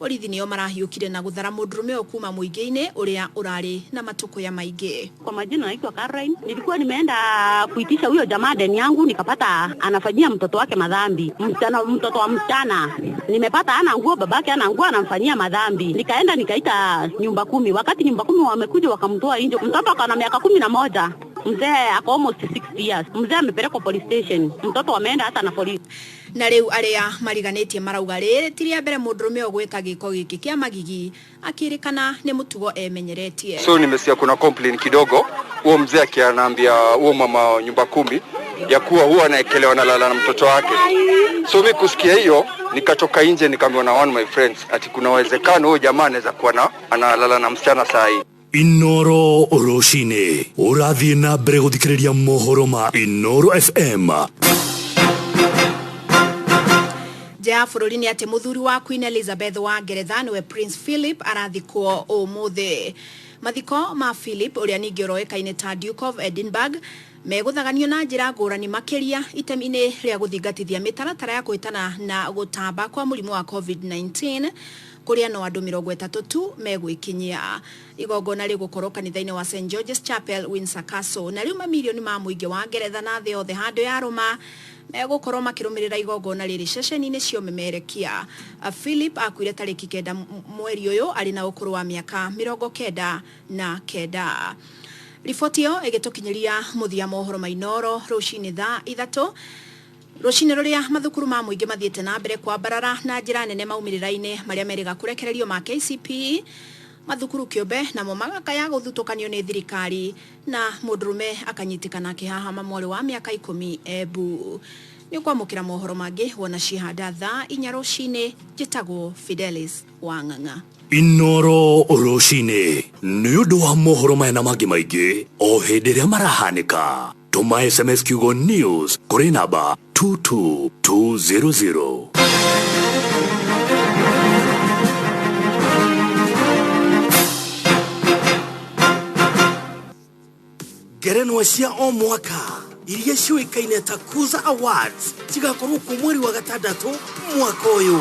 S2: Borithi nĩo marahiũkire na gũthara mũndũrũme ũyũ kuma mũingĩ-inĩ ũrĩa ũrarĩ na matukũya maingĩ.
S28: Kwa majina naitwa Caroline. Nilikuwa nimeenda kuitisha huyo jamaa deni yangu, nikapata anafanyia mtoto wake madhambi. Msichana, mtoto wa msichana. Nimepata ana nguo, babake ana nguo, anamfanyia madhambi. Nikaenda nikaita nyumba 10. Wakati nyumba 10 wamekuja wakamtoa nje. Mtoto akana miaka 11. Mzee ako almost 6 years. Mzee amepelekwa police station. Mtoto ameenda hata na polisi.
S2: Na rĩu arĩa mariganĩtie marauga rĩrĩ ti rĩa mbere mũndũrũme ũyũ gwĩka gĩko gĩkĩ kĩa magigi akĩrĩkana nĩ mũtugo emenyeretie.
S29: So nimesikia kuna complain kidogo, huo mzee akianaambia huo mama nyumba 10 ya kuwa huwa anaekelewa na lala na mtoto wake. So mimi kusikia hiyo nikatoka nje nikaambiwa na one of my friends ati kuna uwezekano huyo jamaa anaweza kuwa analala na msichana saa hii.
S16: Inooro rũcinĩ ũrathiĩ na mbere gũthikĩrĩria mohoro ma Inooro FM.
S2: Nja ya bũrũri nĩ atĩ mũthuri wa Queen Elizabeth wa Ngeretha nĩwe Prince Philip arathikwo ũmũthĩ. Mathiko ma Philip ũrĩa ningĩ ũroĩkaine ta Duke of Edinburgh megũthaganio na njĩra ngũrani makĩria itemi-inĩ rĩa gũthingatithia mĩtaratara ya kũhĩtana na gũtamba kwa mũrimũ wa COVID-19 kũrĩa no andũ 30 tu megwĩkinyia. Igongona rĩgũkorwo kanitha-inĩ wa St George's Chapel, Windsor Castle, na rĩu mamirioni ma mũingĩ wa Ngeretha na thĩ yothe handũ ya rũma megũkorwo makĩrũmĩrĩra igongona rĩrĩ ceceni-inĩ cia ũmemerekia. Philip akuire tarĩki 9 mweri ũyũ arĩ na ũkũrũ wa mĩaka 99. Riboti ĩyo ĩgĩtũkinyĩria mũthia mohoro ma Inooro rũcinĩ thaa 3 rũcinĩ rũrĩa mathukuru ma mũingĩ mathiĩte na mbere kwambarara na njĩra nene maumĩrĩra-inĩ marĩa merĩga kũrekererio ma KCPE. Mathukuru kĩũmbe namo magakaya gũthutũkanio nĩ thirikari na mũndũrũme akanyitĩkana akĩhahama mwarĩ wa mĩaka 10 Embu. Nĩ ũkwamũkĩra mohoro mangĩ wona cihanda thaa 4 rũcinĩ. Njĩtagwo Fidelis Wang'ang'a.
S16: Inooro rũcinĩ nĩ ũndũ wa mohoro maya na mangĩ maingĩ o hĩndĩ ĩrĩa marahanĩka. Tũma SMS kiugo news kũrĩ namba 22200.
S1: Ngerenwa cia o mwaka iria ciũĩkaine ta Kuza Awards cigakorwo kuo mweri wa 6 mwaka ũyũ.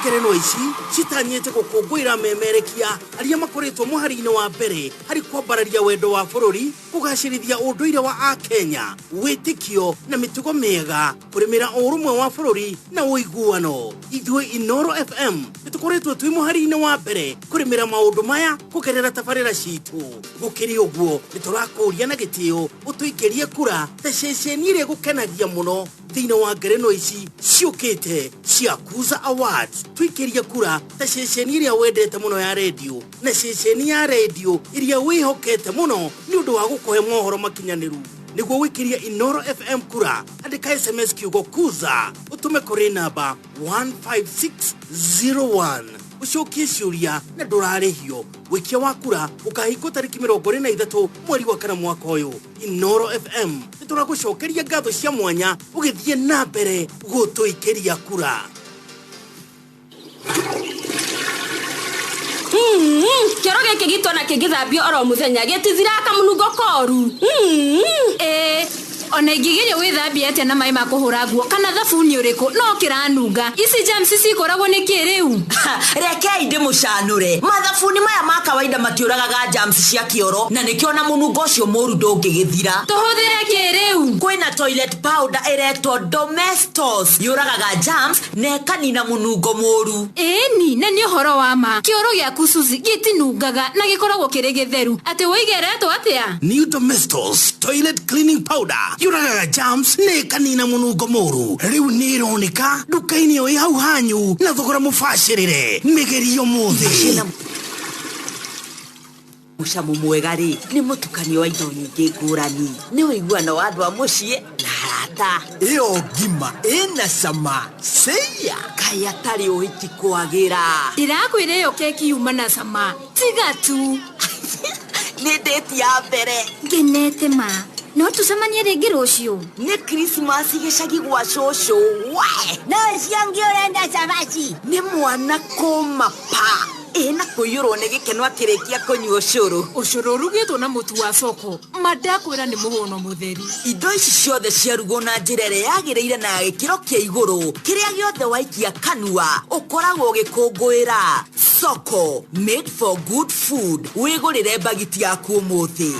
S1: Ngerenwa ici citanyĩte gũkũngũĩra memerekia arĩa makoretwo mũhari-inĩ wa mbere harĩ kwambararia wendo wa bũrũri, kũgacĩrithia ũndũire wa Akenya, wĩtĩkio na mĩtugo mĩega, kũrĩmĩra ũrũmwe wa bũrũri na ũiguano. Ithuĩ Inooro FM nĩtũkoretwo twĩ mũhari-inĩ wa mbere kũrĩmĩra maũndũ maya kũgerera tabarĩra citũ. Gũkĩrĩ ũguo nĩtũrakũria na gĩtĩo ũtũikĩrie kura ta ceceni ĩrĩa ĩgũkenagia mũno thĩinĩ wa ngerenwa ici ciũkĩte cia Kuza Awards. Tũikĩrie kura ta ceceni ĩrĩa wendete mũno ya redio na ceceni ya redio ĩrĩa wĩhokete mũno nĩ ũndũ wa gũkũhe mohoro makinyanĩru. Nĩguo wĩkĩrie Inooro FM kura, andĩka SMS kiugo Kuza ũtũme kũrĩ namba 15601 ũcokie ciũria na ndũrarĩhio. Wĩkia wa kura ũkahingwo tarĩki 23 mweri wa 4 mwaka ũyũ. Inooro FM nĩtũragũcokeria ngatho cia mwanya ũgĩthiĩ na mbere gũtũikĩria kura.
S3: Kĩoro gĩkĩ gitũ ona kĩngĩthambio oro mũthenya gĩtithiraga kamũnungo koru.
S7: Ĩĩ, ona ingĩgeria gwĩthambia atĩa na maĩ ma kũhũra nguo kana thabuni ũrĩkũ no kĩranunga. Ici germs cikoragwo nĩ kĩ rĩu?
S10: Rekei ndĩmũcanũre. Mathabuni maya ma kawaida matiũragaga germs cia kĩoro na nĩkĩo na mũnungo ũcio mũru ndũngĩgĩthira.
S7: Tũhũthĩre kĩ rĩu?
S10: Kwĩna toilet powder ĩretwo Domestos yũragaga germs na ĩkanina mũnungo mũru.
S7: Ĩni, na nĩ ũhoro wa ma. Kĩoro gĩaku Suzy gĩtinungaga na gĩkoragwo kĩrĩ gĩtheru. Atĩ wĩigeretwo atĩa?
S1: New Domestos toilet cleaning powder yũragaga germs na ĩkanina mũnungo mũru. Rĩu nĩ ĩroneka nduka-inĩ ĩyo ĩ hau hanyu na thogora mũbacĩrĩre. Mĩgerio mũthĩ.
S10: Mũcamo mwega rĩ nĩ mũtukanio wa indo nyingĩ ngũrani, nĩ ũiguano wa andũ a mũciĩ na arata.
S11: Ĩyo ngima ĩna cama ceia.
S10: Kaĩ atarĩ ũhiki kwagĩra.
S7: Ndĩrakwĩra ĩyo keki yuma na cama tiga tu.
S10: Nĩ ndĩti ya mbere.
S12: Ngenete ma. No tucemanie rĩngĩ rũciũ.
S10: Nĩ Christmas gĩcagi gwa cũcũ. We!
S18: No ũcio ũngĩ ũrenda cabaci.
S10: Nĩ mwana kũma pa. Ĩna kũiyũrwo nĩ gĩkeno akĩrĩkia kũnyua ũcũrũ.
S7: Ũcũrũ ũrugĩtwo na mũtu wa soko. Ma ndakwĩra nĩ mũhũno mũtheri.
S10: Indo ici ciothe ciarugwo na njĩra ĩrĩa yagĩrĩire na ya gĩkĩro kĩa igũrũ. Kĩrĩa gĩothe waikia kanua ũkoragwo ũgĩkũngũĩra. Soko, made for good food. Wĩgũrĩre mbagiti yaku ũmũthĩ.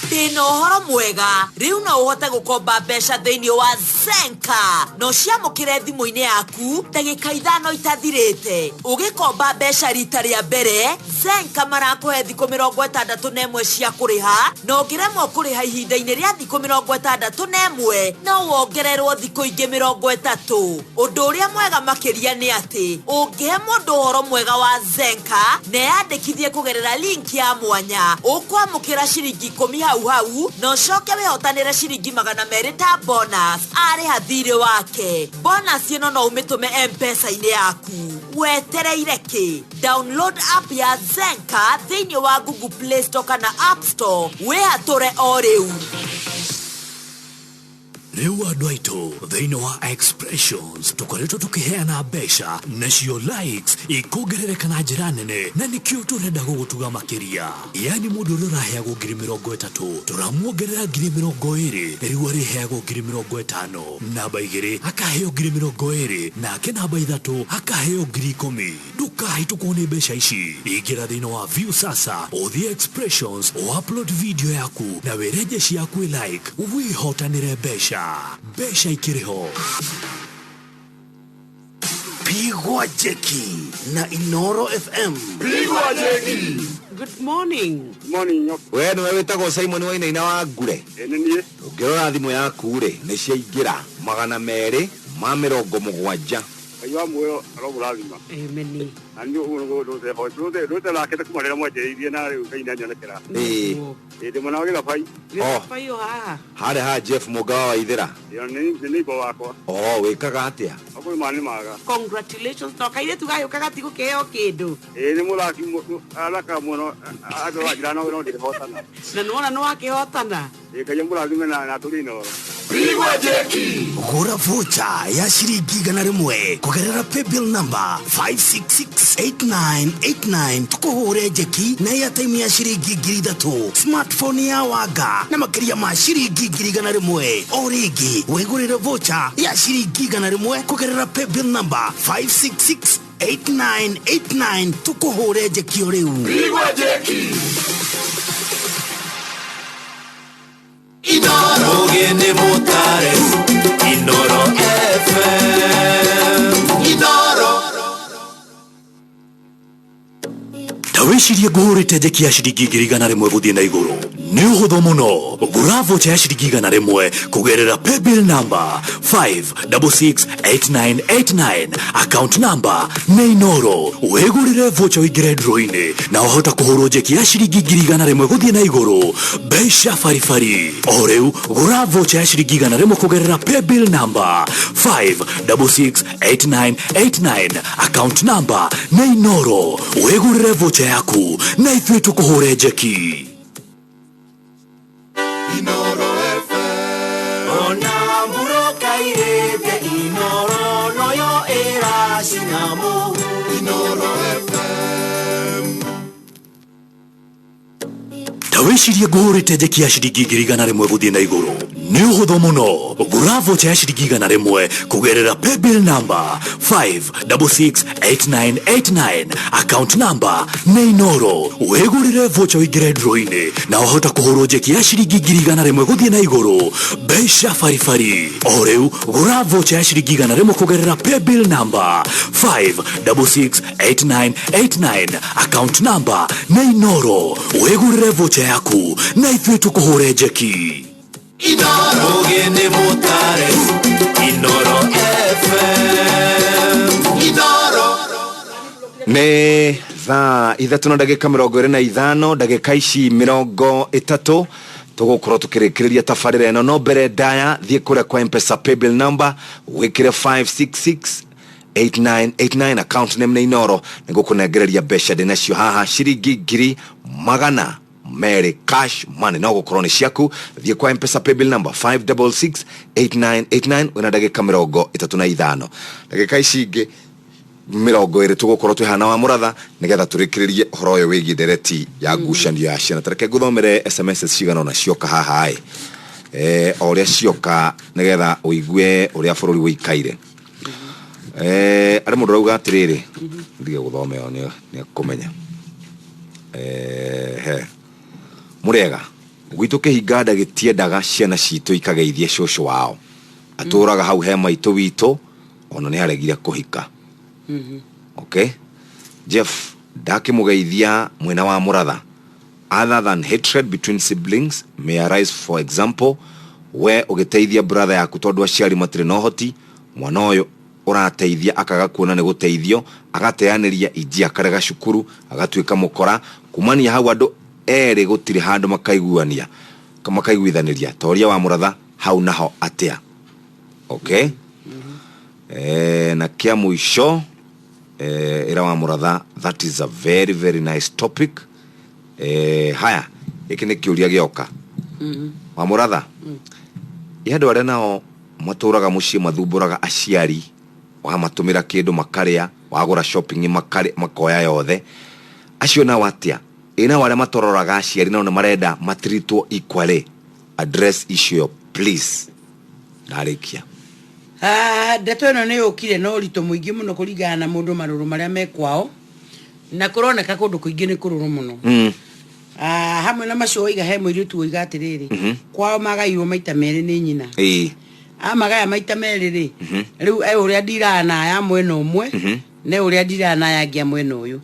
S10: Ndĩna ũhoro mwega, rĩu no ũhote gũkomba mbeca thĩinĩ wa Zenka na ũciamũkĩre thimũ-inĩ yaku ndagĩka 5 itathirĩte. Ũgĩkomba mbeca rita rĩa mbere, Zenka marakũhe thikũ 61 cia kũrĩha, na ũngĩremwo kũrĩha ihinda-inĩ rĩa thikũ 61 no wongererwo thikũ ingĩ 30. Ũndũ ũrĩa mwega makĩria nĩ atĩ ũngĩhe mũndũ ũhoro mwega wa Zenka na eyandĩkithie kũgerera link ya mwanya, ũkwamũkĩra ciringi 10 hau hau na ũcoke wĩhotanĩre ciringi 200 ta bonus arĩha thirĩ wake. Bonus ĩno no ũmĩtũme M-Pesa-inĩ yaku. Wetereire kĩ? Download app ya Zenka thĩinĩ wa Google Play Store kana App Store wĩhatũre o rĩu.
S16: Rĩu andũ aitũ thĩinĩ wa Expressions tũkoretwo tũkĩheana mbeca nacio likes ikongerereka na njĩra nene, na nĩkĩo tũrenda gũgũtuga makĩria. Yani mũndũ ũrĩa ũraheagwo 30,000 tũramuongerera 20,000, rĩu arĩheagwo 50,000. Namba 2 akaheo 20,000, nake namba 3 akaheo 10,000. Ndũkahĩtũkwo nĩ mbeca ici. Ingĩra thĩinĩ wa View Sasa, ũthiĩ Expressions, upload video yaku na wĩre jeshi yaku ĩ like, wĩhotanĩre mbeca. Mbeca ikĩrĩ ho.
S1: Pigwa jeki na Inoro FM.
S4: Pigwa jeki.
S6: Good morning.
S4: Morning.
S8: We nĩwe wĩtagwo Simon Wainaina wa Ngure?
S4: Ĩ nĩ niĩ.
S8: Ũngĩrora thimũ yaku rĩ, nĩ ciaingĩra 270.
S4: Ngai wa muoyo aromũrathima.
S6: Amen.
S4: Na niĩ ũguo nĩguo ndũte nakete kuma rĩrĩa mwanjĩrĩirie na rĩu Ngai nĩanyonekera.
S8: Ĩĩ.
S4: Ĩ ndĩ mwena wa Gĩthabai.
S6: Gĩthabai o haha.
S8: Harĩa ha Jeff Mũnga wa Waithĩra.
S4: Ĩyo nĩ neighbor wakwa.
S8: O wĩkaga atĩa?
S4: Makũyũ nĩ maga.
S6: Congratulations to kairĩtu gagĩũka gatigũkĩheo kĩndũ.
S4: Ĩ nĩ mũthaki athakaga mũno andũ anjĩra no ndĩhotana.
S6: Na nĩwona nĩwakĩhotana.
S4: Ĩ Ngai amũrathime na atũrie Inooro.
S1: Pigwa jeki. Gũra vocha ya ciringi 100 kũgerera paybill number 5668989, tũkũhũre njeki na airtime ya ciringi 3,000, smartphone ya wanga na makĩria ma ciringi 100,000. O rĩngĩ wĩgũrĩre vocha ya ciringi 100 kũgerera paybill number 5668989, tũkũhũre njeki o rĩu.
S4: Pigwa jeki.
S19: Mugeni mutare Inoro FM. Inoro.
S16: Ta wĩcirie ngũhũrĩte njeki ya ciringi 100,000 gũthiĩ na igũrũ. Nĩ ũhũthũ mũno. Gũra vocha ya ciringi 100 kũgerera paybill number 5668989, account number nĩ Inoro. Wĩgũrĩre vocha ũingĩre draw-inĩ na ũhota kũhũrwo njeki ya ciringi 100,000 gũthiĩ na igũrũ. Mbeca baribari. O rĩu gũra vocha ya ciringi 100 kũgerera paybill number 5668989, account number nĩ Inoro. Wĩgũrĩre vocha yaku na ithuĩ tũkũhũre njeki.
S19: Inoro FM. Ona mburoka irĩte Inoro noyo ĩracina mũhu. Inoro FM.
S16: Ta wĩcirie ngũhũrĩte njeki ya ciringi 100,000 gũthiĩ na igũrũ. Nĩ ũhũthũ mũno. Gũra vocha ya ciringi 100 kũgerera paybill number 5668989, account number nĩ Inoro. Wĩgũrĩre vocha ũingĩre draw-inĩ na ũhota kũhũrwo njeki ya ciringi 100,000 gũthiĩ na igũrũ. Mbeca baribari. O rĩu gũra vocha ya ciringi 100 kũgerera paybill number 5668989, account number nĩ Inoro. Wĩgũrĩre vocha yaku na ithuĩ tũkũhũre njeki.
S19: Inoro. Mugeni mutare Inoro FM. Inoro.
S8: Nĩ thaa 3 na ndagĩka 25, ndagĩka ici 30 tũgũkorwo tũkĩrĩkĩrĩria tabarĩra ĩno. No mbere ndaya thiĩ kũrĩa kwa M-Pesa paybill number wĩkĩre 5668989, account name nĩ Inoro. Nĩngũkũnengereria mbeca ndĩnacio haha ciringi 200,000 cash money, no gũkorwo nĩ ciaku. Thiĩ kwa M-Pesa paybill number 5668989 wĩna ndagĩka 35. Ndagĩka ici ingĩ 20 tũgũkorwo twĩ hana wa mũratha nĩgetha tũrĩkĩrĩrie ũhoro ũyũ wĩgiĩ ndereti ya ngucanio ya ciana. Tareke ngũthomere SMS cigana ũna cioka haha ĩ, o ũrĩa cioka nĩgetha ũigue ũrĩa bũrũri ũikaire. Arĩ mũndũ ũrauga atĩrĩrĩ, ndige gũthoma ĩyo nĩ ekũmenya. He mũrega gwitũ kĩhinganda gĩtiendaga ciana citũ ikageithie cũcũ wao, atũraga hau he maitũ witũ ona nĩ aregire kũhika. Okay, Jeff ndakĩmũgeithia mwena wa mũratha. Other than hatred between siblings may arise, for example we ũgĩteithia brother yaku tondũ aciari matirĩ na ũhoti, mwana ũyũ ũrateithia akaga kuona nĩ gũteithio, agateanĩria inji, akarega cukuru, agatuĩka mũkora. Kumania hau andũ erĩ gũtirĩ handũ makaiguania makaiguithanĩria. Toria wa mũratha hau naho atĩa? Okay. Na kĩa mũico, ĩra wa mũratha that is a very very nice topic. Haya, gĩkĩ nĩ kĩũria gĩoka wa mũratha. Ĩ andũ arĩa nao matũraga mũciĩ mathumbũraga aciari, wamatũmĩra kĩndũ makarĩa, wagũra shopping makarĩa, makoya yothe, acio nao atĩa? Ĩ nao arĩa matororaga aciari nao nĩ marenda matiritwo equally? Address issue ĩyo please. Ndarĩkia.
S5: Ah, ndeto ĩno nĩ yũkire na ũritũ mũingĩ mũno kũringana na mũndũ marũrũ marĩa me kwao na kũroneka kũndũ kũingĩ nĩ kũrũrũ mũno. Ah, hamwe na macio oiga he mũirĩtu oiga atĩrĩrĩ, kwao magairwo maita merĩ nĩ nyina. Amagaya maita merĩ rĩ, rĩu e ũrĩa ndiraga na aya mwena ũmwe, na ũrĩa ndiraga na aya angĩ a mwena ũyũ.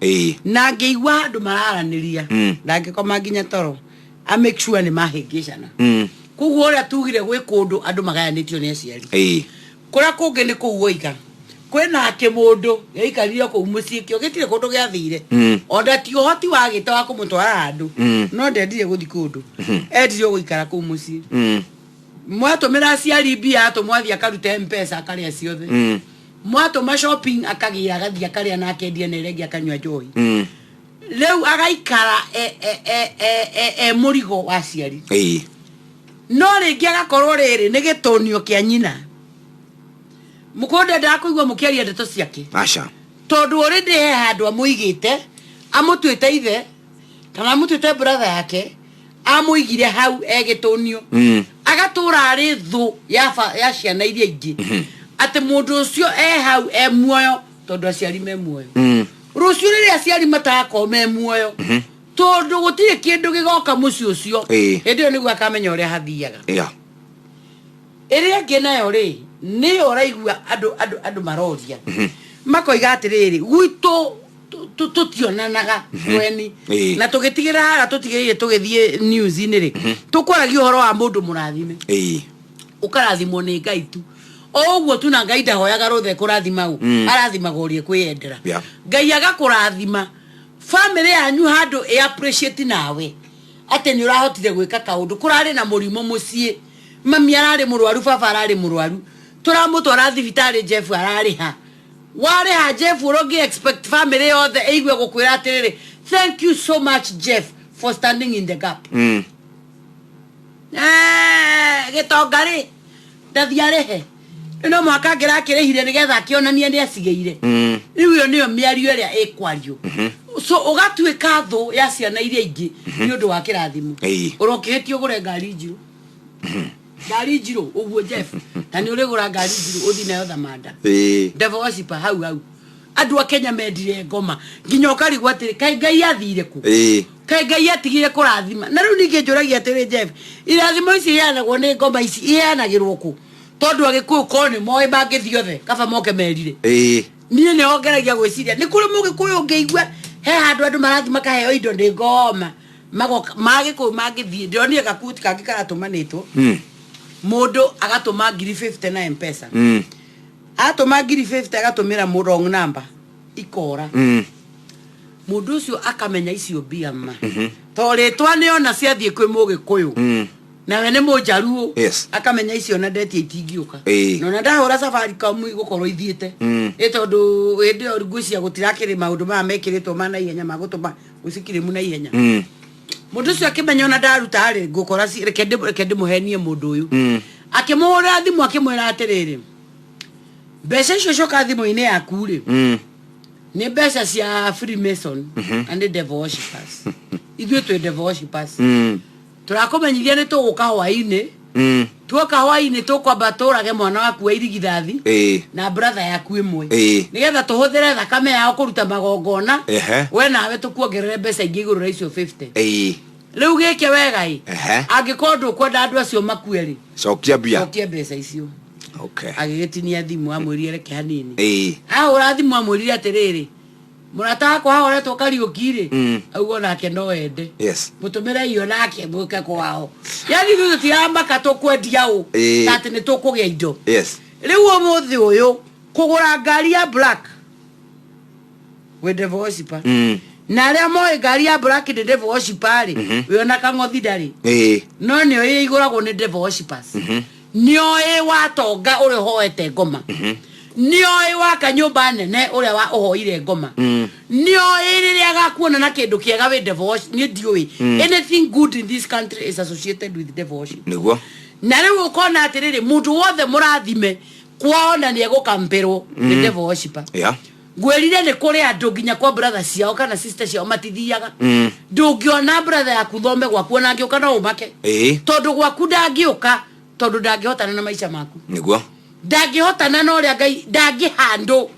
S5: Na ngĩigua andũ mararanĩria, ndangĩkoma nginya toro a make sure nĩ mahĩngĩcana. Koguo ũrĩa tugire gwĩ kũndũ andũ magayanĩtio nĩ aciari, kũrĩa kũngĩ nĩ kũu woiga kwĩna kĩmũndũ gĩaikarire kũu mũciĩ kĩo gĩtirĩ kũndũ gĩathire, ona ti ũhoti wagĩte wa kũmũtwara handũ, no ndendire gũthiĩ kũndũ, endire gũikara kũu mũciĩ. Mwatũmĩra aciari mbia, atũmwo athiĩ akarute mpesa akarĩa ciothe. Mwatũma shopping akagĩra agathiĩ akarĩa na akendia na ĩrĩa ĩngĩ akanyua njohi. Rĩu agaikara e mũrigo wa aciari. No rĩngĩ agakorwo rĩrĩ nĩ gĩtũnio kĩa nyina mũkũrũ, ndendaga kũigua mũkĩaria ndeto ciake.
S8: Aca.
S5: Tondũ already he handũ amũigĩte, amũtuĩte ithe kana amũtuĩte brother yake, amũigire hau e gĩtũnio. Agatũra arĩ thũ ya ciana iria ingĩ, atĩ mũndũ ũcio e hau e muoyo tondũ aciari me muoyo. Rũciũ rĩrĩa aciari matagakorwo me muoyo, tondũ gũtirĩ kĩndũ gĩgoka mũciĩ ũcio, hĩndĩ ĩyo nĩguo akamenya ũrĩa hathiaga. Ĩrĩa ĩngĩ nayo rĩ, nĩyo ũraigua andũ maroria, makoiga atĩrĩrĩ, gwitũ tũtionanaga tweni, na tũgĩtigĩra harĩa tũtigĩrĩire tũgĩthiĩ news-inĩ rĩ, tũkwaragia ũhoro wa mũndũ mũrathime. Ũkarathimwo nĩ Ngai tu o ũguo tu, na Ngai ndahoyaga rũtha kũrathima ũ. Arathimaga ũrĩa kwĩyendera. Ngai agakũrathima famĩlĩ yanyu handũ ĩ appreciate nawe atĩ nĩ ũrahotire gwĩka kaũndũ. Kũrarĩ na mũrimũ mũciĩ, mami ararĩ mũrwaru, baba ararĩ mũrwaru, tũramũtwara thibitarĩ, Jeff ararĩha, warĩha Jeff, ũrĩa ũngĩ expect family yothe ĩigue gũkwĩra atĩrĩrĩ, "Thank you so much, Jeff, for standing in the gap." Gĩtonga rĩ, ndathiĩ arĩhe, rĩu no mũhaka angĩrakĩrĩhire nĩgetha akĩonanie nĩ acigĩire. Rĩu ĩyo nĩyo mĩario ĩrĩa ĩkwario. So ũgatuĩka thũ ya ciana iria ingĩ nĩ ũndũ wa kĩrathimo. Ũrokĩhĩtio ũgũre ngari njirũ, ngari njirũ ũguo Jeff, na nĩ ũrĩgũra ngari njirũ ũthiĩ nayo thamanda. Devil worshiper hau hau. Andũ a Kenya mendire ngoma nginya ũkarigwo atĩrĩ, kaĩ Ngai athire kũ? Kaĩ Ngai atigire kũrathima? Na rĩu ningĩ njũragia atĩrĩ, Jeff, irathimo ici iheanagwo nĩ ngoma ici iheanagĩrwo kũ? Tondũ Agĩkũyũ korwo nĩ moĩ mangĩthiĩ othe kaba moke merire. Niĩ nĩ ngeragia gwĩciria nĩ kũrĩ Mũgĩkũyũ ũngĩigua he handũ andũ marathiĩ makaheo indo nĩ ngoma, magoka Magĩkũyũ mangĩthiĩ. Ndĩronire gakuti kangĩ karatũmanĩtwo, mũndũ agatũma ngiri 50 na Mpesa. Atũma ngiri 50 agatũmĩra wrong number, ikora. Mũndũ ũcio akamenya icio mbia ma to rĩtwa nĩ ona ciathiĩ kwĩ Mũgĩkũyũ, nawe nĩ Mũnjaruo. Akamenya icio na ndetia itingĩũka. Na ona ndahũra Safaricom igũkorwo ithiĩte. Ĩ tondũ hĩndĩ ĩyo ngwĩciria gũtirakĩrĩ maũndũ maya mekĩrĩtwo ma naihenya ma gũtũma ũcikirimu na ihenya. Mũndũ ũcio akĩmenya ona ndaruta rĩ, ngũkora reke ndĩmũhenie mũndũ ũyũ. Akĩmũhũrĩra thimũ akĩmwĩra atĩrĩrĩ, mbeca icio cioka thimũ-inĩ yaku rĩ, nĩ mbeca cia Freemason na nĩ devil worshippers. Ithuĩ twĩ devil worshippers. Tũrakũmenyithia nĩ tũgũka hwaĩ-inĩ. Tuoka hwaĩ-inĩ tũkwamba tũrage mwana waku wa irigithathi na brother yaku ĩmwe, nĩgetha tũhũthĩre thakame yao kũruta magongona. We nawe tũkuongerere mbeca ingĩ igũrũ rĩa icio 50. Rĩu gĩke wega ĩ, angĩkorwo ndũkwenda andũ acio makue rĩ,
S8: cokia mbia.
S5: Cokia mbeca icio. Agĩgĩtinia thimũ amwĩrire reke hanini. Ahũra thimũ amwĩrire atĩrĩrĩ, mũrata wakwa ahoretwo Kariũki rĩ, auga onake no ende mũtũmĩre irio nake mũke kwao. Yani ithuĩ tũtiramaka tũkwendia ũ, ta atĩ nĩ tũkũgĩa indo. Rĩu ũmũthĩ ũyũ kũgũra ngari ya black wĩ devil worshiper, na arĩa moĩ ngari ya black nĩ devil worshiper rĩ, wĩona kang'othi ndarĩ, no nĩ oĩ igũragwo nĩ devil worshippers. Nĩ oĩ watonga ũrĩa ũhoete ngoma, nĩ oĩ waka nyũmba nene ũrĩa wa ũhoire ngoma, nĩ oĩ rĩrĩa agakuona na kĩndũ kĩega wĩ devil worship. Niĩ ndiũĩ, anything good in this country is associated with devil worship.
S8: Nĩguo.
S5: Na rĩu ũkona atĩrĩrĩ, mũndũ wothe mũrathime kwao na nĩ egũkampĩrwo nĩ devil worshiper. Ngwĩrire nĩ kũrĩ andũ nginya kwa brother ciao kana sister ciao matithiaga. Ndũngĩona brother yaku thome gwaku, ona angĩũka no ũmake. Tondũ gwaku ndangĩũka, tondũ ndangĩhotana na maica maku. Ndangĩhotana na ũrĩa Ngai ndangĩhandũ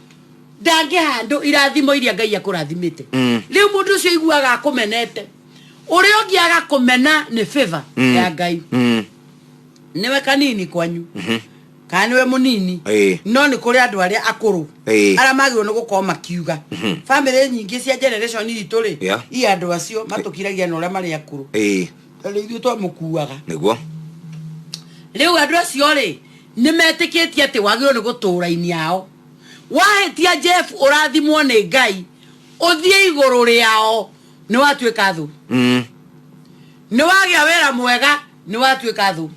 S5: ndangĩhandũ irathimo iria Ngai akũrathimĩte. Rĩu mũndũ ũcio iguaga akũmenete, ũrĩa ũngĩ agakũmena nĩ favor ya Ngai. Nĩwe kanini kwanyu kana nĩwe mũnini, no nĩ kũrĩ andũ arĩa akũrũ arĩa magĩrĩirwo nĩ gũkorwo makiuga. Bamĩrĩ nyingĩ cia generation itũ rĩ, i andũ acio matũkiragia na ũrĩa marĩ akũrũ, tondũ ithuĩ twamũkuaga. Rĩu andũ acio rĩ, nĩ metĩkĩtie atĩ wagĩrĩirwo nĩ gũtũũra-inĩ ao. Wahĩtia Jeff, ũrathimwo nĩ Ngai, ũthiĩ igũrũ rĩao, nĩ watuĩka thũ. Nĩ wagĩa wĩra mwega, nĩ watuĩka thũ.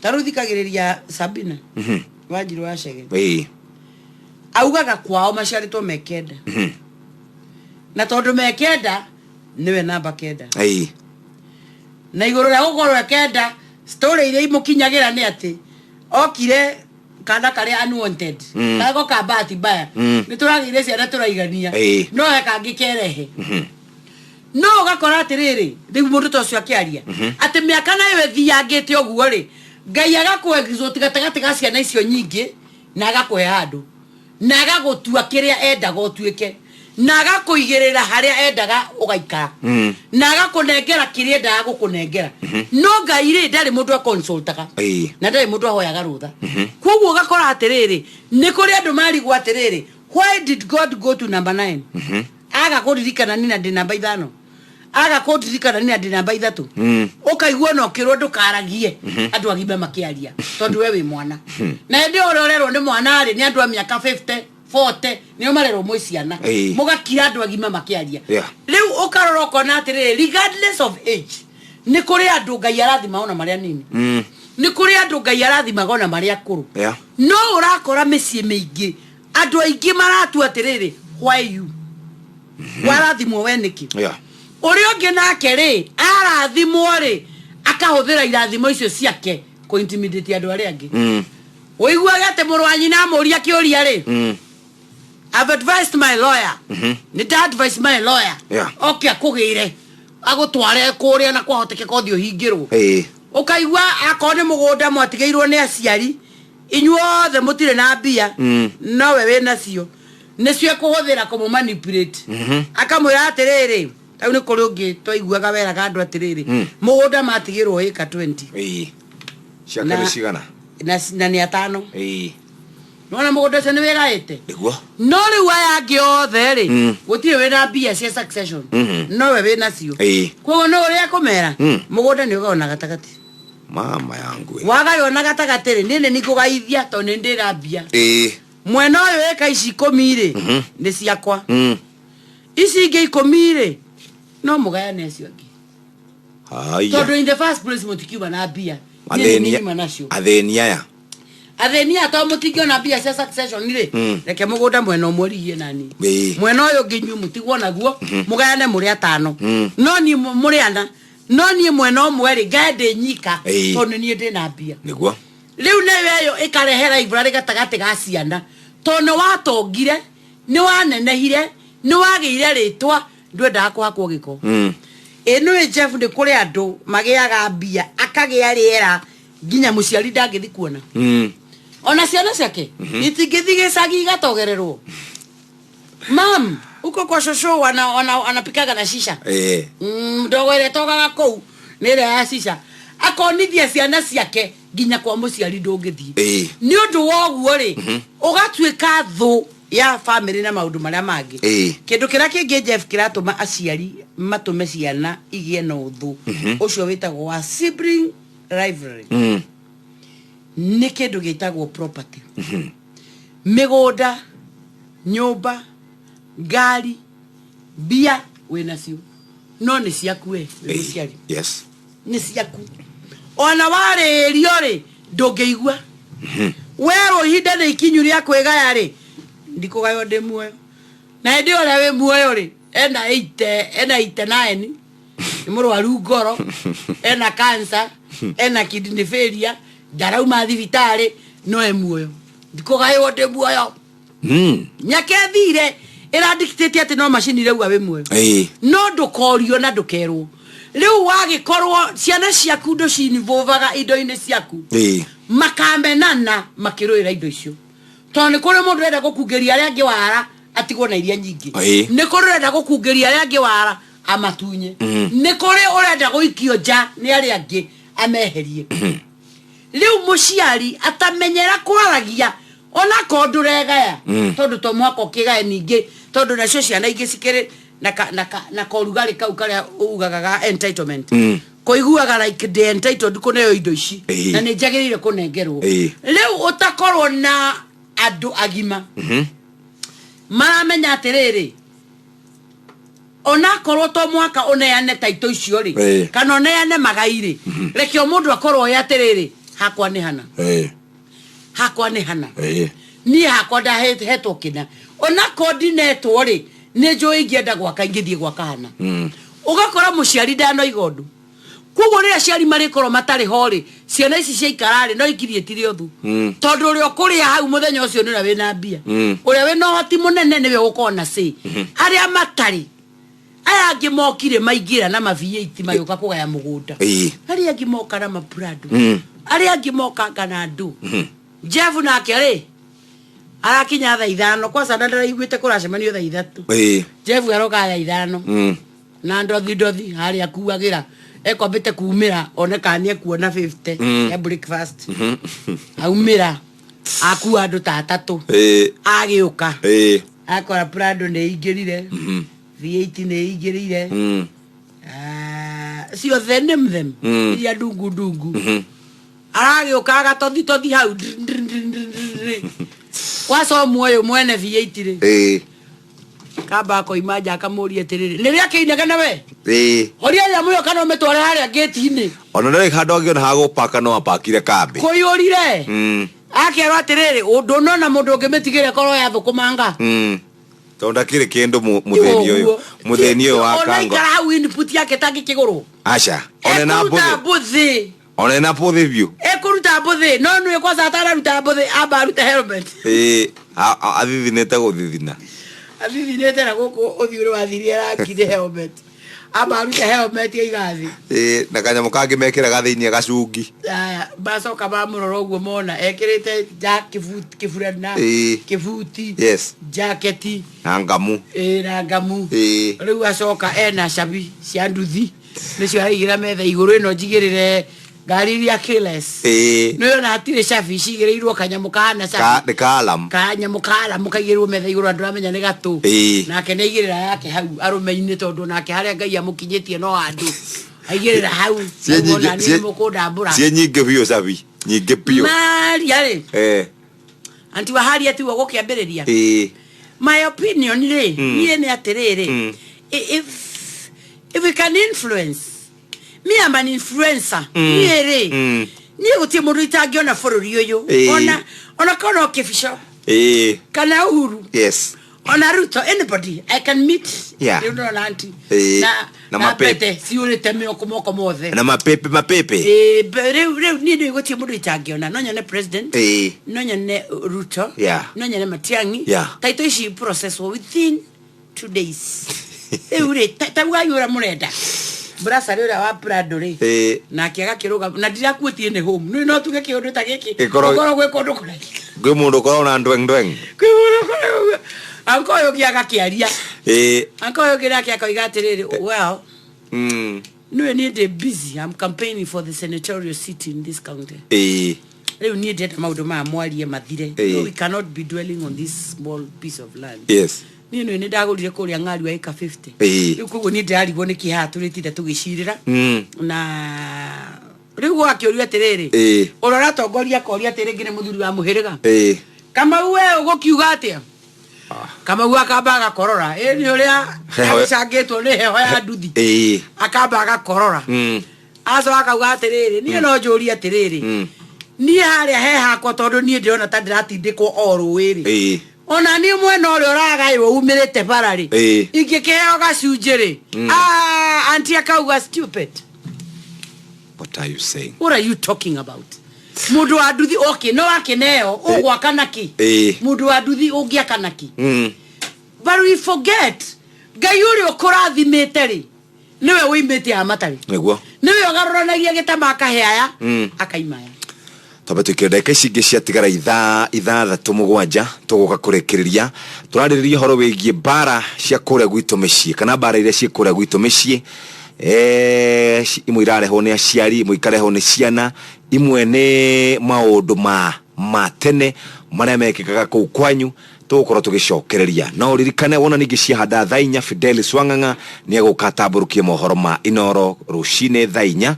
S5: Ta rĩu thikagĩrĩria Sabina Wanjiru wa Chege. Augaga kwao maciarĩtwo me 9. Na tondũ me 9, nĩwe namba 9. Na igũrũ rĩa gũkorwo e 9, story iria imũkinyagĩra nĩ atĩ okire kana karĩa unwanted. Karĩko ka bahati mbaya. Nĩ tũragĩire ciana tũraigania, no he kangĩ kerehe. No ũgakora atĩrĩrĩ, rĩu mũndũ ta ũcio akĩaria atĩ mĩaka nayo ĩthiangĩte ũguo rĩ, Ngai agakũ gatagatĩ ga ciana icio nyingĩ, na agakũhe handũ, na agagũtua kĩrĩa endaga ũtuĩke, na agakũigĩrĩra harĩa endaga ũgaikara, na agakũnengera kĩrĩa endaga gũkũnengera. No Ngai rĩ, ndarĩ mũndũ aconsultaga na ndarĩ mũndũ ahoyaga rũtha. Koguo ũgakora atĩrĩrĩ, nĩ kũrĩ andũ marigwo atĩrĩrĩ, why did God go to number 9? Aga kũndirikana nina ndĩ namba 5, aga kũndirikana nina ndĩ namba 3. Ũkaigua ona ũkĩrwo ndũkaragie andũ agima makĩaria, tondũ we wĩ mwana. Na hĩndĩ ĩyo ũrĩa ũrerwo nĩ mwana rĩ, nĩ andũ a mĩaka 50, 40, nĩo marerwo mwĩ ciana. Mũgakira andũ agima makĩaria. Rĩu ũkarora ũkona atĩrĩrĩ, regardless of age, nĩ kũrĩ andũ Ngai arathimaga ona marĩa nini. Nĩ kũrĩ andũ Ngai arathimaga ona marĩa akũrũ. No ũrakora mĩciĩ mĩingĩ andũ aingĩ maratua atĩrĩrĩ, why you warathimwo we nĩkĩ? Ũrĩa ũngĩ nake rĩ, arathimwo rĩ, akahũthĩra irathimo icio ciake kũ intimidate andũ arĩa angĩ. Ũiguage atĩ mũrũ wa nyina amũria kĩũria rĩ, "I've advised my lawyer." Nĩ nda advise my lawyer oke akũgĩre, agũtware kũrĩa, na kwahotekeka ũthiĩ ũhingĩrwo. Ũkaigua akorwo nĩ mũgũnda mwatigĩirwo nĩ aciari, inyuothe mũtirĩ na mbia, nowe wĩ nacio, nĩcio ekũhũthĩra kũmũ manipulate. Akamwĩra atĩrĩrĩ, rĩu nĩ kũrĩ ũngĩ twaiguaga weraga andũ atĩrĩrĩ, mũgũnda matigĩrwo ĩka 20.
S8: Ciake nĩ cigana?
S5: Na nĩ 5. Nĩwona mũgũnda ũcio nĩ wĩgaĩte. No rĩu aya angĩ othe rĩ, gũtirĩ wĩna mbia cia succession, nowe wĩ nacio. Koguo no ũrĩa akũmera, mũgũnda nĩ ũgaywo na gatagatĩ.
S8: Mama yangu ĩ.
S5: Wagaywo na gatagatĩ rĩ, niĩ nĩ nikũgaithia tondũ nĩ ndĩna mbia. Mwena ũyũ ĩka ici 10 rĩ, nĩ ciakwa. Ici ingĩ 10 rĩ, no mũgayane acio angĩ.
S8: Haya.
S5: Tondũ in the first place mũtikiuma na mbia. Niĩ nĩ
S8: Athĩni
S5: niuma nacio.
S8: Athĩni aya.
S5: Athĩni aya, tondũ mũtingĩona mbia cia succession rĩ, reke mũgũnda mwena ũmwe ũrigie nani. Mwena ũyũ ũngĩ inyuĩ mũtigwo naguo, mũgayane mũrĩ 5. No niĩ mũrĩ 4. No niĩ mwena ũmwe rĩ, ngae ndĩ nyika, tondũ nĩ niĩ ndĩna mbia. Rĩu nayo ĩyo ĩkarehe rivalry gatagatĩ ga ciana, tondũ nĩ watongire, nĩ wanenehire, nĩ wagĩire rĩtwa, ndwendaga kũhakwo gĩko. Ĩ nĩũĩ Jeff, nĩ kũrĩ andũ magĩaga mbia, akagĩa rĩera nginya mũciari ndangĩthi kuona. Ona ciana ciake itingĩthi gĩcagi igatogererwo, mam huko kwa shosho wanapikaga na shisha. Ndogo ĩrĩa ĩtogaga kũu nĩ ĩrĩa ya shisha. Akonithia ciana ciake nginya kwa mũciari ndũngĩthiĩ. Nĩ ũndũ wa ũguo rĩ, ũgatuĩka thũ ya famĩlĩ na maũndũ marĩa mangĩ. Kĩndũ kĩrĩa kĩngĩ Jeff kĩratũma aciari matũme ciana igĩe na ũthũ ũcio wĩtagwo wa sibling rivalry nĩ kĩndũ gĩtagwo property, mĩgũnda, nyũmba, ngari, mbia wĩnacio, no nĩ ciaku we wĩ mũciari. Nĩ ciaku, ona warĩrio rĩ, ndũngĩigua werwo ihinda nĩ ikinyu rĩa kwĩgaya rĩ, ndikũgaywo ndĩ muoyo. Na hĩndĩ ĩyo ũrĩa wĩ muoyo rĩ, ena 80, ena 89, nĩ mũrwaru ngoro, ena cancer, ena kidney failure. Ndarauma thibitarĩ no e muoyo, ndikũgaĩrwo ndĩ muoyo. Mĩaka ĩthire ĩrandikitĩte atĩ no macini rauga wĩ muoyo. No ndũkorio na ndũkerwo. Rĩu wagĩkorwo ciana ciaku ndũcinvovaga indo-inĩ ciaku, makamenana makĩrũĩra indo icio, tondũ nĩ kũrĩ mũndũ ũrenda gũkungĩria arĩa angĩ wara atigwo na iria nyingĩ. Nĩ kũrĩ ũrenda gũkungĩria arĩa angĩ wara amatunye. Nĩ kũrĩ ũrenda gũikio nja nĩ arĩa angĩ ameherie. Rĩu mũciari atamenyera kwaragia onakorwo ndũregaya, tondũ to mũhaka ũkĩgae ningĩ, tondũ nacio ciana ingĩ cikĩrĩ na ka, na ka, na korugarĩ kau karĩa ugaga ga entitlement. Kũiguaga like ndĩ entitled kũneo indo ici na nĩ njagĩrĩire kũnengerwo. Rĩu ũtakorwo na andũ agima maramenya atĩrĩrĩ, onakorwo to mũhaka ũneane taito icio rĩ, kana ũneane magai rĩ, reke o mũndũ akorwo oĩ atĩrĩrĩ, hakwa nĩ hana, hakwa nĩ hana, niĩ hakwa ndahetwo kĩna, onakorwo ndinetwo rĩ, nĩ njũĩ ingĩenda gwaka ingĩthiĩ gwaka hana. Ũgakora mũciari ndanoiga ũndũ. Koguo rĩrĩa aciari marĩkorwo matarĩ ho rĩ, ciana ici ciaikara rĩ, no ikirie tire ũthu, tondũ ũrĩa ũkũrĩa hau mũthenya ũcio nĩ ũrĩa wĩna mbia. Ũrĩa wĩna ũhoti mũnene nĩwe ũgũkorwo na say. Arĩa matarĩ, aya angĩ mokire maingĩra na ma V8 magĩũka kũgaya mũgũnda, arĩa angĩ moka na maprado, arĩa angĩ mokanga na andũ. Jeff nake rĩ, arakinya thaa 5 kwanza na ndaraiguĩte kũracemanio thaa 3. Jeff aroka thaa 5 na ndothi ndothi harĩa akuagĩra ekwambĩte kumĩra one kana nĩ ekuona 50 ya breakfast. Aumĩra akua andũ ta atatũ. Agĩũka akora Prado nĩ ĩingĩrire, V8 nĩ ĩingĩrire. Ah, ciothe name them, iria ndungu ndungu. Aragĩũka agatothi tothi hau ndri, ndri, ndri, ndri, ndri. Kwaca ũmwe ũyũ mwene V8 rĩ, kamba akoima nja akamũria atĩrĩrĩ, nĩrĩ akĩinegene we, horia nyamũ ĩyo kana ũmĩtware harĩa ngĩti-inĩ.
S8: Ona ndarĩ handũ angĩona ha gũpaka no apakire kambĩ.
S5: Kũiyũrire. Akerwo atĩrĩrĩ, ndũnona mũndũ ũngĩmĩtigĩra ĩkorwo yathũkũmanga.
S8: Tondũ ndakĩrĩ kĩndũ mũthĩni ũyũ, mũthĩni ũyũ wa
S5: ona
S8: kango.
S5: Ikara hau input yake tangĩkĩgũrwo.
S8: Aca, one na
S5: Ekũruta
S8: mbũthĩ.
S5: mbũthĩ.
S8: One na mbũthĩ biũ.
S5: Ekũruta mbũthĩ, no nĩwe kwanza atanaruta mbũthĩ amba arute helmet.
S8: Athithinĩte gũthithina.
S5: Athithinĩte na gũkũ ũthiũ ũrĩ wathirie rangi nĩ helmet, amba arute helmet aiga thĩ.
S8: Na kanyamũ kangĩ mekĩraga thĩinĩ gacungi.
S5: Aya, macoka mamũrora ũguo mona ekĩrĩte ja kĩburana, kĩbuti, jaketi
S8: na ngamu.
S5: Na ngamu. Rĩu acoka ena cabi cia nduthi nĩcio araigĩra metha igũrũ ĩno njigĩrĩre ngari iria keyless. Nĩ ona hatirĩ cabi cigĩrĩirwo kanyamũ kahana cabi.
S8: Nĩ kalamu.
S5: Kanyamũ karamu kaigĩrĩrwo metha igũrũ andũ amenya nĩ gatũ. Nake nĩ aigĩrĩra yake hau arũme-inĩ, tondũ nake harĩa Ngai amũkinyĩtie no handũ aigĩrĩra hau.
S8: Ciĩ
S5: Auga ona
S8: nyingĩ-
S5: niĩ nĩ mũkũndambũra.
S8: Ciĩ nyingĩ biũ, cabi nyingĩ biũ.
S5: Maria rĩ, anti wa haria tiwe gũkĩambĩrĩria. My opinion rĩ, niĩ nĩ atĩrĩrĩ, if we can influence, me am an influencer. Niĩ rĩ, niĩ gũtirĩ mũndũ itangĩona bũrũri ũyũ. Ona korwo no kĩbico kana Uhuru, ona Ruto, anybody I can meet. Rĩu ndĩrona anti na
S8: Na
S5: na
S8: mapepe.
S5: pete ciũrĩte mĩoko moko mothe.
S8: Na mapepe mapepe.
S5: Rĩu niĩ nĩ gũtirĩ mũndũ itangĩona. No nyone president, no nyone Ruto, no nyone Matiang'i. Taito ici process within 2 days. Rĩu rĩ, taugai ũrĩa mũrenda brasarĩ ũrĩa wa Prado rĩ, nake agakĩrũgama na ndirakuĩtie nĩ home nĩ no tuge kĩũndũ ta gĩkĩ.
S8: Gĩkorwo-
S5: gũkorwo gwĩ kũndũ kũraihu.
S8: Kwĩ mũndũ ũkoragwo na ndweng ndweng.
S5: Kwĩ mũndũ ũkoragwo anko ũyũ ũngĩ agakĩaria. Anko ũyũ ũngĩ nake akoiga atĩrĩrĩ, well, nĩwe niĩ ndĩ busy, I'm campaigning for the senatorial seat in this county. Rĩu niĩ ndĩrenda maũndũ maya mwarie mathire. No, we cannot be dwelling on this small piece of land. Niĩ nĩ ndagũrire kũrĩa ng'ari wa ĩka 50. Rĩu koguo niĩ ndĩrarigwo nĩ kĩhaha tũrĩtinda tũgĩcirĩra. Na rĩu gwakĩũrio atĩrĩrĩ, ũrĩa ũratongoria akoria atĩrĩ, nĩ mũthuri wa mũhĩrĩga Kamau, we ũgũkiuga atĩa? Kamau akamba agakorora, ĩ nĩ ũrĩa agĩcangĩtwo nĩ heho ya nduthi. Akamba agakorora, acoka akauga atĩrĩrĩ, niĩ no njũrie atĩrĩrĩ, niĩ harĩa he hakwa, tondũ niĩ ndĩrona ta ndĩratindĩkwo o rũĩ rĩ, ona niĩ mwena ũrĩa ũragaĩrwo umĩrĩte bara rĩ, ingĩkĩheo gacunjĩ rĩ? Ah, anti akauga, "Stupid."
S8: What are you saying?
S5: What are you talking about? Mũndũ wa nduthi okay no akĩneo ũgwaka nakĩ?
S8: Ĩĩ.
S5: Mũndũ wa nduthi ũngĩaka nakĩ?
S8: Mm.
S5: But we forget Ngai ũrĩa ũkũrathimĩte rĩ nĩwe wĩimĩte aya matarĩ.
S8: Nĩguo.
S5: Nĩwe ũgarũranagia gĩtama akahe aya akaima aya.
S8: Twambe twikire ndagĩka ici ingĩ ciatigara ithaa ithathatũ mũgwanja tũgũka kũrĩkĩrĩria. Tũrarĩrĩria ũhoro wĩgiĩ mbara cia kũrĩa gwitũ mĩciĩ kana mbara iria ciĩ kũrĩa gwitũ mĩciĩ. Imwe irarehwo nĩ aciari, imwe ikarehwo nĩ ciana, imwe nĩ maũndũ ma tene marĩa mekĩkaga kũu kwanyu. Tũgũkorwo tũgĩcokereria. No ũririkane wona ningĩ ciahanda thaa inya Fidelis Wang'ang'a nĩ egũka atambũrũkie mohoro ma Inooro rũcinĩ thaa inya.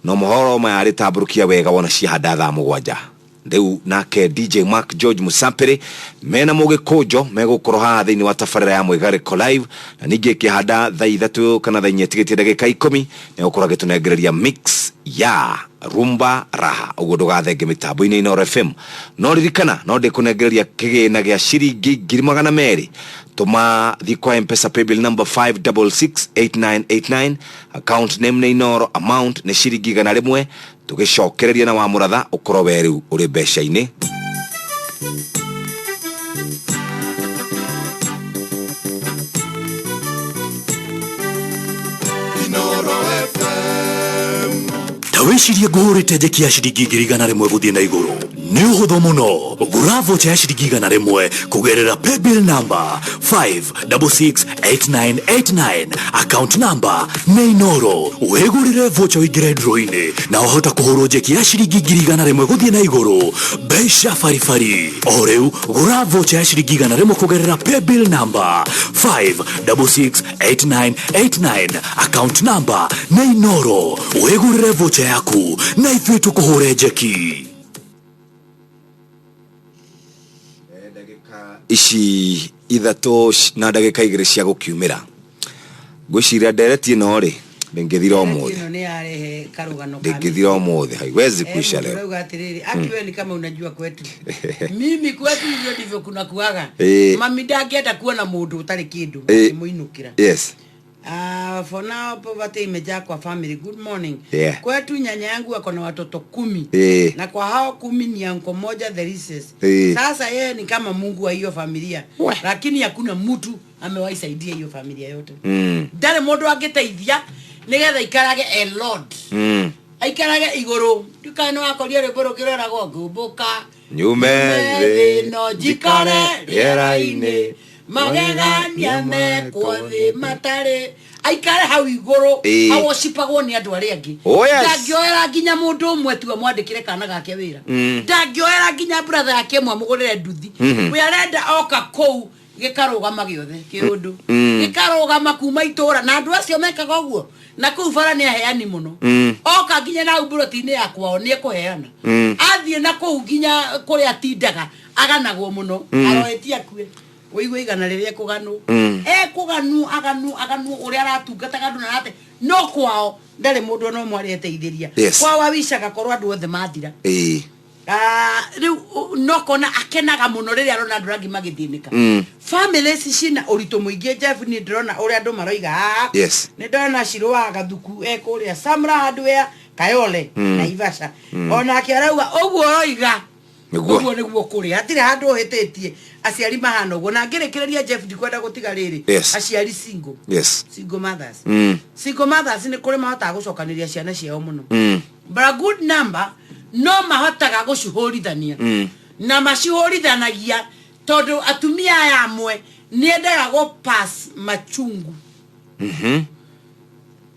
S8: No mohoro maya arĩtambũrũkia wega wona ciahanda thaa mũgwanja. Rĩu nake DJ Mark George Musapĩrĩ mena Mũgĩkũnjo megũkorwo haha thĩinĩ wa tabarĩra ya Mwĩgarĩko Live, na ningĩ ĩkĩhanda thaa ithatũ kana thaa inya ĩtigĩtie ndagĩka ikũmi nĩegũkorwo agĩtũnengereria mix ya Rumba Raha. Ũguo ndũgathenge mĩtambo-inĩ Inooro FM. No ririkana no ndĩkũnengereria kĩgĩna gĩa ciringi 200,000. Tũma thiĩ kwa M-Pesa paybill number 5668989, account name nĩ Inooro, amount nĩ ciringi 100. Tũgĩcokereria na wa mũratha ũkorwo we rĩu ũrĩ mbeca-inĩ.
S16: Ta wĩcirie ngũhũrĩte njeki ya ciringi 100,000 gũthiĩ na igũrũ. Nĩ ũhũthũ mũno. Gũra vocha ya ciringi 100 kũgerera paybill number 5668989, account number nĩ Inooro. Wĩgũrĩre vocha ũingĩre draw-inĩ na wahota kũhũrwo njeki ya ciringi 100,000 gũthiĩ na igũrũ. Mbeca baribari. O rĩu gũra vocha ya ciringi 100 kũgerera paybill number 5668989, account number nĩ Inooro. Wĩgũrĩre vocha yaku na ithuĩ tũkũhũre njeki.
S8: Ici ithatũ na ndagĩka igĩrĩ cia gũkiumĩra. Ngwĩciria ndereti ĩno rĩ ndĩngĩthira ũmũthĩ.
S5: Ĩno nĩ yarehe karũgano ka
S8: Ndĩngĩthira ũmũthĩ, haiwezi kuisha leo.
S5: Ũrauga atĩrĩrĩ, aki wewe ni kama unajua kwetu. Mimi kwetu hivyo ndivyo kuna kuaga. Mami ndangĩenda kuona mũndũ ũtarĩ kĩndũ akĩmũinũkĩra.
S8: Yes.
S5: For now poverty imejaa kwa family. Good morning.
S8: Yeah.
S5: Kwetu nyanya yangu ako na watoto 10. Na kwa hao 10 ni anko moja the richest. Sasa yeye ni kama Mungu wa hiyo familia. Lakini hakuna mtu amewahi saidia hiyo familia yote. Ndarĩ mũndũ angĩteithia nĩgetha aikarage a lord. Aikarage igũrũ. Ndikane nĩ wakoria rwĩmbo rũngĩ rwĩragwo ngũmbũka.
S8: Nyume
S5: thĩ no njikare rĩera-inĩ. Magegania mekwo thĩ matarĩ. Aikare hau igũrũ, awocipagwo nĩ andũ arĩa angĩ.
S8: Oh, yes.
S5: Ndangĩoera nginya mũndũ ũmwe tu amwandĩkĩre kana gake wĩra. Ndangĩoera nginya brother yake ĩmwe amũgũrĩre nduthi. We arenda oka kũu gĩkarũgama gĩothe kĩũndũ. Gĩkarũgama kuma itũra na andũ acio mekaga ũguo. Na kũu bara nĩ aheani mũno. Oka nginya na mburoti-inĩ ya kwao nĩ ekũheana. Athiĩ na kũu nginya kũrĩa atindaga aganagwo mũno. Aroetie akue. Ũigue igana rĩrĩa ekũganwo. Ekũganwo, aganwo, aganwo, ũrĩa aratungataga andũ na arate. No kwao ndarĩ mũndũ ona ũmwe arĩa eteithĩria.
S8: Yes.
S5: Kwao awicaga korwo andũ othe mathira. Rĩu, no kona akenaga mũno rĩrĩa arona andũ angĩ magĩthĩnĩka. Family ici cina ũritũ mũingĩ, Jeff, niĩ ndĩrona ũrĩa andũ maroiga haha.
S8: Yes.
S5: Nĩ ndona Shiro wa Gathuku e kũrĩa Samra Hardware, Kayole, Naivasha. Onake arauga ũguo ũroiga.
S8: Nĩguo.
S5: Ũguo nĩguo kũrĩ. Hatirĩ handũ ũhĩtĩtie. Aciari mahana ũguo. Na ngĩrĩkĩrĩria Jeff, ndikwenda gũtiga rĩrĩ.
S8: Yes.
S5: Aciari single.
S8: Yes.
S5: Single mothers. Single mothers nĩ kũrĩ mahotaga gũcokanĩria ciana ciao mũno. But a good number no mahotaga gũcihũrithania. Na macihũrithanagia tondũ atumia aya amwe nĩendaga gũ pass machungu.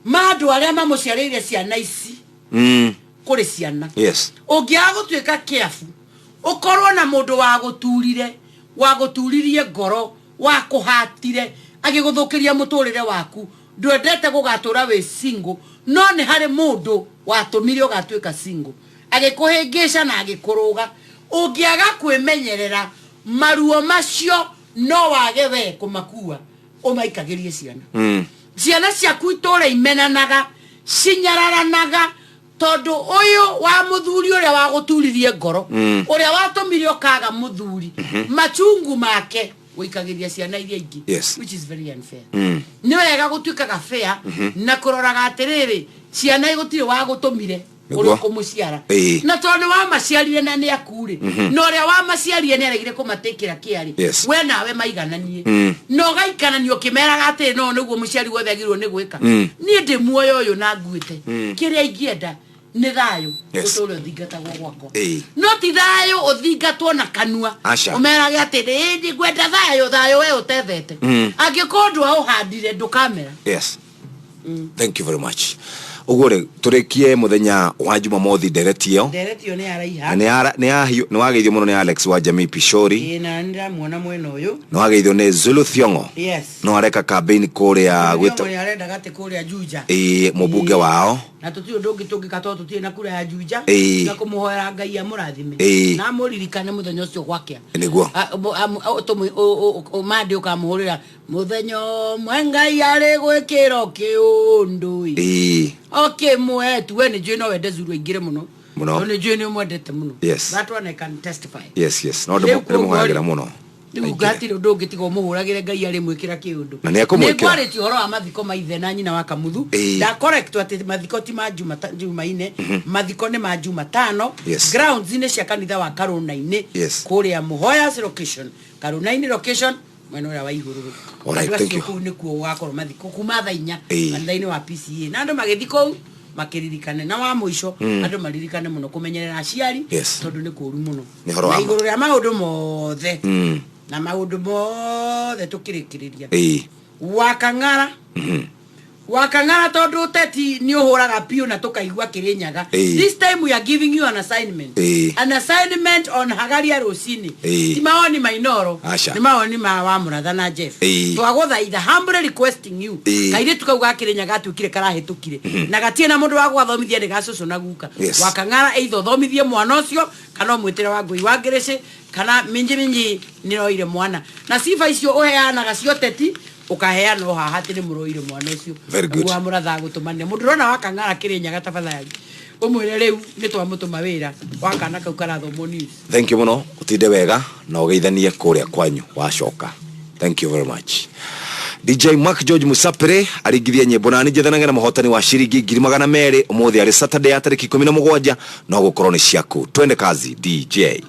S5: Ma andũ arĩa mamũciarĩire ciana ici. Kũrĩ ciana.
S8: Yes.
S5: Ũngĩaga gũtuĩka careful, ũkorwo na mũndũ wa gũturire, wa gũturirie ngoro, wa kũhatire, agĩgũthũkĩria mũtũrĩre waku, ndwendete gũgatũra wĩ single, no nĩ harĩ mũndũ watũmire ũgatuĩka single, agĩkũhĩngĩca na agĩkũrũga. Ũngĩaga kwĩmenyerera, maruo macio no wage we kũmakua, ũmaikagĩrie ciana. Ciana ciaku itũra imenanaga, cinyararanaga, tondũ ũyũ wa mũthuri ũrĩa wagũturirie ngoro, ũrĩa watũmire ũkaga mũthuri, machungu make gũikagĩria ciana iria ingĩ.
S8: Yes.
S5: Which is very unfair. Nĩ wega gũtuĩkaga fair na kũroraga atĩrĩrĩ, ciana gũtirĩ wagũtũmire.
S8: Nĩguo.
S5: Ũrĩa ũkũmũciara. Na tondũ nĩ wamaciarire na nĩ aku rĩ, na ũrĩa wamaciarire nĩ aregire kũmatĩkĩra kĩarĩ, we nawe maigananie, na ũgaikarania ũkĩmeraga atĩrĩ, no nĩguo mũciari wothe agĩrĩirwo nĩ gwĩka. Niĩ ndĩ muoyo ũyũ na nguĩte, kĩrĩa ingĩenda nĩ thayũ ũtũre ũthingatagwo gwakwa, no ti thayũ ũthingatwo na kanua.
S8: Aca.
S5: Ũmerage atĩ ĩĩ ngwenda thayũ, thayũ we ũtethete. Angĩkorwo ndwaũhandire, ndũkamera.
S8: Yes, thank you very much. Ũguo rĩ, tũrĩkie mũthenya wa Jumamothi ndereti ĩyo.
S5: Ndereti ĩyo nĩ yaraiha.
S8: Na nĩ wageithio mũno nĩ Alex wa Jamii Pishori.
S5: Ĩĩ, na nĩndĩramuona mwena ũyũ.
S8: Nĩ wageithio nĩ Zulu Thiongo. No areka campaign kũrĩa gwĩtwo
S5: Thiongo nĩ arenda gatĩ kũrĩa Juja.
S8: Ĩĩ, mũmbunge wao.
S5: Na tũtirĩ ũndũ ũngĩ tũngĩka tondũ tũtirĩ na kura ya Juja, tiga kũmũhoera Ngai amũrathime na amũririkane mũthenya ũcio gwakĩa. Mandĩ ũkamũhũrĩra mũthenya ũmwe Ngai arĩ gwĩkĩra kĩũndũ o kĩmwe tu. We nĩ njũĩ no wende Zulu aingĩre mũno.
S8: Mũno.
S5: Tondũ nĩ njũĩ nĩ ũmwendete mũno. That one I can testify.
S8: Yes, no
S5: Rĩu koguo
S8: ndĩmũhoyagĩra
S5: rĩ,
S8: mũno.
S5: Rĩu hatirĩ ũndũ ũngĩ tiga ũmũhũragĩre Ngai arĩ mwĩkĩra kĩũndũ.
S8: Na nĩekũmwĩkĩra.
S5: Nĩngwarĩtie ũhoro wa mathiko ma ithe na nyina wa Kamuthu. Ndacorrect atĩ mathiko ti ma Jumaine, mathiko nĩ ma Jumatano, grounds-inĩ cia kanitha wa Karũna-inĩ, kũrĩa Mũhoyas location, Karũna-inĩ location, mwena ũrĩa wa Ihũrũrũ.
S8: Alright,
S5: Andũ
S8: thank
S5: acio
S8: you.
S5: kũu nĩkuo gũgakorwo mathiko kuma thaa 4, kanitha-inĩ wa PCA, na andũ magĩthiĩ kũu makĩririkane na wa mũico, andũ maririkane mũno kũmenyerera aciari, tondũ nĩ kũru mũno.
S8: Nĩ ũhoro
S5: Na
S8: wa ma.
S5: igũrũ rĩa maũndũ mothe, na maũndũ mothe tũkĩrĩkĩrĩria, Wakang'ara, Wakang'ara, tondũ ũteti nĩ ũhũraga piũ na tũkaigua Kĩrĩnyaga, this time we are giving you an assignment, an assignment on Hagaria rũcinĩ. Ti mawoni ma Inoro.
S8: Aca.
S5: Nĩ mawoni ma wa Mũratha na Jeff. Twagũthaitha, humbly requesting you, kairĩtu kau ga Kĩrĩnyaga gatuĩkire karahĩtũkire na gatirĩ na mũndũ wa gwathomithia, nĩ ga cũcũ na guka. Wakang'ara, either ũthomithie mwana ũcio kana ũmwĩtĩre wa Ngũi wa Ngĩrĩcĩ kana minji minji nĩroire mwana, na sifa icio ũheanaga cia ũteti ũkaheana o haha atĩ nĩ mũroire mwana ũcio.
S8: Very good.
S5: Wa Mũratha agũtũmanĩra mũndũ ũrona Wakang'ara Kĩrĩnyaga, tafadhali ũmwĩre rĩu nĩ twamũtũma wĩra wa kana kau karathomwo news.
S8: Thank you mũno, ũtinde wega na ũgeithanie kũrĩa kwanyu wacoka. Thank you very much. DJ Mark George Musapere aringithia nyĩmbo na nĩ na mũhotani wa ciringi 200,000 ũmũthĩ arĩ Saturday ya tarĩki 17, no gũkorwo nĩ ciaku. Twende kazi, DJ.